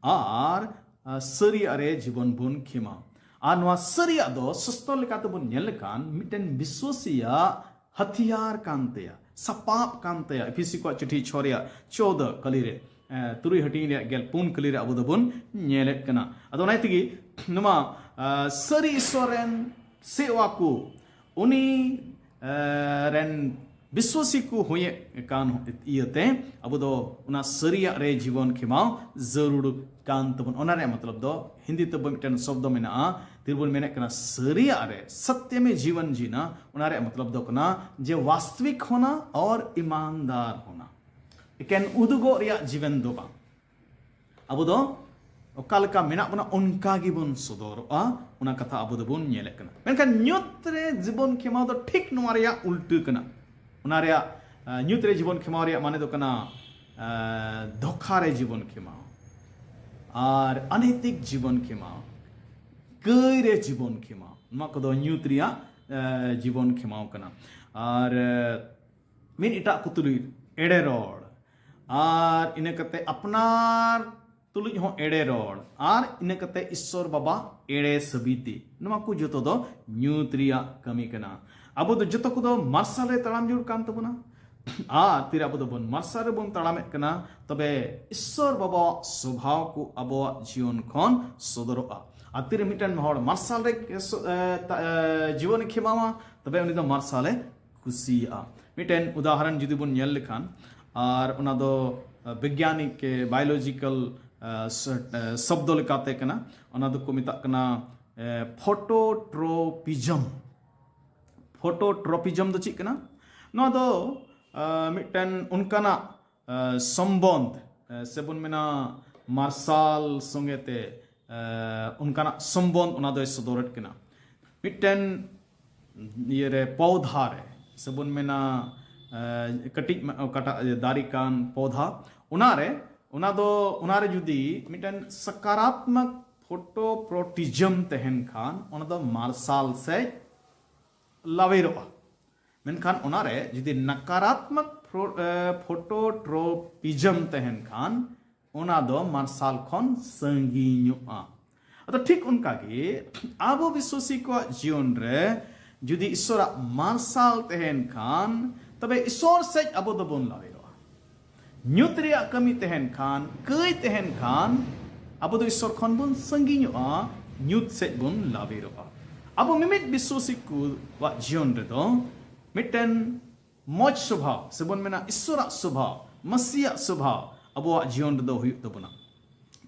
ᱟᱨ ᱟᱨ ᱥᱟᱹᱨᱤᱭᱟᱜ ᱨᱮ ᱡᱤᱵᱚᱱ ᱵᱚᱱ ᱠᱷᱮᱢᱟᱣ᱾ ᱟᱨ ᱱᱚᱣᱟ ᱥᱟᱹᱨᱤᱭᱟᱜ ᱫᱚ ᱥᱟᱥᱛᱚᱨ ᱞᱮᱠᱟᱛᱮ ᱵᱚᱱ ᱧᱮᱞ ᱞᱮᱠᱷᱟᱱ ᱢᱤᱫᱴᱮᱱ ᱵᱤᱥᱣᱟᱥᱤᱭᱟᱜ ᱦᱟᱛᱤᱭᱟᱨ ᱠᱟᱱ ᱛᱟᱭᱟ, ᱥᱟᱯᱟᱵ ᱠᱟᱱ ᱛᱟᱭᱟ᱾ ᱮᱯᱷᱤᱥᱤ ᱠᱚᱣᱟᱜ ᱪᱤᱴᱷᱤ ᱪᱷᱚ ᱨᱮᱭᱟᱜ ᱪᱳᱫᱟ ᱠᱟᱹᱞᱤ ᱨᱮ, ᱮ, ᱛᱩᱨᱩᱭ ᱦᱟᱹᱴᱤᱧ ᱨᱮᱭᱟᱜ ᱜᱮᱞ ᱯᱩᱱ ᱠᱟᱹᱞᱤ ᱨᱮ ᱟᱵᱚ ᱫᱚᱵᱚᱱ ᱧᱮᱞᱮᱫ ᱠᱟᱱᱟ᱾ ᱟᱫᱚ ᱚᱱᱟ ᱛᱮᱜᱮ ᱱᱚᱣᱟ, ᱟ, ᱥᱟᱹᱨᱤ ᱤᱥᱥᱚᱨ ᱨᱮᱱ ᱥᱮᱣᱟ ᱠᱚ, ᱩᱱᱤ, ᱟ, ᱨᱮᱱ ᱵᱤᱥᱣᱟᱥᱤ ᱠᱚ ᱦᱩᱭᱮᱫ ᱠᱟᱱ ᱤᱭᱟᱹᱛᱮ ᱟᱵᱚ ᱫᱚ ᱚᱱᱟ ᱥᱟᱹᱨᱤᱭᱟᱜ ᱨᱮ ᱡᱤᱵᱚᱱ ᱠᱷᱮᱢᱟᱣ ᱡᱟᱹᱨᱩᱲ ᱠᱟᱱ ᱛᱟᱵᱚᱱ᱾ ᱚᱱᱟ ᱨᱮᱭᱟᱜ ᱢᱚᱛᱞᱚᱵ ᱫᱚ ᱦᱤᱱᱫᱤ ᱛᱮ ᱢᱤᱫᱴᱮᱱ ᱥᱚᱵᱫᱚ ᱢᱮᱱᱟᱜᱼᱟ, ᱛᱤᱨᱵᱚᱱ ᱢᱮᱱᱮᱫ ᱠᱟᱱᱟ ᱥᱟᱹᱨᱤᱭᱟᱜ ᱨᱮ, ᱥᱚᱛᱭᱚ ᱢᱮ ᱡᱤᱵᱚᱱ ᱡᱤᱱᱟ᱾ ᱚᱱᱟ ᱨᱮᱭᱟᱜ ᱢᱚᱛᱞᱚᱵ ᱫᱚ ᱠᱟᱱᱟ ᱡᱮ ᱣᱟᱥᱛᱣᱤᱠ ᱦᱳᱱᱟ ᱟᱨ ᱤᱢᱟᱱᱫᱟᱨ ᱦᱳᱱᱟ, ᱮᱠᱮᱱ ᱩᱫᱩᱜᱚᱜ ᱨᱮᱭᱟᱜ ᱡᱤᱵᱚᱱ ᱫᱚ ᱵᱟᱝ᱾ ᱟᱵᱚ ᱫᱚ ᱚᱠᱟ ᱞᱮᱠᱟ ᱢᱮᱱᱟᱜ ᱵᱚᱱᱟ ᱚᱱᱠᱟ ᱜᱮᱵᱚᱱ ᱥᱚᱫᱚᱨᱚᱜᱼᱟ, ᱚᱱᱟ ᱠᱟᱛᱷᱟ ᱟᱵᱚ ᱫᱚᱵᱚᱱ ᱧᱮᱞᱮᱫ ᱠᱟᱱᱟ᱾ ᱢᱮᱱᱠᱷᱟᱱ ᱧᱩᱛ ᱨᱮ ᱡᱤᱵᱚᱱ ᱠᱷᱮᱢᱟᱣ ᱫᱚ ᱴᱷᱤᱠ ᱱᱚᱣᱟ ᱨᱮᱭᱟᱜ ᱩᱞᱴᱟᱹ ᱠᱟᱱᱟ᱾ ᱚᱱᱟ ᱨᱮᱭᱟᱜ, ᱟ, ᱧᱩᱛ ᱨᱮ ᱡᱤᱵᱚᱱ ᱠᱷᱮᱢᱟᱣ ᱨᱮᱭᱟᱜ ᱢᱟᱱᱮ ᱫᱚ ᱠᱟᱱᱟ, ᱟ, ᱫᱷᱳᱠᱟ ᱨᱮ ᱡᱤᱵᱚᱱ ᱠᱷᱮᱢᱟᱣ ᱟᱨ ᱚᱱᱮᱭᱛᱤᱠ ᱡᱤᱵᱚᱱ ᱠᱷᱮᱢᱟᱣ, ᱠᱟᱹᱭ ᱨᱮ ᱡᱤᱵᱚᱱ ᱠᱷᱮᱢᱟᱣ, ᱱᱚᱣᱟ ᱠᱚᱫᱚ ᱧᱩᱛ ᱨᱮᱭᱟᱜ, ᱟ, ᱡᱤᱵᱚᱱ ᱠᱷᱮᱢᱟᱣ ᱠᱟᱱᱟ᱾ ᱟᱨ, ᱟ, ᱢᱤᱫ ᱮᱴᱟᱜ ᱠᱚ ᱛᱩᱞᱩᱡ ᱮᱲᱮ ᱨᱚᱲ, ᱟᱨ ᱤᱱᱟᱹ ᱠᱟᱛᱮ ᱟᱯᱱᱟᱨ ᱛᱩᱞᱩᱡ ᱦᱚᱸ ᱮᱲᱮ ᱨᱚᱲ, ᱟᱨ ᱤᱱᱟᱹ ᱠᱟᱛᱮ ᱤᱥᱥᱚᱨ ᱵᱟᱵᱟ ᱮᱲᱮ ᱥᱟᱹᱵᱤᱛᱤ, ᱱᱚᱣᱟ ᱠᱚ ᱡᱚᱛᱚ ᱫᱚ ᱧᱩᱛ ᱨᱮᱭᱟᱜ ᱠᱟᱹᱢᱤ ᱠᱟᱱᱟ᱾ ᱟᱵᱚ ᱫᱚ ᱡᱚᱛᱚ ᱠᱚᱫᱚ ᱢᱟᱨᱥᱟᱞ ᱨᱮ ᱛᱟᱲᱟᱢ ᱡᱟᱹᱨᱩᱲ ᱠᱟᱱ ᱛᱟᱵᱚᱱᱟ᱾ ᱟᱨ ᱛᱤᱨᱮ ᱟᱵᱚ ᱫᱚᱵᱚᱱ ᱢᱟᱨᱥᱟᱞ ᱨᱮᱵᱚᱱ ᱛᱟᱲᱟᱢᱮᱫ ᱠᱟᱱᱟ, ᱛᱚᱵᱮ ᱤᱥᱥᱚᱨ ᱵᱟᱵᱟᱣᱟᱜ ᱥᱚᱵᱷᱟᱣ ᱠᱚ ᱟᱵᱚᱣᱟᱜ ᱡᱤᱭᱚᱱ ᱠᱷᱚᱱ ᱥᱚᱫᱚᱨᱚᱜᱼᱟ᱾ ᱟᱨ ᱛᱤᱨᱮ ᱢᱤᱫᱴᱮᱱ ᱦᱚᱲ ᱢᱟᱨᱥᱟᱞ ᱨᱮ, ᱮ, ᱛᱟ-, ᱮ, ᱡᱤᱵᱚᱱᱮ ᱠᱷᱮᱢᱟᱣᱟ, ᱛᱚᱵᱮ ᱩᱱᱤ ᱫᱚ ᱢᱟᱨᱥᱟᱞᱮ ᱠᱩᱥᱤᱭᱟᱜᱼᱟ᱾ ᱢᱤᱫᱴᱮᱱ ᱩᱫᱟᱦᱚᱨᱚᱱ ᱡᱩᱫᱤ ᱵᱚᱱ ᱧᱮᱞ ᱞᱮᱠᱷᱟᱱ, ᱟᱨ ᱚᱱᱟ ᱫᱚ, ᱟ, ᱵᱤᱜᱽᱜᱟᱱᱤᱠ, ᱮ, ᱵᱟᱭᱳᱞᱚᱡᱤᱠᱟᱞ, ᱟ, ᱥ-, ᱟ, ᱥᱚᱵᱫᱚ ᱞᱮᱠᱟᱛᱮ ᱠᱟᱱᱟ, ᱚᱱᱟ ᱫᱚᱠᱚ ᱢᱮᱛᱟᱜ ᱠᱟᱱᱟ, ᱮ, ᱯᱷᱳᱴᱳᱴᱨᱳᱯᱤᱡᱚᱢ᱾ ᱯᱷᱳᱴᱳᱴᱨᱳᱯᱤᱡᱚᱢ ᱫᱚ ᱪᱮᱫ ᱠᱟᱱᱟ? ᱱᱚᱣᱟ ᱫᱚ, ᱟ, ᱢᱤᱫᱴᱮᱱ ᱚᱱᱠᱟᱱᱟᱜ, ᱟ, ᱥᱚᱢᱵᱚᱱᱫᱷ, ᱟ, ᱥᱮᱵᱚᱱ ᱢᱮᱱᱟ ᱢᱟᱨᱥᱟᱞ ᱥᱚᱸᱜᱮ ᱛᱮ, ᱟ, ᱚᱱᱠᱟᱱᱟᱜ ᱥᱚᱢᱵᱚᱱᱫᱷ ᱚᱱᱟ ᱫᱚᱭ ᱥᱚᱫᱚᱨᱮᱫ ᱠᱟᱱᱟ᱾ ᱢᱤᱫᱴᱮᱱ ᱤᱭᱟᱹᱨᱮ ᱯᱚᱣᱫᱷᱟ ᱨᱮ ᱥᱮᱵᱚᱱ ᱢᱮᱱᱟ, ᱟ, ᱠᱟᱹᱴᱤᱡ ᱢᱟ-, ᱚᱠᱟᱴᱟᱜ ᱫᱟᱨᱮ ᱠᱟᱱ ᱯᱚᱣᱫᱷᱟ, ᱚᱱᱟᱨᱮ, ᱚᱱᱟ ᱫᱚ, ᱚᱱᱟᱨᱮ ᱡᱩᱫᱤ ᱢᱤᱫᱴᱮᱱ ᱥᱟᱠᱟᱨᱟᱛᱢᱚᱠ ᱯᱷᱳᱴᱳᱯᱨᱳᱴᱤᱡᱚᱢ ᱛᱟᱦᱮᱱ ᱠᱷᱟᱱ ᱚᱱᱟ ᱫᱚ ᱢᱟᱨᱥᱟᱞ ᱥᱮᱡ ᱞᱟᱣᱮᱨᱚᱜᱼᱟ᱾ ᱢᱮᱱᱠᱷᱟᱱ ᱚᱱᱟᱨᱮ ᱡᱩᱫᱤ ᱱᱟᱠᱟᱨᱟᱛᱢᱚᱠ ᱯᱷᱳᱴᱳᱴᱨᱳᱯᱤᱡᱚᱢ ᱛᱟᱦᱮᱱ ᱠᱷᱟᱱ, ᱚᱱᱟ ᱫᱚ ᱢᱟᱨᱥᱟᱞ ᱠᱷᱚᱱ ᱥᱟᱺᱜᱤᱧᱚᱜᱼᱟ᱾ ᱟᱫᱚ ᱴᱷᱤᱠ ᱚᱱᱠᱟ ᱜᱮ ᱟᱵᱚ ᱵᱤᱥᱣᱟᱥᱤ ᱠᱚᱣᱟᱜ ᱡᱤᱭᱚᱱ ᱨᱮ ᱡᱩᱫᱤ ᱤᱥᱚᱨᱟᱜ ᱢᱟᱨᱥᱟᱞ ᱛᱟᱦᱮᱱ ᱠᱷᱟᱱ, ᱛᱚᱵᱮ ᱤᱥᱚᱨ ᱥᱮᱫ ᱟᱵᱚ ᱫᱚᱵᱚᱱ ᱞᱟᱣᱮᱨᱚᱜᱼᱟ᱾ ᱧᱩᱛ ᱨᱮᱭᱟᱜ ᱠᱟᱹᱢᱤ ᱛᱟᱦᱮᱱ ᱠᱷᱟᱱ, ᱠᱟᱹᱭ ᱛᱟᱦᱮᱱ ᱠᱷᱟᱱ, ᱟᱵᱚ ᱫᱚ ᱤᱥᱚᱨ ᱠᱷᱚᱱ ᱵᱚᱱ ᱥᱟᱺᱜᱤᱧᱚᱜᱼᱟ, ᱧᱩᱛ ᱥᱮᱫ ᱵᱚᱱ ᱞᱟᱣᱮᱨᱚᱜᱼᱟ᱾ ᱟᱵᱚ ᱢᱤᱢᱤᱫ ᱵᱤᱥᱣᱟᱥᱤ ᱠᱚᱣᱟᱜ ᱡᱤᱭᱚᱱ ᱨᱮᱫᱚ ᱢᱤᱫᱴᱮᱱ ᱢᱚᱡᱽ ᱥᱚᱵᱷᱟᱣ, ᱥᱮᱵᱚᱱ ᱢᱮᱱᱟ ᱤᱥᱚᱨᱟᱜ ᱥᱚᱵᱷᱟᱣ, ᱢᱟᱹᱥᱤᱭᱟᱜ ᱥᱚᱵᱷᱟᱣ ᱟᱵᱚᱣᱟᱜ ᱡᱤᱭᱚᱱ ᱨᱮᱫᱚ ᱦᱩᱭᱩᱜ ᱛᱟᱵᱚᱱᱟ᱾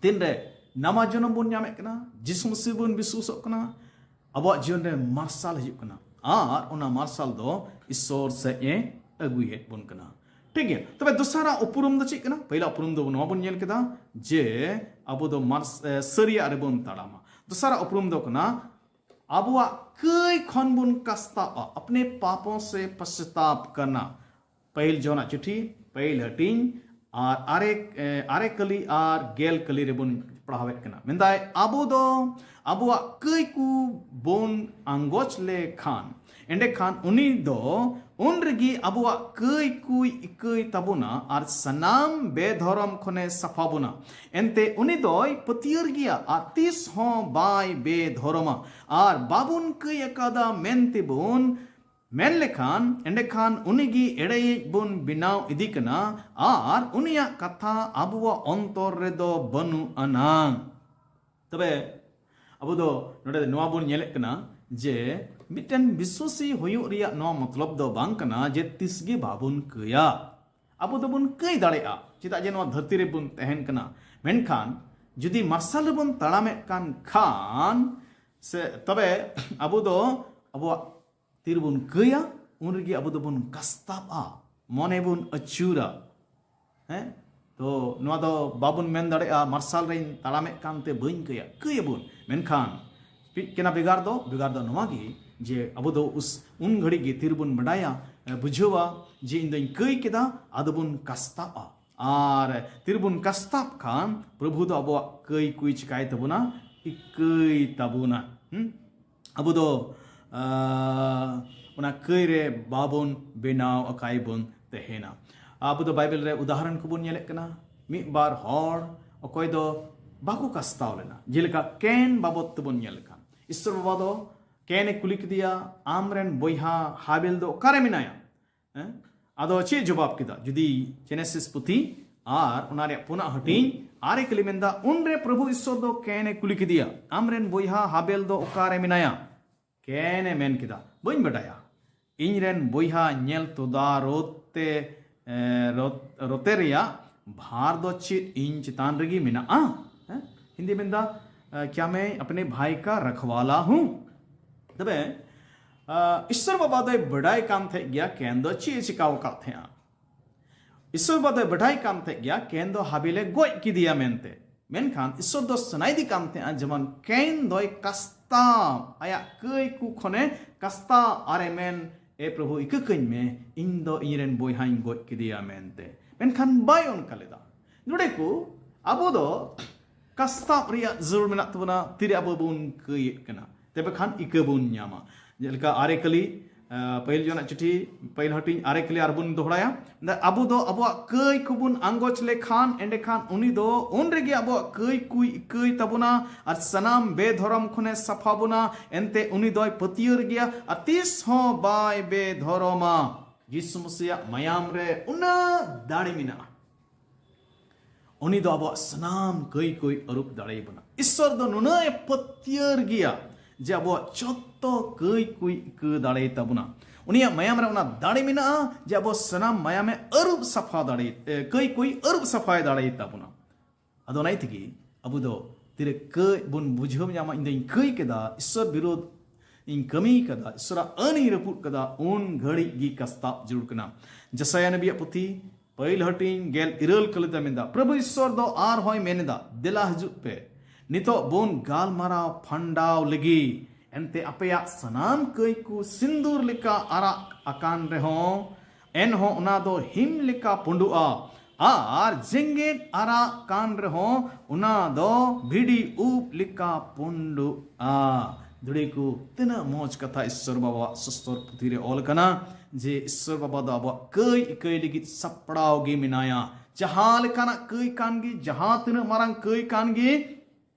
ᱛᱤᱱᱨᱮ ᱱᱟᱣᱟ ᱡᱚᱱᱚᱢ ᱵᱚᱱ ᱧᱟᱢᱮᱫ ᱠᱟᱱᱟ, ᱡᱤᱥᱩ ᱢᱟᱹᱥᱤ ᱵᱚᱱ ᱵᱤᱥᱣᱟᱥᱚᱜ ᱠᱟᱱᱟ, ᱟᱵᱚᱣᱟᱜ ᱡᱤᱭᱚᱱ ᱨᱮ ᱢᱟᱨᱥᱟᱞ ᱦᱤᱡᱩᱜ ᱠᱟᱱᱟ᱾ ᱟᱨ ᱚᱱᱟ ᱢᱟᱨᱥᱟᱞ ᱫᱚ ᱤᱥᱚᱨ ᱥᱮᱫ ᱮ ᱟᱹᱜᱩᱭᱮᱫ ᱵᱚᱱ ᱠᱟᱱᱟ᱾ ᱴᱷᱤᱠ ᱜᱮᱭᱟ, ᱛᱚᱵᱮ ᱫᱚᱥᱟᱨᱟᱜ ᱩᱯᱨᱩᱢ ᱫᱚ ᱪᱮᱫ ᱠᱟᱱᱟ? ᱯᱟᱹᱦᱤᱞᱟ ᱩᱯᱨᱩᱢ ᱫᱚ ᱱᱚᱣᱟ ᱵᱚᱱ ᱧᱮᱞ ᱠᱮᱫᱟ ᱡᱮ ᱟᱵᱚ ᱫᱚ ᱢᱟᱨᱥ-, ᱮ, ᱥᱟᱹᱨᱤᱭᱟᱜ ᱨᱮᱵᱚᱱ ᱛᱟᱲᱟᱢᱟ᱾ ᱫᱚᱥᱟᱨᱟᱜ ᱩᱯᱨᱩᱢ ᱫᱚ ᱠᱟᱱᱟ ᱟᱵᱚᱣᱟᱜ ᱠᱟᱹᱭ ᱠᱷᱚᱱ ᱵᱚᱱ ᱠᱟᱥᱛᱟᱜᱼᱟ, ᱟᱯᱱᱮ ᱯᱟᱯᱚ ᱥᱮ ᱯᱟᱥᱪᱟᱛᱟᱯ ᱠᱟᱱᱟ᱾ ᱯᱟᱹᱦᱤᱞ ᱡᱚᱦᱚᱱᱟᱜ ᱪᱤᱴᱷᱤ, ᱯᱟᱹᱦᱤᱞ ᱦᱟᱹᱴᱤᱧ, ᱟᱨ ᱟᱨᱮ, ᱮ, ᱟᱨᱮ ᱠᱟᱹᱞᱤ ᱟᱨ ᱜᱮᱞ ᱠᱟᱹᱞᱤ ᱨᱮᱵᱚᱱ ᱯᱟᱲᱦᱟᱣᱮᱫ ᱠᱟᱱᱟ᱾ ᱢᱮᱱᱫᱟᱭ, ᱟᱵᱚ ᱫᱚ ᱟᱵᱚᱣᱟᱜ ᱠᱟᱹᱭ ᱠᱚ ᱵᱚᱱ ᱟᱸᱜᱚᱪ ᱞᱮᱠᱷᱟᱱ, ᱮᱸᱰᱮᱠᱷᱟᱱ ᱩᱱᱤ ᱫᱚ ᱩᱱ ᱨᱮᱜᱮ ᱟᱵᱚᱣᱟᱜ ᱠᱟᱹᱭ ᱠᱚᱭ ᱤᱠᱟᱹᱭ ᱛᱟᱵᱚᱱᱟ ᱟᱨ ᱥᱟᱱᱟᱢ ᱵᱮᱫᱷᱚᱨᱚᱢ ᱠᱷᱚᱱᱮ ᱥᱟᱯᱷᱟ ᱵᱚᱱᱟ᱾ ᱮᱱᱛᱮ ᱩᱱᱤ ᱫᱚᱭ ᱯᱟᱹᱛᱭᱟᱹᱨ ᱜᱮᱭᱟ ᱟᱨ ᱛᱤᱥ ᱦᱚᱸ ᱵᱟᱭ ᱵᱮᱫᱷᱚᱨᱚᱢᱟ᱾ ᱟᱨ ᱵᱟᱵᱚᱱ ᱠᱟᱹᱭ ᱟᱠᱟᱫᱟ ᱢᱮᱱᱛᱮ ᱵᱚᱱ ᱢᱮᱱ ᱞᱮᱠᱷᱟᱱ, ᱮᱸᱰᱮᱠᱷᱟᱱ ᱩᱱᱤᱜᱮ ᱮᱲᱮᱭᱤᱡ ᱵᱚᱱ ᱵᱮᱱᱟᱣ ᱤᱫᱤ ᱠᱟᱱᱟ ᱟᱨ ᱩᱱᱤᱭᱟᱜ ᱠᱟᱛᱷᱟ ᱟᱵᱚᱣᱟᱜ ᱚᱱᱛᱚᱨ ᱨᱮᱫᱚ ᱵᱟᱹᱱᱩᱜ ᱟᱱᱟᱝ᱾ ᱛᱚᱵᱮ ᱟᱵᱚ ᱫᱚ ᱱᱚᱰᱮ ᱱᱚᱣᱟ ᱵᱚᱱ ᱧᱮᱞᱮᱫ ᱠᱟᱱᱟ ᱡᱮ ᱢᱤᱫᱴᱮᱱ ᱵᱤᱥᱣᱟᱥᱤ ᱦᱩᱭᱩᱜ ᱨᱮᱭᱟᱜ ᱱᱚᱣᱟ ᱢᱚᱛᱞᱚᱵ ᱫᱚ ᱵᱟᱝ ᱠᱟᱱᱟ ᱡᱮ ᱛᱤᱥ ᱜᱮ ᱵᱟᱵᱚᱱ ᱠᱟᱹᱭᱟ᱾ ᱟᱵᱚ ᱫᱚᱵᱚᱱ ᱠᱟᱹᱭ ᱫᱟᱲᱮᱭᱟᱜᱼᱟ, ᱪᱮᱫᱟᱜ ᱡᱮ ᱱᱚᱣᱟ ᱫᱷᱟᱹᱨᱛᱤ ᱨᱮᱵᱚᱱ ᱛᱟᱦᱮᱱ ᱠᱟᱱᱟ᱾ ᱢᱮᱱᱠᱷᱟᱱ ᱡᱩᱫᱤ ᱢᱟᱨᱥᱟᱞ ᱨᱮᱵᱚᱱ ᱛᱟᱲᱟᱢᱮᱫ ᱠᱟᱱ ᱠᱷᱟᱱ, ᱥᱮ ᱛᱚᱵᱮ ᱟᱵᱚ ᱫᱚ ᱟᱵᱚᱣᱟᱜ ᱛᱤᱨᱮᱵᱚᱱ ᱠᱟᱹᱭᱟ, ᱩᱱ ᱨᱮᱜᱮ ᱟᱵᱚ ᱫᱚᱵᱚᱱ ᱠᱟᱥᱛᱟᱵᱼᱟ, ᱢᱚᱱᱮ ᱵᱚᱱ ᱟᱹᱪᱩᱨᱟ᱾ ᱦᱮᱸ, ᱛᱚ ᱱᱚᱣᱟ ᱫᱚ ᱵᱟᱵᱚᱱ ᱢᱮᱱ ᱫᱟᱲᱮᱭᱟᱜᱼᱟ ᱢᱟᱨᱥᱟᱞ ᱨᱮᱧ ᱛᱟᱲᱟᱢᱮᱫ ᱠᱟᱱᱛᱮ ᱵᱟᱹᱧ ᱠᱟᱹᱭᱟ, ᱠᱟᱹᱭᱟᱵᱚᱱ᱾ ᱢᱮᱱᱠᱷᱟᱱ ᱪᱮᱫ ᱠᱟᱱᱟ ᱵᱷᱮᱜᱟᱨ ᱫᱚ? ᱵᱷᱮᱜᱟᱨ ᱫᱚ ᱱᱚᱣᱟ ᱜᱮ ᱡᱮ ᱟᱵᱚ ᱫᱚ ᱩᱥ-, ᱩᱱ ᱜᱷᱟᱹᱲᱤᱡ ᱜᱮ ᱛᱤᱨᱮᱵᱚᱱ ᱵᱟᱰᱟᱭᱟ, ᱮ, ᱵᱩᱡᱷᱟᱹᱣᱟ ᱡᱮ ᱤᱧ ᱫᱚᱧ ᱠᱟᱹᱭ ᱠᱮᱫᱟ, ᱟᱫᱚ ᱵᱚᱱ ᱠᱟᱥᱛᱟᱵᱼᱟ᱾ ᱟᱨ ᱛᱤᱨᱮᱵᱚᱱ ᱠᱟᱥᱛᱟᱵ ᱠᱷᱟᱱ ᱯᱨᱚᱵᱷᱩ ᱫᱚ ᱟᱵᱚᱣᱟᱜ ᱠᱟᱹᱭ ᱠᱚᱭ ᱪᱤᱠᱟᱭ ᱛᱟᱵᱚᱱᱟ? ᱤᱠᱟᱹᱭ ᱛᱟᱵᱚᱱᱟ᱾ ᱦᱩᱸ? ᱟᱵᱚ ᱫᱚ, ᱟ, ᱚᱱᱟ ᱠᱟᱹᱭ ᱨᱮ ᱵᱟᱵᱚᱱ ᱵᱮᱱᱟᱣ ᱟᱠᱟᱭ ᱵᱚᱱ ᱛᱟᱦᱮᱱᱟ᱾ ᱟᱵᱚ ᱫᱚ ᱵᱟᱭᱵᱮᱞ ᱨᱮ ᱩᱫᱟᱦᱚᱨᱚᱱ ᱠᱚᱵᱚᱱ ᱧᱮᱞᱮᱫ ᱠᱟᱱᱟ᱾ ᱢᱤᱫ ᱵᱟᱨ ᱦᱚᱲ ᱚᱠᱚᱭ ᱫᱚ ᱵᱟᱠᱚ ᱠᱟᱥᱛᱟᱣ ᱞᱮᱱᱟ, ᱡᱮᱞᱮᱠᱟ ᱠᱮᱱ ᱵᱟᱵᱚᱫ ᱛᱮᱵᱚᱱ ᱧᱮᱞ ᱞᱮᱠᱷᱟᱱ, ᱤᱥᱥᱚᱨ ᱵᱟᱵᱟ ᱫᱚ ᱠᱮᱱ ᱮ ᱠᱩᱞᱤ ᱠᱮᱫᱮᱭᱟ, "ᱟᱢ ᱨᱮᱱ ᱵᱚᱭᱦᱟ ᱦᱟᱵᱮᱞ ᱫᱚ ᱚᱠᱟᱨᱮ ᱢᱮᱱᱟᱭᱟ?" ᱦᱮᱸ? ᱟᱫᱚ ᱪᱮᱫ ᱡᱚᱵᱟᱵ ᱠᱮᱫᱟ? ᱡᱩᱫᱤ ᱡᱮᱱᱮᱥᱤᱥ ᱯᱩᱛᱷᱤ ᱟᱨ ᱚᱱᱟ ᱨᱮᱭᱟᱜ ᱯᱩᱱᱟᱜ ᱦᱟᱹᱴᱤᱧ ᱟᱨᱮ ᱠᱷᱟᱹᱞᱤ ᱢᱮᱱᱫᱟ, ᱩᱱᱨᱮ ᱯᱨᱚᱵᱷᱩ ᱤᱥᱥᱚᱨ ᱫᱚ ᱠᱮᱱ ᱮ ᱠᱩᱞᱤ ᱠᱮᱫᱮᱭᱟ, "ᱟᱢ ᱨᱮᱱ ᱵᱚᱭᱦᱟ ᱦᱟᱵᱮᱞ ᱫᱚ ᱚᱠᱟᱨᱮ ᱢᱮᱱᱟᱭᱟ?" ᱠᱮᱱ ᱮ ᱢᱮᱱ ᱠᱮᱫᱟ, "ᱵᱟᱹᱧ ᱵᱟᱰᱟᱭᱟ, ᱤᱧ ᱨᱮᱱ ᱵᱚᱭᱦᱟ ᱧᱮᱞ ᱛᱚᱫᱟᱨᱚᱛ ᱛᱮ, ᱮ, ᱨᱚᱛ-, ᱨᱚᱛᱮ ᱨᱮᱭᱟᱜ ᱵᱷᱟᱨ ᱫᱚ ᱪᱮᱫ ᱤᱧ ᱪᱮᱛᱟᱱ ᱨᱮᱜᱮ ᱢᱮᱱᱟᱜᱼᱟ?" ᱦᱮᱸ? ᱦᱤᱱᱫᱤ ᱢᱮᱱᱫᱟ, ᱮ, "ᱠᱭᱟ ᱢᱮ ᱟᱯᱱᱮ ᱵᱷᱟᱭ ᱠᱟ ᱨᱟᱠᱷᱣᱟᱞᱟ ᱦᱩᱸ?" ᱛᱚᱵᱮ, ᱟ, ᱤᱥᱥᱚᱨ ᱵᱟᱵᱟ ᱫᱚᱭ ᱵᱟᱰᱟᱭ ᱠᱟᱱ ᱛᱟᱦᱮᱸᱫ ᱜᱮᱭᱟ ᱠᱮᱱ ᱫᱚ ᱪᱮᱫ ᱮ ᱪᱤᱠᱟᱣ ᱟᱠᱟᱫ ᱛᱟᱦᱮᱸᱫᱼᱟ᱾ ᱤᱥᱥᱚᱨ ᱵᱟᱵᱟ ᱫᱚᱭ ᱵᱟᱰᱟᱭ ᱠᱟᱱ ᱛᱟᱦᱮᱸᱫ ᱜᱮᱭᱟ ᱠᱮᱱ ᱫᱚ ᱦᱟᱵᱤᱞᱮ ᱜᱚᱡ ᱠᱮᱫᱮᱭᱟ ᱢᱮᱱᱛᱮ᱾ ᱢᱮᱱᱠᱷᱟᱱ ᱤᱥᱥᱚᱨ ᱫᱚ ᱥᱟᱱᱟᱭᱮᱫᱮ ᱠᱟᱱ ᱛᱟᱦᱮᱸᱫᱼᱟ ᱡᱮᱢᱚᱱ ᱠᱮᱱ ᱫᱚᱭ ᱠᱟᱥᱛᱟᱣ, ᱟᱭᱟᱜ ᱠᱟᱹᱭ ᱠᱚ ᱠᱷᱚᱱᱮ ᱠᱟᱥᱛᱟᱣ ᱟᱨᱮ ᱢᱮᱱ, "ᱮ ᱯᱨᱚᱵᱷᱩ, ᱤᱠᱟᱹ ᱠᱟᱹᱧ ᱢᱮ, ᱤᱧ ᱫᱚ ᱤᱧ ᱨᱮᱱ ᱵᱚᱭᱦᱟᱧ ᱜᱚᱡ ᱠᱮᱫᱮᱭᱟ" ᱢᱮᱱᱛᱮ᱾ ᱢᱮᱱᱠᱷᱟᱱ ᱵᱟᱭ ᱚᱱᱠᱟ ᱞᱮᱫᱟ᱾ ᱱᱚᱰᱮ ᱠᱚ ᱟᱵᱚ ᱫᱚ ᱠᱟᱥᱛᱟᱵ ᱨᱮᱭᱟᱜ ᱡᱟᱹᱨᱩᱲ ᱢᱮᱱᱟᱜ ᱛᱟᱵᱚᱱᱟ᱾ ᱛᱤᱨᱮ ᱟᱵᱚ ᱵᱚᱱ ᱠᱟᱹᱭᱮᱫ ᱠᱟᱱᱟ, ᱛᱚᱵᱮ ᱠᱷᱟᱱ ᱤᱠᱟᱹ ᱵᱚᱱ ᱧᱟᱢᱟ᱾ ᱡᱮᱞᱮᱠᱟ ᱟᱨᱮ ᱠᱟᱹᱞᱤ, ᱟᱸ, ᱯᱟᱹᱦᱤᱞ ᱡᱚᱱᱟᱜ ᱪᱤᱴᱷᱤ, ᱯᱟᱹᱦᱤᱞ ᱦᱟᱹᱴᱤᱧ ᱟᱨᱮ ᱠᱟᱹᱞᱤ ᱟᱨᱵᱚᱱ ᱫᱚᱦᱲᱟᱭᱟ᱾ ᱟᱵᱚ ᱫᱚ ᱟᱵᱚᱣᱟᱜ ᱠᱟᱹᱭ ᱠᱚᱵᱚᱱ ᱟᱸᱜᱚᱪ ᱞᱮᱠᱷᱟᱱ, ᱮᱸᱰᱮᱠᱷᱟᱱ ᱩᱱᱤ ᱫᱚ ᱩᱱ ᱨᱮᱜᱮ ᱟᱵᱚᱣᱟᱜ ᱠᱟᱹᱭ ᱠᱚᱭ ᱤᱠᱟᱹᱭ ᱛᱟᱵᱚᱱᱟ ᱟᱨ ᱥᱟᱱᱟᱢ ᱵᱮᱫᱷᱚᱨᱚᱢ ᱠᱷᱚᱱᱮ ᱥᱟᱯᱷᱟ ᱵᱚᱱᱟ᱾ ᱮᱱᱛᱮ ᱩᱱᱤ ᱫᱚᱭ ᱯᱟᱹᱛᱭᱟᱹᱨ ᱜᱮᱭᱟ ᱟᱨ ᱛᱤᱥ ᱦᱚᱸ ᱵᱟᱭ ᱵᱮᱫᱷᱚᱨᱚᱢᱟ᱾ ᱡᱤᱥᱩ ᱢᱟᱥᱤᱭᱟᱜ ᱢᱟᱭᱟᱢ ᱨᱮ ᱩᱱᱟᱹᱜ ᱫᱟᱲᱮ ᱢᱮᱱᱟᱜᱼᱟ᱾ ᱩᱱᱤ ᱫᱚ ᱟᱵᱚᱣᱟᱜ ᱥᱟᱱᱟᱢ ᱠᱟᱹᱭ ᱠᱚᱭ ᱟᱹᱨᱩᱵ ᱫᱟᱲᱮᱭᱟᱵᱚᱱᱟ᱾ ᱤᱥᱥᱚᱨ ᱫᱚ ᱱᱩᱱᱟᱹᱜ ᱮ ᱯᱟᱹᱛᱭᱟᱹᱨ ᱜᱮᱭᱟ ᱡᱮ ᱟᱵᱚᱣᱟᱜ ᱡᱚᱛᱚ ᱠᱟᱹᱭ ᱠᱚᱭ ᱤᱠᱟᱹ ᱫᱟᱲᱮᱭᱟᱛᱟᱵᱚᱱᱟ᱾ ᱩᱱᱤᱭᱟᱜ ᱢᱟᱭᱟᱢ ᱨᱮ ᱚᱱᱟ ᱫᱟᱲᱮ ᱢᱮᱱᱟᱜᱼᱟ ᱡᱮ ᱟᱵᱚ ᱥᱟᱱᱟᱢ ᱢᱟᱭᱟᱢᱮ ᱟᱹᱨᱩᱵ ᱥᱟᱯᱷᱟ ᱫᱟᱲᱮ, ᱮ, ᱠᱟᱹᱭ ᱠᱚᱭ ᱟᱹᱨᱩᱵ ᱥᱟᱯᱷᱟᱭ ᱫᱟᱲᱮᱭᱟᱛᱟᱵᱚᱱᱟ᱾ ᱟᱫᱚ ᱚᱱᱟ ᱛᱮᱜᱮ ᱟᱵᱚ ᱫᱚ ᱛᱤᱨᱮ ᱠᱟᱹᱭ ᱵᱚᱱ ᱵᱩᱡᱷᱟᱹᱣ ᱧᱟᱢᱟ, ᱤᱧ ᱫᱚᱧ ᱠᱟᱹᱭ ᱠᱮᱫᱟ, ᱤᱥᱥᱚᱨ ᱵᱤᱨᱳᱫᱷ ᱤᱧ ᱠᱟᱹᱢᱤ ᱠᱟᱫᱟ, ᱤᱥᱥᱚᱨᱟᱜ ᱟᱹᱱ ᱤᱧ ᱨᱟᱹᱯᱩᱫ ᱠᱟᱫᱟ, ᱩᱱ ᱜᱷᱟᱹᱲᱤᱡ ᱜᱮ ᱠᱟᱥᱛᱟᱵ ᱡᱟᱹᱨᱩᱲ ᱠᱟᱱᱟ᱾ ᱡᱮᱥᱟᱭᱟ ᱱᱟᱵᱤᱭᱟᱜ ᱯᱩᱛᱷᱤ, ᱯᱟᱹᱦᱤᱞ ᱦᱟᱹᱴᱤᱧ ᱜᱮᱞ ᱤᱨᱟᱹᱞ ᱠᱟᱹᱞᱤ ᱛᱮ ᱢᱮᱱᱫᱟ, ᱯᱨᱚᱵᱷᱩ ᱤᱥᱥᱚᱨ ᱫᱚ ᱟᱨᱦᱚᱸᱭ ᱢᱮᱱ ᱮᱫᱟ, "ᱫᱮᱞᱟ ᱦᱤᱡᱩᱜ ᱯᱮ, ᱱᱤᱛᱚᱜ ᱵᱚᱱ ᱜᱟᱞᱢᱟᱨᱟᱣ ᱯᱷᱟᱱᱰᱟᱣ ᱞᱮᱜᱮ᱾ ᱮᱱᱛᱮ ᱟᱯᱮᱭᱟᱜ ᱥᱟᱱᱟᱢ ᱠᱟᱹᱭ ᱠᱚ ᱥᱤᱸᱫᱩᱨ ᱞᱮᱠᱟ ᱟᱨᱟᱜ ᱟᱠᱟᱱ ᱨᱮᱦᱚᱸ, ᱮᱱᱦᱚᱸ ᱚᱱᱟ ᱫᱚ ᱦᱤᱢ ᱞᱮᱠᱟ ᱯᱩᱸᱰᱩᱜᱼᱟ, ᱟᱨ ᱡᱮᱜᱮᱫ ᱟᱨᱟᱜ ᱠᱟᱱ ᱨᱮᱦᱚᱸ ᱚᱱᱟ ᱫᱚ ᱵᱷᱤᱰᱤ ᱩᱵ ᱞᱮᱠᱟ ᱯᱩᱸᱰᱩᱜᱼᱟ᱾" ᱫᱷᱩᱲᱤ ᱠᱚ, ᱛᱤᱱᱟᱹᱜ ᱢᱚᱡᱽ ᱠᱟᱛᱷᱟ ᱤᱥᱥᱚᱨ ᱵᱟᱵᱟᱣᱟᱜ ᱥᱚᱥᱛᱚᱨ ᱯᱩᱛᱷᱤ ᱨᱮ ᱚᱞ ᱟᱠᱟᱱᱟ᱾ ᱡᱮ ᱤᱥᱥᱚᱨ ᱵᱟᱵᱟ ᱫᱚ ᱟᱵᱚᱣᱟᱜ ᱠᱟᱹᱭ ᱤᱠᱟᱹᱭ ᱞᱟᱹᱜᱤᱫ ᱥᱟᱯᱲᱟᱣ ᱜᱮ ᱢᱮᱱᱟᱭᱟ᱾ ᱡᱟᱦᱟᱸ ᱞᱮᱠᱟᱱᱟᱜ ᱠᱟᱹᱭ ᱠᱟᱱ ᱜᱮ, ᱡᱟᱦᱟᱸ ᱛᱤᱱᱟᱹᱜ ᱢᱟᱨᱟᱝ ᱠᱟᱹᱭ ᱠᱟᱱ ᱜᱮ,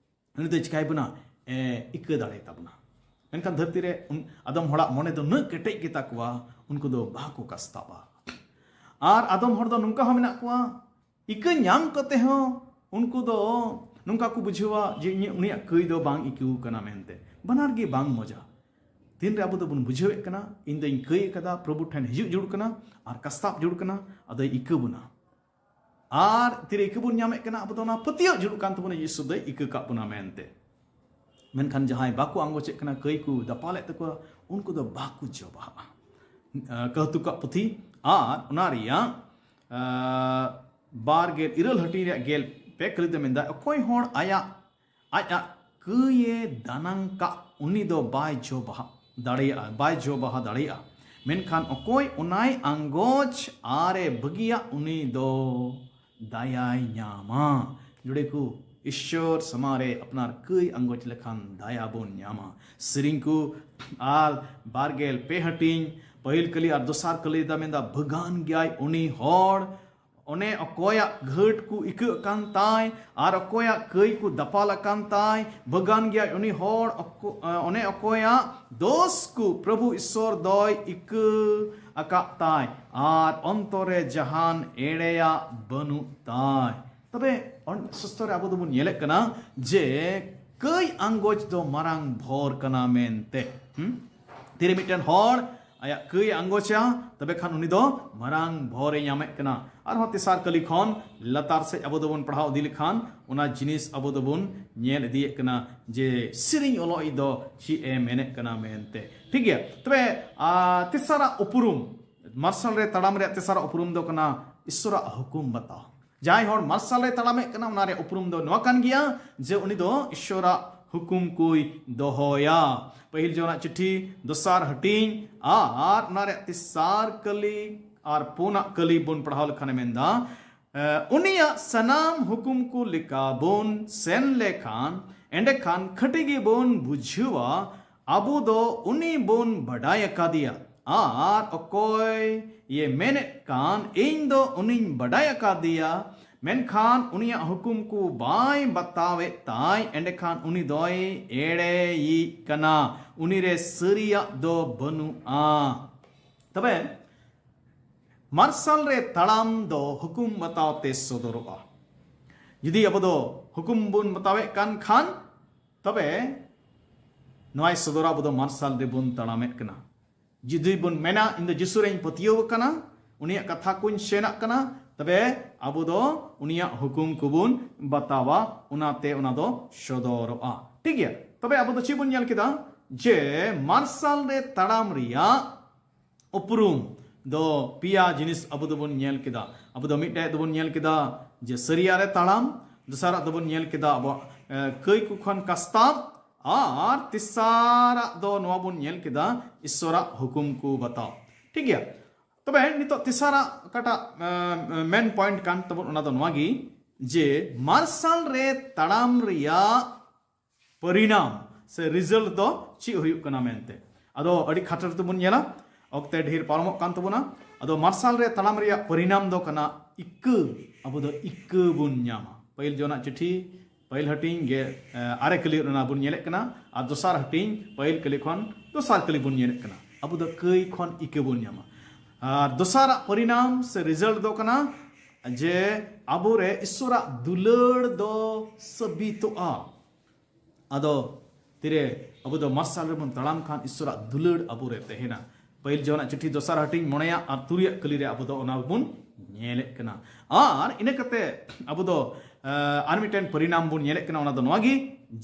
ᱩᱱᱤ ᱫᱚᱭ ᱪᱤᱠᱟᱹᱭ ᱵᱚᱱᱟ? ᱮ, ᱤᱠᱟᱹ ᱫᱟᱲᱮ ᱛᱟᱵᱚᱱᱟ᱾ ᱢᱮᱱᱠᱷᱟᱱ ᱫᱷᱟᱹᱨᱛᱤ ᱨᱮ ᱩᱱ-, ᱟᱫᱚᱢ ᱦᱚᱲᱟᱜ ᱢᱚᱱᱮ ᱫᱚ ᱱᱩᱱᱟᱹᱜ ᱠᱮᱴᱮᱡ ᱜᱮᱛᱟ ᱠᱚᱣᱟ, ᱩᱱᱠᱩ ᱫᱚ ᱵᱟᱠᱚ ᱠᱟᱥᱛᱟᱵᱟ᱾ ᱟᱨ ᱟᱫᱚᱢ ᱦᱚᱲ ᱫᱚ ᱱᱚᱝᱠᱟ ᱦᱚᱸ ᱢᱮᱱᱟᱜ ᱠᱚᱣᱟ, ᱤᱠᱟᱹ ᱧᱟᱢ ᱠᱟᱛᱮ ᱦᱚᱸ ᱩᱱᱠᱩ ᱫᱚ ᱱᱚᱝᱠᱟ ᱠᱚ ᱵᱩᱡᱷᱟᱹᱣᱟ ᱡᱮ ᱤᱧᱟᱹᱜ, ᱩᱱᱤᱭᱟᱜ ᱠᱟᱹᱭ ᱫᱚ ᱵᱟᱝ ᱤᱠᱟᱹᱣ ᱠᱟᱱᱟ ᱢᱮᱱᱛᱮ᱾ ᱵᱟᱱᱟᱨ ᱜᱮ ᱵᱟᱝ ᱢᱚᱡᱟ᱾ ᱛᱤᱱᱨᱮ ᱟᱵᱚ ᱫᱚᱵᱚᱱ ᱵᱩᱡᱷᱟᱹᱣᱮᱫ ᱠᱟᱱᱟ, ᱤᱧ ᱫᱚᱧ ᱠᱟᱹᱭ ᱟᱠᱟᱫᱟ, ᱯᱨᱚᱵᱷᱩ ᱴᱷᱮᱱ ᱦᱤᱡᱩᱜ ᱡᱟᱹᱨᱩᱲ ᱠᱟᱱᱟ ᱟᱨ ᱠᱟᱥᱛᱟᱵ ᱡᱟᱹᱨᱩᱲ ᱠᱟᱱᱟ, ᱟᱫᱚᱭ ᱤᱠᱟᱹ ᱵᱚᱱᱟ᱾ ᱟᱨ ᱛᱤᱨᱮ ᱤᱠᱟᱹ ᱵᱚᱱ ᱧᱟᱢᱮᱫ ᱠᱟᱱᱟ, ᱟᱵᱚ ᱫᱚ ᱚᱱᱟ ᱯᱟᱹᱛᱭᱟᱹᱣ ᱡᱟᱹᱨᱩᱲ ᱠᱟᱱ ᱛᱟᱵᱚᱱᱟ, ᱡᱤᱥᱩ ᱫᱚᱭ ᱤᱠᱟᱹ ᱠᱟᱜ ᱵᱚᱱᱟ ᱢᱮᱱᱛᱮ᱾ ᱢᱮᱱᱠᱷᱟᱱ ᱡᱟᱦᱟᱸᱭ ᱵᱟᱠᱚ ᱟᱸᱜᱚᱪᱮᱫ ᱠᱟᱱᱟ, ᱠᱟᱹᱭ ᱠᱚ ᱫᱟᱯᱟᱞᱮᱫ ᱛᱟᱠᱚᱣᱟ, ᱩᱱᱠᱩ ᱫᱚ ᱵᱟᱠᱚ ᱡᱚᱵᱟᱜᱼᱟ᱾ ᱟᱸ, ᱠᱟᱹᱦᱛᱩ ᱠᱟᱜ ᱯᱩᱛᱷᱤ ᱟᱨ ᱚᱱᱟ ᱨᱮᱭᱟᱜ, ᱟᱸ, ᱵᱟᱨ ᱜᱮᱞ ᱤᱨᱟᱹᱞ ᱦᱟᱹᱴᱤᱧ ᱨᱮᱭᱟᱜ ᱜᱮᱞ ᱯᱮ ᱠᱟᱹᱞᱤ ᱫᱚ ᱢᱮᱱᱫᱟ, ᱚᱠᱚᱭ ᱦᱚᱲ ᱟᱭᱟᱜ, ᱟᱡᱟᱜ ᱠᱟᱹᱭᱮ ᱫᱟᱱᱟᱝ ᱠᱟᱜ, ᱩᱱᱤ ᱫᱚ ᱵᱟᱭ ᱡᱚ ᱵᱟᱦᱟ ᱫᱟᱲᱮᱭᱟᱜᱼᱟ, ᱵᱟᱭ ᱡᱚ ᱵᱟᱦᱟ ᱫᱟᱲᱮᱭᱟᱜᱼᱟ᱾ ᱢᱮᱱᱠᱷᱟᱱ ᱚᱠᱚᱭ ᱚᱱᱟᱭ ᱟᱸᱜᱚᱪ ᱟᱨᱮ ᱵᱟᱹᱜᱤᱭᱟ, ᱩᱱᱤ ᱫᱚ ᱫᱟᱭᱟᱭ ᱧᱟᱢᱟ᱾ ᱡᱩᱲᱮ ᱠᱚ, ᱤᱥᱥᱚᱨ ᱥᱟᱢᱟᱝ ᱨᱮ ᱟᱯᱱᱟᱨ ᱠᱟᱹᱭ ᱟᱸᱜᱚᱪ ᱞᱮᱠᱷᱟᱱ ᱫᱟᱭᱟ ᱵᱚᱱ ᱧᱟᱢᱟ᱾ ᱥᱮᱨᱮᱧ ᱠᱚ ᱟᱨ ᱵᱟᱨ ᱜᱮᱞ ᱯᱮ ᱦᱟᱹᱴᱤᱧ, ᱯᱟᱹᱦᱤᱞ ᱠᱟᱹᱞᱤ ᱟᱨ ᱫᱚᱥᱟᱨ ᱠᱟᱹᱞᱤ ᱫᱚ ᱢᱮᱱᱫᱟ, ᱵᱷᱟᱹᱜᱟᱱ ᱜᱮᱭᱟᱭ ᱩᱱᱤ ᱦᱚᱲ, ᱚᱱᱮ ᱚᱠᱚᱭᱟᱜ ᱜᱷᱟᱹᱴ ᱠᱚ ᱤᱠᱟᱹᱜ ᱠᱟᱱ ᱛᱟᱭ ᱟᱨ ᱚᱠᱚᱭᱟᱜ ᱠᱟᱹᱭ ᱠᱚ ᱫᱟᱯᱟᱞ ᱟᱠᱟᱱ ᱛᱟᱭ, ᱵᱷᱟᱹᱜᱟᱱ ᱜᱮᱭᱟᱭ ᱩᱱᱤ ᱦᱚᱲ, ᱚᱠᱚ-, ᱚᱱᱮ ᱚᱠᱚᱭᱟᱜ ᱫᱳᱥ ᱠᱚ ᱯᱨᱚᱵᱷᱩ ᱤᱥᱥᱚᱨ ᱫᱚᱭ ᱤᱠᱟᱹ ᱟᱠᱟᱫ ᱛᱟᱭ ᱟᱨ ᱚᱱᱛᱚᱨ ᱨᱮ ᱡᱟᱦᱟᱱ ᱮᱲᱮᱭᱟᱜ ᱵᱟᱹᱱᱩᱜ ᱛᱟᱭ᱾ ᱛᱚᱵᱮ ᱚᱱ-, ᱥᱩᱥᱛᱚ ᱨᱮ ᱟᱵᱚ ᱫᱚᱵᱚᱱ ᱧᱮᱞᱮᱫ ᱠᱟᱱᱟ ᱡᱮ ᱠᱟᱹᱭ ᱟᱸᱜᱚᱪ ᱫᱚ ᱢᱟᱨᱟᱝ ᱵᱷᱚᱨ ᱠᱟᱱᱟ ᱢᱮᱱᱛᱮ᱾ ᱦᱩᱸ? ᱛᱤᱨᱮ ᱢᱤᱫᱴᱮᱱ ᱦᱚᱲ ᱟᱭᱟᱜ ᱠᱟᱹᱭ ᱟᱸᱜᱚᱪᱟ, ᱛᱚᱵᱮ ᱠᱷᱟᱱ ᱩᱱᱤ ᱫᱚ ᱢᱟᱨᱟᱝ ᱵᱷᱚᱨᱮ ᱧᱟᱢᱮᱫ ᱠᱟᱱᱟ᱾ ᱟᱨᱦᱚᱸ ᱛᱮᱥᱟᱨ ᱠᱟᱹᱞᱤ ᱠᱷᱚᱱ ᱞᱟᱛᱟᱨ ᱥᱮᱫ ᱟᱵᱚ ᱫᱚᱵᱚᱱ ᱯᱟᱲᱦᱟᱣ ᱤᱫᱤ ᱞᱮᱠᱷᱟᱱ, ᱚᱱᱟ ᱡᱤᱱᱤᱥ ᱟᱵᱚ ᱫᱚᱵᱚᱱ ᱧᱮᱞ ᱤᱫᱤᱭᱮᱫ ᱠᱟᱱᱟ ᱡᱮ ᱥᱮᱨᱮᱧ ᱚᱞᱚᱜ ᱤᱡ ᱫᱚ ᱪᱮᱫ ᱮ ᱢᱮᱱᱮᱫ ᱠᱟᱱᱟ ᱢᱮᱱᱛᱮ᱾ ᱴᱷᱤᱠ ᱜᱮᱭᱟ, ᱛᱚᱵᱮ, ᱟ, ᱛᱮᱥᱟᱨᱟᱜ ᱩᱯᱨᱩᱢ, ᱢᱟᱨᱥᱟᱞ ᱨᱮ ᱛᱟᱲᱟᱢ ᱨᱮᱭᱟᱜ ᱛᱮᱥᱟᱨᱟᱜ ᱩᱯᱨᱩᱢ ᱫᱚ ᱠᱟᱱᱟ ᱤᱥᱥᱚᱨᱟᱜ ᱦᱩᱠᱩᱢ ᱵᱟᱛᱟᱣ᱾ ᱡᱟᱦᱟᱸᱭ ᱦᱚᱲ ᱢᱟᱨᱥᱟᱞ ᱨᱮ ᱛᱟᱲᱟᱢᱮᱫ ᱠᱟᱱᱟ, ᱚᱱᱟ ᱨᱮᱭᱟᱜ ᱩᱯᱨᱩᱢ ᱫᱚ ᱱᱚᱣᱟ ᱠᱟᱱ ᱜᱮᱭᱟ ᱡᱮ ᱩᱱᱤ ᱫᱚ ᱤᱥᱥᱚᱨᱟᱜ ᱦᱩᱠᱩᱢ ᱠᱚᱭ ᱫᱚᱦᱚᱭᱟ᱾ ᱯᱟᱹᱦᱤᱞ ᱡᱚᱦᱚᱱᱟᱜ ᱪᱤᱴᱷᱤ ᱫᱚᱥᱟᱨ ᱦᱟᱹᱴᱤᱧ ᱟᱨ ᱚᱱᱟ ᱨᱮᱭᱟᱜ ᱛᱮᱥᱟᱨ ᱠᱟᱹᱞᱤ ᱟᱨ ᱯᱩᱱᱟᱜ ᱠᱟᱹᱞᱤ ᱵᱚᱱ ᱯᱟᱲᱦᱟᱣ ᱞᱮᱠᱷᱟᱱᱮ ᱢᱮᱱᱫᱟ, ᱮ, ᱩᱱᱤᱭᱟᱜ ᱥᱟᱱᱟᱢ ᱦᱩᱠᱩᱢ ᱠᱚ ᱞᱮᱠᱟ ᱵᱚᱱ ᱥᱮᱱ ᱞᱮᱠᱷᱟᱱ, ᱮᱸᱰᱮᱠᱷᱟᱱ ᱠᱷᱟᱹᱴᱤ ᱜᱮᱵᱚᱱ ᱵᱩᱡᱷᱟᱹᱣᱟ, ᱟᱵᱚ ᱫᱚ ᱩᱱᱤ ᱵᱚᱱ ᱵᱟᱰᱟᱭ ᱟᱠᱟᱫᱮᱭᱟ᱾ ᱟᱨ ᱚᱠᱚᱭ ᱮ ᱢᱮᱱᱮᱫ ᱠᱟᱱ, "ᱤᱧ ᱫᱚ ᱩᱱᱤᱧ ᱵᱟᱰᱟᱭ ᱟᱠᱟᱫᱮᱭᱟ," ᱢᱮᱱᱠᱷᱟᱱ ᱩᱱᱤᱭᱟᱜ ᱦᱩᱠᱩᱢ ᱠᱚ ᱵᱟᱭ ᱵᱟᱛᱟᱣᱮᱫ ᱛᱟᱭ, ᱮᱸᱰᱮᱠᱷᱟᱱ ᱩᱱᱤ ᱫᱚᱭ ᱮᱲᱮᱭᱤᱡ ᱠᱟᱱᱟ, ᱩᱱᱤᱨᱮ ᱥᱟᱹᱨᱤᱭᱟᱜ ᱫᱚ ᱵᱟᱹᱱᱩᱜᱼᱟ᱾ ᱛᱚᱵᱮ ᱢᱟᱨᱥᱟᱞ ᱨᱮ ᱛᱟᱲᱟᱢ ᱫᱚ ᱦᱩᱠᱩᱢ ᱵᱟᱛᱟᱣ ᱛᱮ ᱥᱚᱫᱚᱨᱚᱜᱼᱟ᱾ ᱡᱩᱫᱤ ᱟᱵᱚ ᱫᱚ ᱦᱩᱠᱩᱢ ᱵᱚᱱ ᱵᱟᱛᱟᱣᱮᱫ ᱠᱟᱱ ᱠᱷᱟᱱ, ᱛᱚᱵᱮ ᱱᱚᱣᱟᱭ ᱥᱚᱫᱚᱨᱟ ᱟᱵᱚ ᱫᱚ ᱢᱟᱨᱥᱟᱞ ᱨᱮᱵᱚᱱ ᱛᱟᱲᱟᱢᱮᱫ ᱠᱟᱱᱟ᱾ ᱡᱩᱫᱤ ᱵᱚᱱ ᱢᱮᱱᱟ, "ᱤᱧ ᱫᱚ ᱡᱤᱥᱩ ᱨᱮᱧ ᱯᱟᱹᱛᱭᱟᱹᱣ ᱟᱠᱟᱱᱟ, ᱩᱱᱤᱭᱟᱜ ᱠᱟᱛᱷᱟ ᱠᱚᱧ ᱥᱮᱱᱟᱜ ᱠᱟᱱᱟ," ᱛᱚᱵᱮ ᱟᱵᱚ ᱫᱚ ᱩᱱᱤᱭᱟᱜ ᱦᱩᱠᱩᱢ ᱠᱚᱵᱚᱱ ᱵᱟᱛᱟᱣᱟ, ᱚᱱᱟᱛᱮ ᱚᱱᱟ ᱫᱚ ᱥᱚᱫᱚᱨᱚᱜᱼᱟ᱾ ᱴᱷᱤᱠ ᱜᱮᱭᱟ? ᱛᱚᱵᱮ ᱟᱵᱚ ᱫᱚ ᱪᱮᱫ ᱵᱚᱱ ᱧᱮᱞ ᱠᱮᱫᱟ? ᱡᱮ ᱢᱟᱨᱥᱟᱞ ᱨᱮ ᱛᱟᱲᱟᱢ ᱨᱮᱭᱟᱜ ᱩᱯᱨᱩᱢ ᱫᱚ ᱯᱮᱭᱟ ᱡᱤᱱᱤᱥ ᱟᱵᱚ ᱫᱚᱵᱚᱱ ᱧᱮᱞ ᱠᱮᱫᱟ᱾ ᱟᱵᱚ ᱫᱚ ᱢᱤᱫᱴᱮᱡ ᱫᱚᱵᱚᱱ ᱧᱮᱞ ᱠᱮᱫᱟ ᱡᱮ ᱥᱟᱹᱨᱤᱭᱟᱜ ᱨᱮ ᱛᱟᱲᱟᱢ, ᱫᱚᱥᱟᱨᱟᱜ ᱫᱚᱵᱚᱱ ᱧᱮᱞ ᱠᱮᱫᱟ ᱟᱵᱚᱣᱟᱜ, ᱮ, ᱠᱟᱹᱭ ᱠᱚ ᱠᱷᱚᱱ ᱠᱟᱥᱛᱟᱵ, ᱟᱨ ᱛᱮᱥᱟᱨᱟᱜ ᱫᱚ ᱱᱚᱣᱟ ᱵᱚᱱ ᱧᱮᱞ ᱠᱮᱫᱟ ᱤᱥᱥᱚᱨᱟᱜ ᱦᱩᱠᱩᱢ ᱠᱚ ᱵᱟᱛᱟᱣ᱾ ᱴᱷᱤᱠ ᱜᱮᱭᱟ? ᱛᱚᱵᱮ ᱱᱤᱛᱚᱜ ᱛᱮᱥᱟᱨᱟᱜ ᱚᱠᱟᱴᱟᱜ, ᱮ, ᱢᱮᱱ ᱯᱚᱭᱮᱱᱴ ᱠᱟᱱ ᱛᱟᱵᱚᱱ, ᱚᱱᱟ ᱫᱚ ᱱᱚᱣᱟ ᱜᱮ, ᱡᱮ ᱢᱟᱨᱥᱟᱞ ᱨᱮ ᱛᱟᱲᱟᱢ ᱨᱮᱭᱟᱜ ᱯᱚᱨᱤᱱᱟᱢ ᱥᱮ ᱨᱤᱡᱟᱞᱴ ᱫᱚ ᱪᱮᱫ ᱦᱩᱭᱩᱜ ᱠᱟᱱᱟ ᱢᱮᱱᱛᱮ᱾ ᱟᱫᱚ ᱟᱹᱰᱤ ᱠᱷᱟᱴᱚ ᱛᱮᱵᱚᱱ ᱧᱮᱞᱟ, ᱚᱠᱛᱮ ᱰᱷᱮᱨ ᱯᱟᱨᱚᱢᱚᱜ ᱠᱟᱱ ᱛᱟᱵᱚᱱᱟ᱾ ᱟᱫᱚ ᱢᱟᱨᱥᱟᱞ ᱨᱮ ᱛᱟᱲᱟᱢ ᱨᱮᱭᱟᱜ ᱯᱚᱨᱤᱱᱟᱢ ᱫᱚ ᱠᱟᱱᱟ ᱤᱠᱟᱹ᱾ ᱟᱵᱚ ᱫᱚ ᱤᱠᱟᱹ ᱵᱚᱱ ᱧᱟᱢᱟ᱾ ᱯᱟᱹᱦᱤᱞ ᱡᱚᱦᱚᱱᱟᱜ ᱪᱤᱴᱷᱤ, ᱯᱟᱹᱦᱤᱞ ᱦᱟᱹᱴᱤᱧ ᱜᱮ, ᱮ, ᱟᱨᱮ ᱠᱟᱹᱞᱤ ᱨᱮᱱᱟᱜ ᱵᱚᱱ ᱧᱮᱞᱮᱫ ᱠᱟᱱᱟ, ᱟᱨ ᱫᱚᱥᱟᱨ ᱦᱟᱹᱴᱤᱧ ᱯᱟᱹᱦᱤᱞ ᱠᱟᱹᱞᱤ ᱠᱷᱚᱱ ᱫᱚᱥᱟᱨ ᱠᱟᱹᱞᱤ ᱵᱚᱱ ᱧᱮᱞᱮᱫ ᱠᱟᱱᱟ᱾ ᱟᱵᱚ ᱫᱚ ᱠᱟᱹᱭ ᱠᱷᱚᱱ ᱤᱠᱟᱹ ᱵᱚᱱ ᱧᱟᱢᱟ᱾ ᱟᱨ ᱫᱚᱥᱟᱨᱟᱜ ᱯᱚᱨᱤᱱᱟᱢ ᱥᱮ ᱨᱤᱡᱟᱞᱴ ᱫᱚ ᱠᱟᱱᱟ ᱡᱮ ᱟᱵᱚᱨᱮ ᱤᱥᱥᱚᱨᱟᱜ ᱫᱩᱞᱟᱹᱲ ᱫᱚ ᱥᱟᱹᱵᱤᱛᱚᱜᱼᱟ᱾ ᱟᱫᱚ ᱛᱤᱨᱮ ᱟᱵᱚ ᱫᱚ ᱢᱟᱨᱥᱟᱞ ᱨᱮᱵᱚᱱ ᱛᱟᱲᱟᱢ ᱠᱷᱟᱱ ᱤᱥᱥᱚᱨᱟᱜ ᱫᱩᱞᱟᱹᱲ ᱟᱵᱚᱨᱮ ᱛᱟᱦᱮᱱᱟ᱾ ᱯᱟᱹᱦᱤᱞ ᱡᱚᱦᱚᱱᱟᱜ ᱪᱤᱴᱷᱤ ᱫᱚᱥᱟᱨ ᱦᱟᱹᱴᱤᱧ ᱢᱚᱬᱮᱭᱟᱜ ᱟᱨ ᱛᱩᱨᱩᱭᱟᱜ ᱠᱟᱹᱞᱤ ᱨᱮ ᱟᱵᱚ ᱫᱚ ᱚᱱᱟ ᱵᱚᱱ ᱧᱮᱞᱮᱫ ᱠᱟᱱᱟ᱾ ᱟᱨ ᱤᱱᱟᱹ ᱠᱟᱛᱮ ᱟᱵᱚ ᱫᱚ, ᱮ, ᱟᱨ ᱢᱤᱫᱴᱮᱱ ᱯᱚᱨᱤᱱᱟᱢ ᱵᱚᱱ ᱧᱮᱞᱮᱫ ᱠᱟᱱᱟ, ᱚᱱᱟ ᱫᱚ ᱱᱚᱣᱟ ᱜᱮ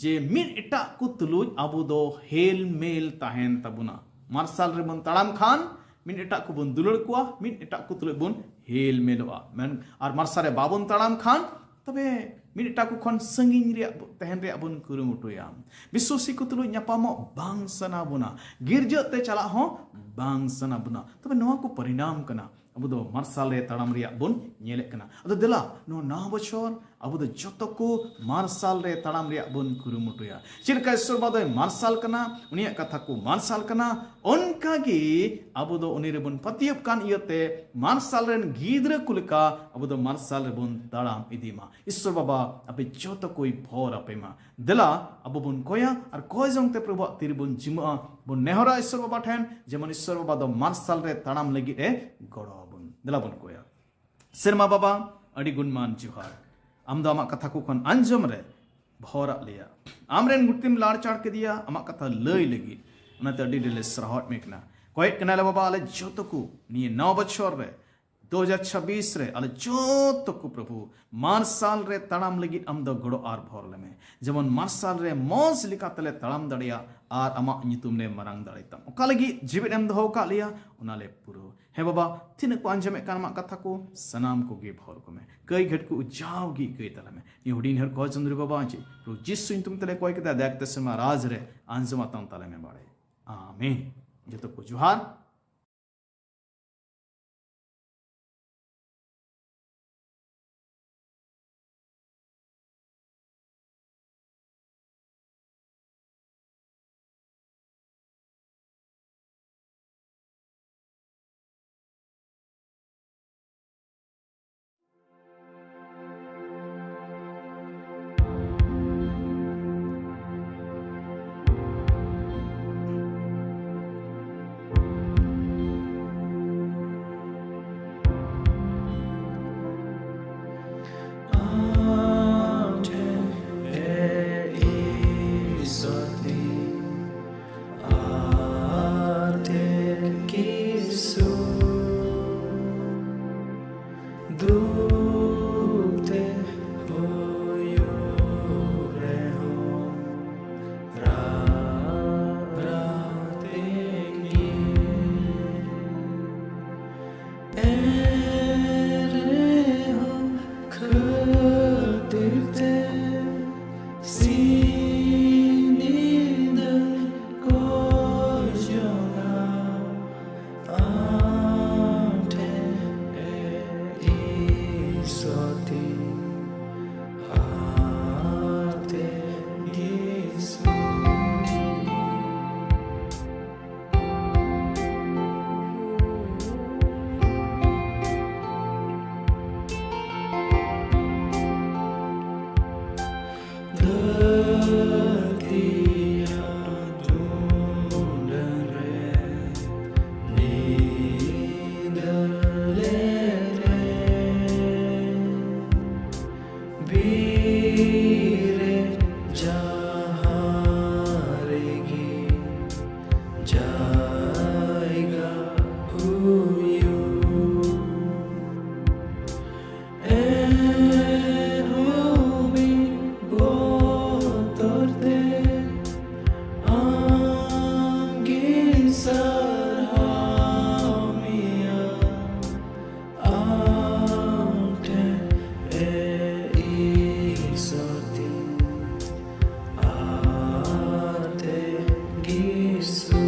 ᱡᱮ ᱢᱤᱫ ᱮᱴᱟᱜ ᱠᱚ ᱛᱩᱞᱩᱡ ᱟᱵᱚ ᱫᱚ ᱦᱮᱞ ᱢᱮᱞ ᱛᱟᱦᱮᱱ ᱛᱟᱵᱚᱱᱟ᱾ ᱢᱟᱨᱥᱟᱞ ᱨᱮᱵᱚᱱ ᱛᱟᱲᱟᱢ ᱠᱷᱟᱱ ᱢᱤᱫ ᱮᱴᱟᱜ ᱠᱚᱵᱚᱱ ᱫᱩᱞᱟᱹᱲ ᱠᱚᱣᱟ, ᱢᱤᱫ ᱮᱴᱟᱜ ᱠᱚ ᱛᱩᱞᱩᱡ ᱵᱚᱱ ᱦᱮᱞ ᱢᱮᱞᱚᱜᱼᱟ᱾ ᱢᱮᱱ, ᱟᱨ ᱢᱟᱨᱥᱟᱞ ᱨᱮ ᱵᱟᱵᱚᱱ ᱛᱟᱲᱟᱢ ᱠᱷᱟᱱ ᱛᱚᱵᱮ ᱢᱤᱫ ᱮᱴᱟᱜ ᱠᱚ ᱠᱷᱚᱱ ᱥᱟᱺᱜᱤᱧ ᱨᱮᱭᱟᱜ ᱵᱚ-, ᱛᱟᱦᱮᱱ ᱨᱮᱭᱟᱜ ᱵᱚᱱ ᱠᱩᱨᱩᱢᱩᱴᱩᱭᱟ᱾ ᱵᱤᱥᱣᱟᱥᱤ ᱠᱚ ᱛᱩᱞᱩᱡ ᱧᱟᱯᱟᱢᱚᱜ ᱵᱟᱝ ᱥᱟᱱᱟ ᱵᱚᱱᱟ, ᱜᱤᱨᱡᱟᱹ ᱛᱮ ᱪᱟᱞᱟᱜ ᱦᱚᱸ ᱵᱟᱝ ᱥᱟᱱᱟ ᱵᱚᱱᱟ᱾ ᱛᱚᱵᱮ ᱱᱚᱣᱟ ᱠᱚ ᱯᱚᱨᱤᱱᱟᱢ ᱠᱟᱱᱟ, ᱟᱵᱚ ᱫᱚ ᱢᱟᱨᱥᱟᱞ ᱨᱮ ᱛᱟᱲᱟᱢ ᱨᱮᱭᱟᱜ ᱵᱚᱱ ᱧᱮᱞᱮᱫ ᱠᱟᱱᱟ᱾ ᱟᱫᱚ ᱫᱮᱞᱟ, ᱱᱚᱣᱟ ᱱᱟᱣᱟ ᱵᱚᱪᱷᱚᱨ ᱟᱵᱚ ᱫᱚ ᱡᱚᱛᱚ ᱠᱚ ᱢᱟᱨᱥᱟᱞ ᱨᱮ ᱛᱟᱲᱟᱢ ᱨᱮᱭᱟᱜ ᱵᱚᱱ ᱠᱩᱨᱩᱢᱩᱴᱩᱭᱟ᱾ ᱪᱮᱫ ᱞᱮᱠᱟ ᱤᱥᱥᱚᱨ ᱵᱟᱵᱟ ᱫᱚᱭ ᱢᱟᱨᱥᱟᱞ ᱠᱟᱱᱟ, ᱩᱱᱤᱭᱟᱜ ᱠᱟᱛᱷᱟ ᱠᱚ ᱢᱟᱨᱥᱟᱞ ᱠᱟᱱᱟ, ᱚᱱᱠᱟ ᱜᱮ ᱟᱵᱚ ᱫᱚ ᱩᱱᱤ ᱨᱮᱵᱚᱱ ᱯᱟᱹᱛᱭᱟᱹᱜ ᱠᱟᱱ ᱤᱭᱟᱹᱛᱮ ᱢᱟᱨᱥᱟᱞ ᱨᱮᱱ ᱜᱤᱫᱽᱨᱟᱹ ᱠᱚ ᱞᱮᱠᱟ ᱟᱵᱚ ᱫᱚ ᱢᱟᱨᱥᱟᱞ ᱨᱮᱵᱚᱱ ᱛᱟᱲᱟᱢ ᱤᱫᱤ ᱢᱟ᱾ ᱤᱥᱥᱚᱨ ᱵᱟᱵᱟ ᱟᱯᱮ ᱡᱚᱛᱚ ᱠᱚᱭ ᱵᱷᱚᱨ ᱟᱯᱮ ᱢᱟ᱾ ᱫᱮᱞᱟ ᱟᱵᱚ ᱵᱚᱱ ᱠᱚᱭᱟ ᱟᱨ ᱠᱚᱭ ᱡᱚᱝ ᱛᱮ ᱯᱨᱚᱵᱷᱩᱣᱟᱜ ᱛᱤ ᱨᱮᱵᱚᱱ ᱡᱤᱢᱟᱹᱜᱼᱟ, ᱵᱚᱱ ᱱᱮᱦᱚᱨᱟ ᱤᱥᱥᱚᱨ ᱵᱟᱵᱟ ᱴᱷᱮᱱ, ᱡᱮᱢᱚᱱ ᱤᱥᱥᱚᱨ ᱵᱟᱵᱟ ᱫᱚ ᱢᱟᱨᱥᱟᱞ ᱨᱮ ᱛᱟᱲᱟᱢ ᱞᱟᱹᱜᱤᱫ ᱮ ᱜᱚᱲᱚ ᱟᱵᱚᱱ᱾ ᱫᱮᱞᱟ ᱵᱚᱱ ᱠᱚᱭᱟ᱾ ᱥᱮᱨᱢᱟ ᱵᱟᱵᱟ, ᱟᱹᱰᱤ ᱜᱩᱱᱢᱟᱱ ᱡᱚᱦᱟᱨ᱾ ᱟᱢ ᱫᱚ ᱟᱢᱟᱜ ᱠᱟᱛᱷᱟ ᱠᱚ ᱠᱷᱚᱱ ᱟᱸᱡᱚᱢ ᱨᱮ ᱵᱷᱚᱨᱟᱜ ᱞᱮᱭᱟ᱾ ᱟᱢᱨᱮᱱ ᱜᱩᱴᱤᱢ ᱞᱟᱲᱪᱟᱲ ᱠᱮᱫᱮᱭᱟ ᱟᱢᱟᱜ ᱠᱟᱛᱷᱟ ᱞᱟᱹᱭ ᱞᱟᱹᱜᱤᱫ᱾ ᱚᱱᱟᱛᱮ ᱟᱹᱰᱤ ᱰᱷᱮᱨ ᱞᱮ ᱥᱟᱨᱦᱟᱣᱮᱫ ᱢᱮ ᱠᱟᱱᱟ᱾ ᱠᱚᱭᱮᱫ ᱠᱟᱱᱟᱞᱮ ᱵᱟᱵᱟ, ᱟᱞᱮ ᱡᱚᱛᱚ ᱠᱚ ᱱᱤᱭᱟᱹ ᱱᱟᱣᱟ ᱵᱚᱪᱷᱚᱨ ᱨᱮ, ᱫᱩ ᱦᱟᱡᱟᱨ ᱪᱷᱟᱵᱵᱤᱥ ᱨᱮ ᱟᱞᱮ ᱡᱚᱛᱚ ᱠᱚ ᱯᱨᱚᱵᱷᱩ ᱢᱟᱨᱥᱟᱞ ᱨᱮ ᱛᱟᱲᱟᱢ ᱞᱟᱹᱜᱤᱫ ᱟᱢ ᱫᱚ ᱜᱚᱲᱚ ᱟᱨ ᱵᱷᱚᱨ ᱞᱮᱢᱮ, ᱡᱮᱢᱚᱱ ᱢᱟᱨᱥᱟᱞ ᱨᱮ ᱢᱚᱸᱡᱽ ᱞᱮᱠᱟ ᱛᱮᱞᱮ ᱛᱟᱲᱟᱢ ᱫᱟᱲᱮᱭᱟᱜ ᱟᱨ ᱟᱢᱟᱜ ᱧᱩᱛᱩᱢ ᱞᱮ ᱢᱟᱨᱟᱝ ᱫᱟᱲᱮ ᱛᱟᱢ᱾ ᱚᱠᱟ ᱞᱟᱹᱜᱤᱫ ᱡᱤᱣᱮᱫ ᱮᱢ ᱫᱚᱦᱚ ᱟᱠᱟᱫ ᱞᱮᱭᱟ, ᱚᱱᱟ ᱞᱮ ᱯᱩᱨᱟᱹᱣ᱾ ᱦᱮᱸ ᱵᱟᱵᱟ, ᱛᱤᱱᱟᱹᱜ ᱠᱚ ᱟᱸᱡᱚᱢᱮᱫ ᱠᱟᱱ ᱟᱢᱟᱜ ᱠᱟᱛᱷᱟ ᱠᱚ, ᱥᱟᱱᱟᱢ ᱠᱚᱜᱮ ᱵᱷᱚᱨ ᱠᱚᱢᱮ᱾ ᱠᱟᱹᱭ ᱜᱷᱟᱹᱴ ᱠᱚ ᱩᱡᱟᱣ ᱜᱮ ᱟᱹᱭᱠᱟᱹᱭ ᱛᱟᱞᱮ ᱢᱮ᱾ ᱱᱤᱭᱟᱹ ᱦᱩᱰᱤᱧ ᱦᱚᱲ ᱠᱚ ᱪᱚᱸᱫᱽᱨᱤ ᱵᱟᱵᱟ ᱪᱮ ᱯᱨᱚᱵᱷᱩ ᱡᱤᱥᱩ ᱧᱩᱛᱩᱢ ᱛᱮᱞᱮ ᱠᱚᱭ ᱠᱮᱫᱟ, ᱫᱟᱭᱟ ᱠᱟᱛᱮ ᱥᱮᱨᱢᱟ ᱨᱟᱡᱽ ᱨᱮ ᱟᱸᱡᱚᱢ ᱟᱛᱟᱝ ᱛᱟᱞᱮ ᱢᱮ ᱵᱟᱲᱮ᱾ ᱟᱢᱮᱱ᱾ ᱡᱚᱛᱚ ᱠᱚ ᱡᱚᱦᱟᱨ᱾ ᱯᱤᱨᱮ ᱡᱟᱦᱟᱸ ᱨᱮᱜᱮ ᱡᱟᱭᱜᱟ ᱦᱩᱭᱩᱜ, ᱮᱱᱦᱚᱸ ᱢᱤᱫ ᱵᱚᱛᱚᱨ ᱛᱮ ᱟᱢᱜᱮᱧ ᱥᱟᱨᱦᱟᱣ ᱢᱮᱭᱟ᱾ ᱟᱢ ᱴᱷᱮᱱ ᱮ ᱤᱥᱚᱨ ᱛᱤᱧ ᱟᱨ ᱛᱮ ᱜᱤᱥᱩ᱾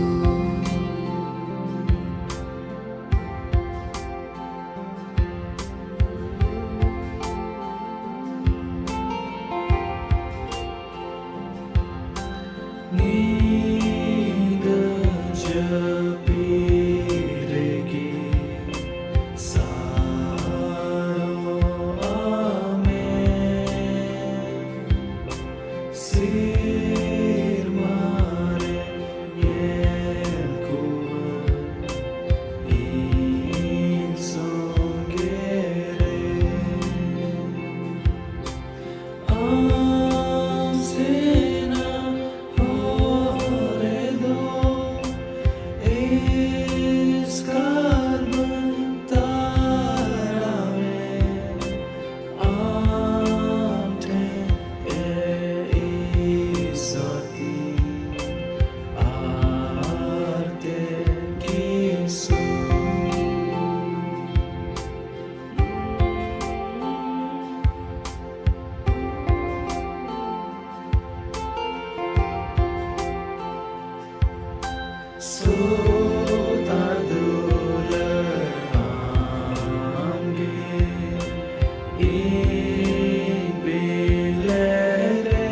ᱧᱤᱫᱟᱹ ᱡᱟᱹᱯᱤᱫ ᱨᱮᱜᱮ ᱥᱟᱲᱚᱜᱼᱟ ᱢᱮ᱾ ᱥᱮᱨᱢᱟ ᱨᱮ ᱧᱮᱞ ᱠᱚᱣᱟ ᱤᱧ ᱥᱚᱸᱜᱮ ᱨᱮ᱾ ᱟᱢ ᱥᱮᱱᱟᱜ ᱦᱚᱨ ᱨᱮᱫᱚ ᱮᱥᱠᱟᱨ ᱵᱟᱹᱧ ᱛᱟᱲᱟᱢᱮ᱾ ᱟᱢ ᱴᱷᱮᱱ ᱮ ᱤᱥᱚᱨ ᱛᱤᱧ ᱟᱨ ᱛᱮ ᱜᱤᱥᱩ᱾ ᱥᱩᱛ ᱟᱨ ᱫᱩᱞᱟᱹᱲ ᱟᱢᱜᱮ ᱤᱧ ᱵᱤᱞᱮ ᱨᱮ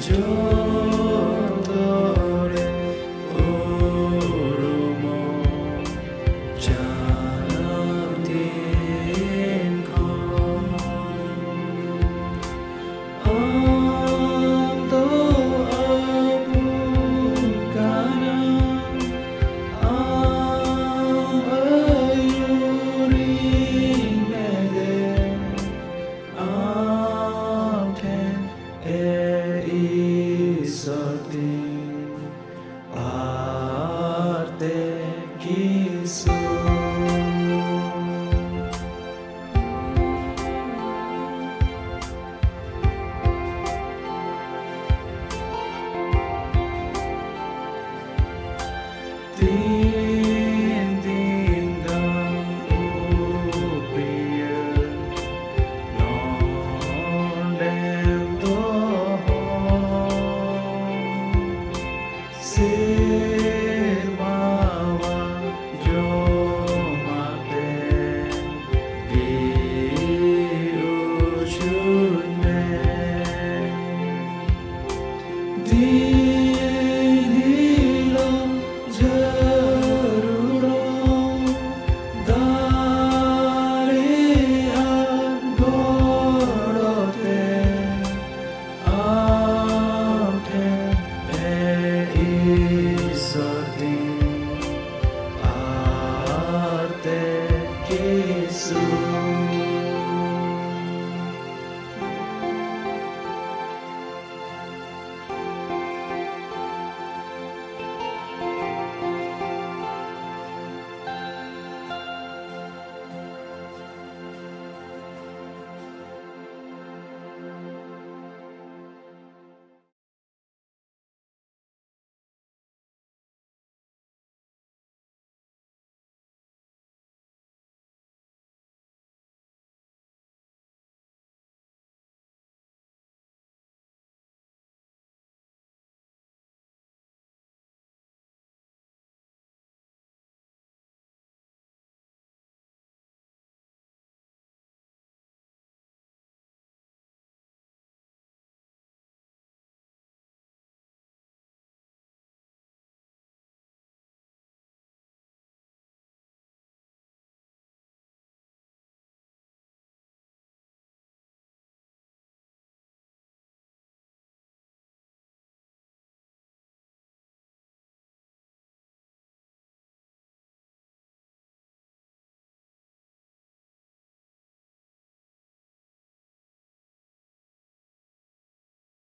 ᱡᱚᱛᱚ ᱨᱮ ᱩᱨᱩᱢᱚᱜ ᱡᱟᱱᱟᱢ ᱫᱤᱱ ᱠᱷᱚᱱ᱾ ᱟᱢ ᱫᱚ ᱟᱵᱚ ᱠᱟᱱᱟᱢ, ᱟᱢ ᱟᱹᱭᱩᱨᱤᱧ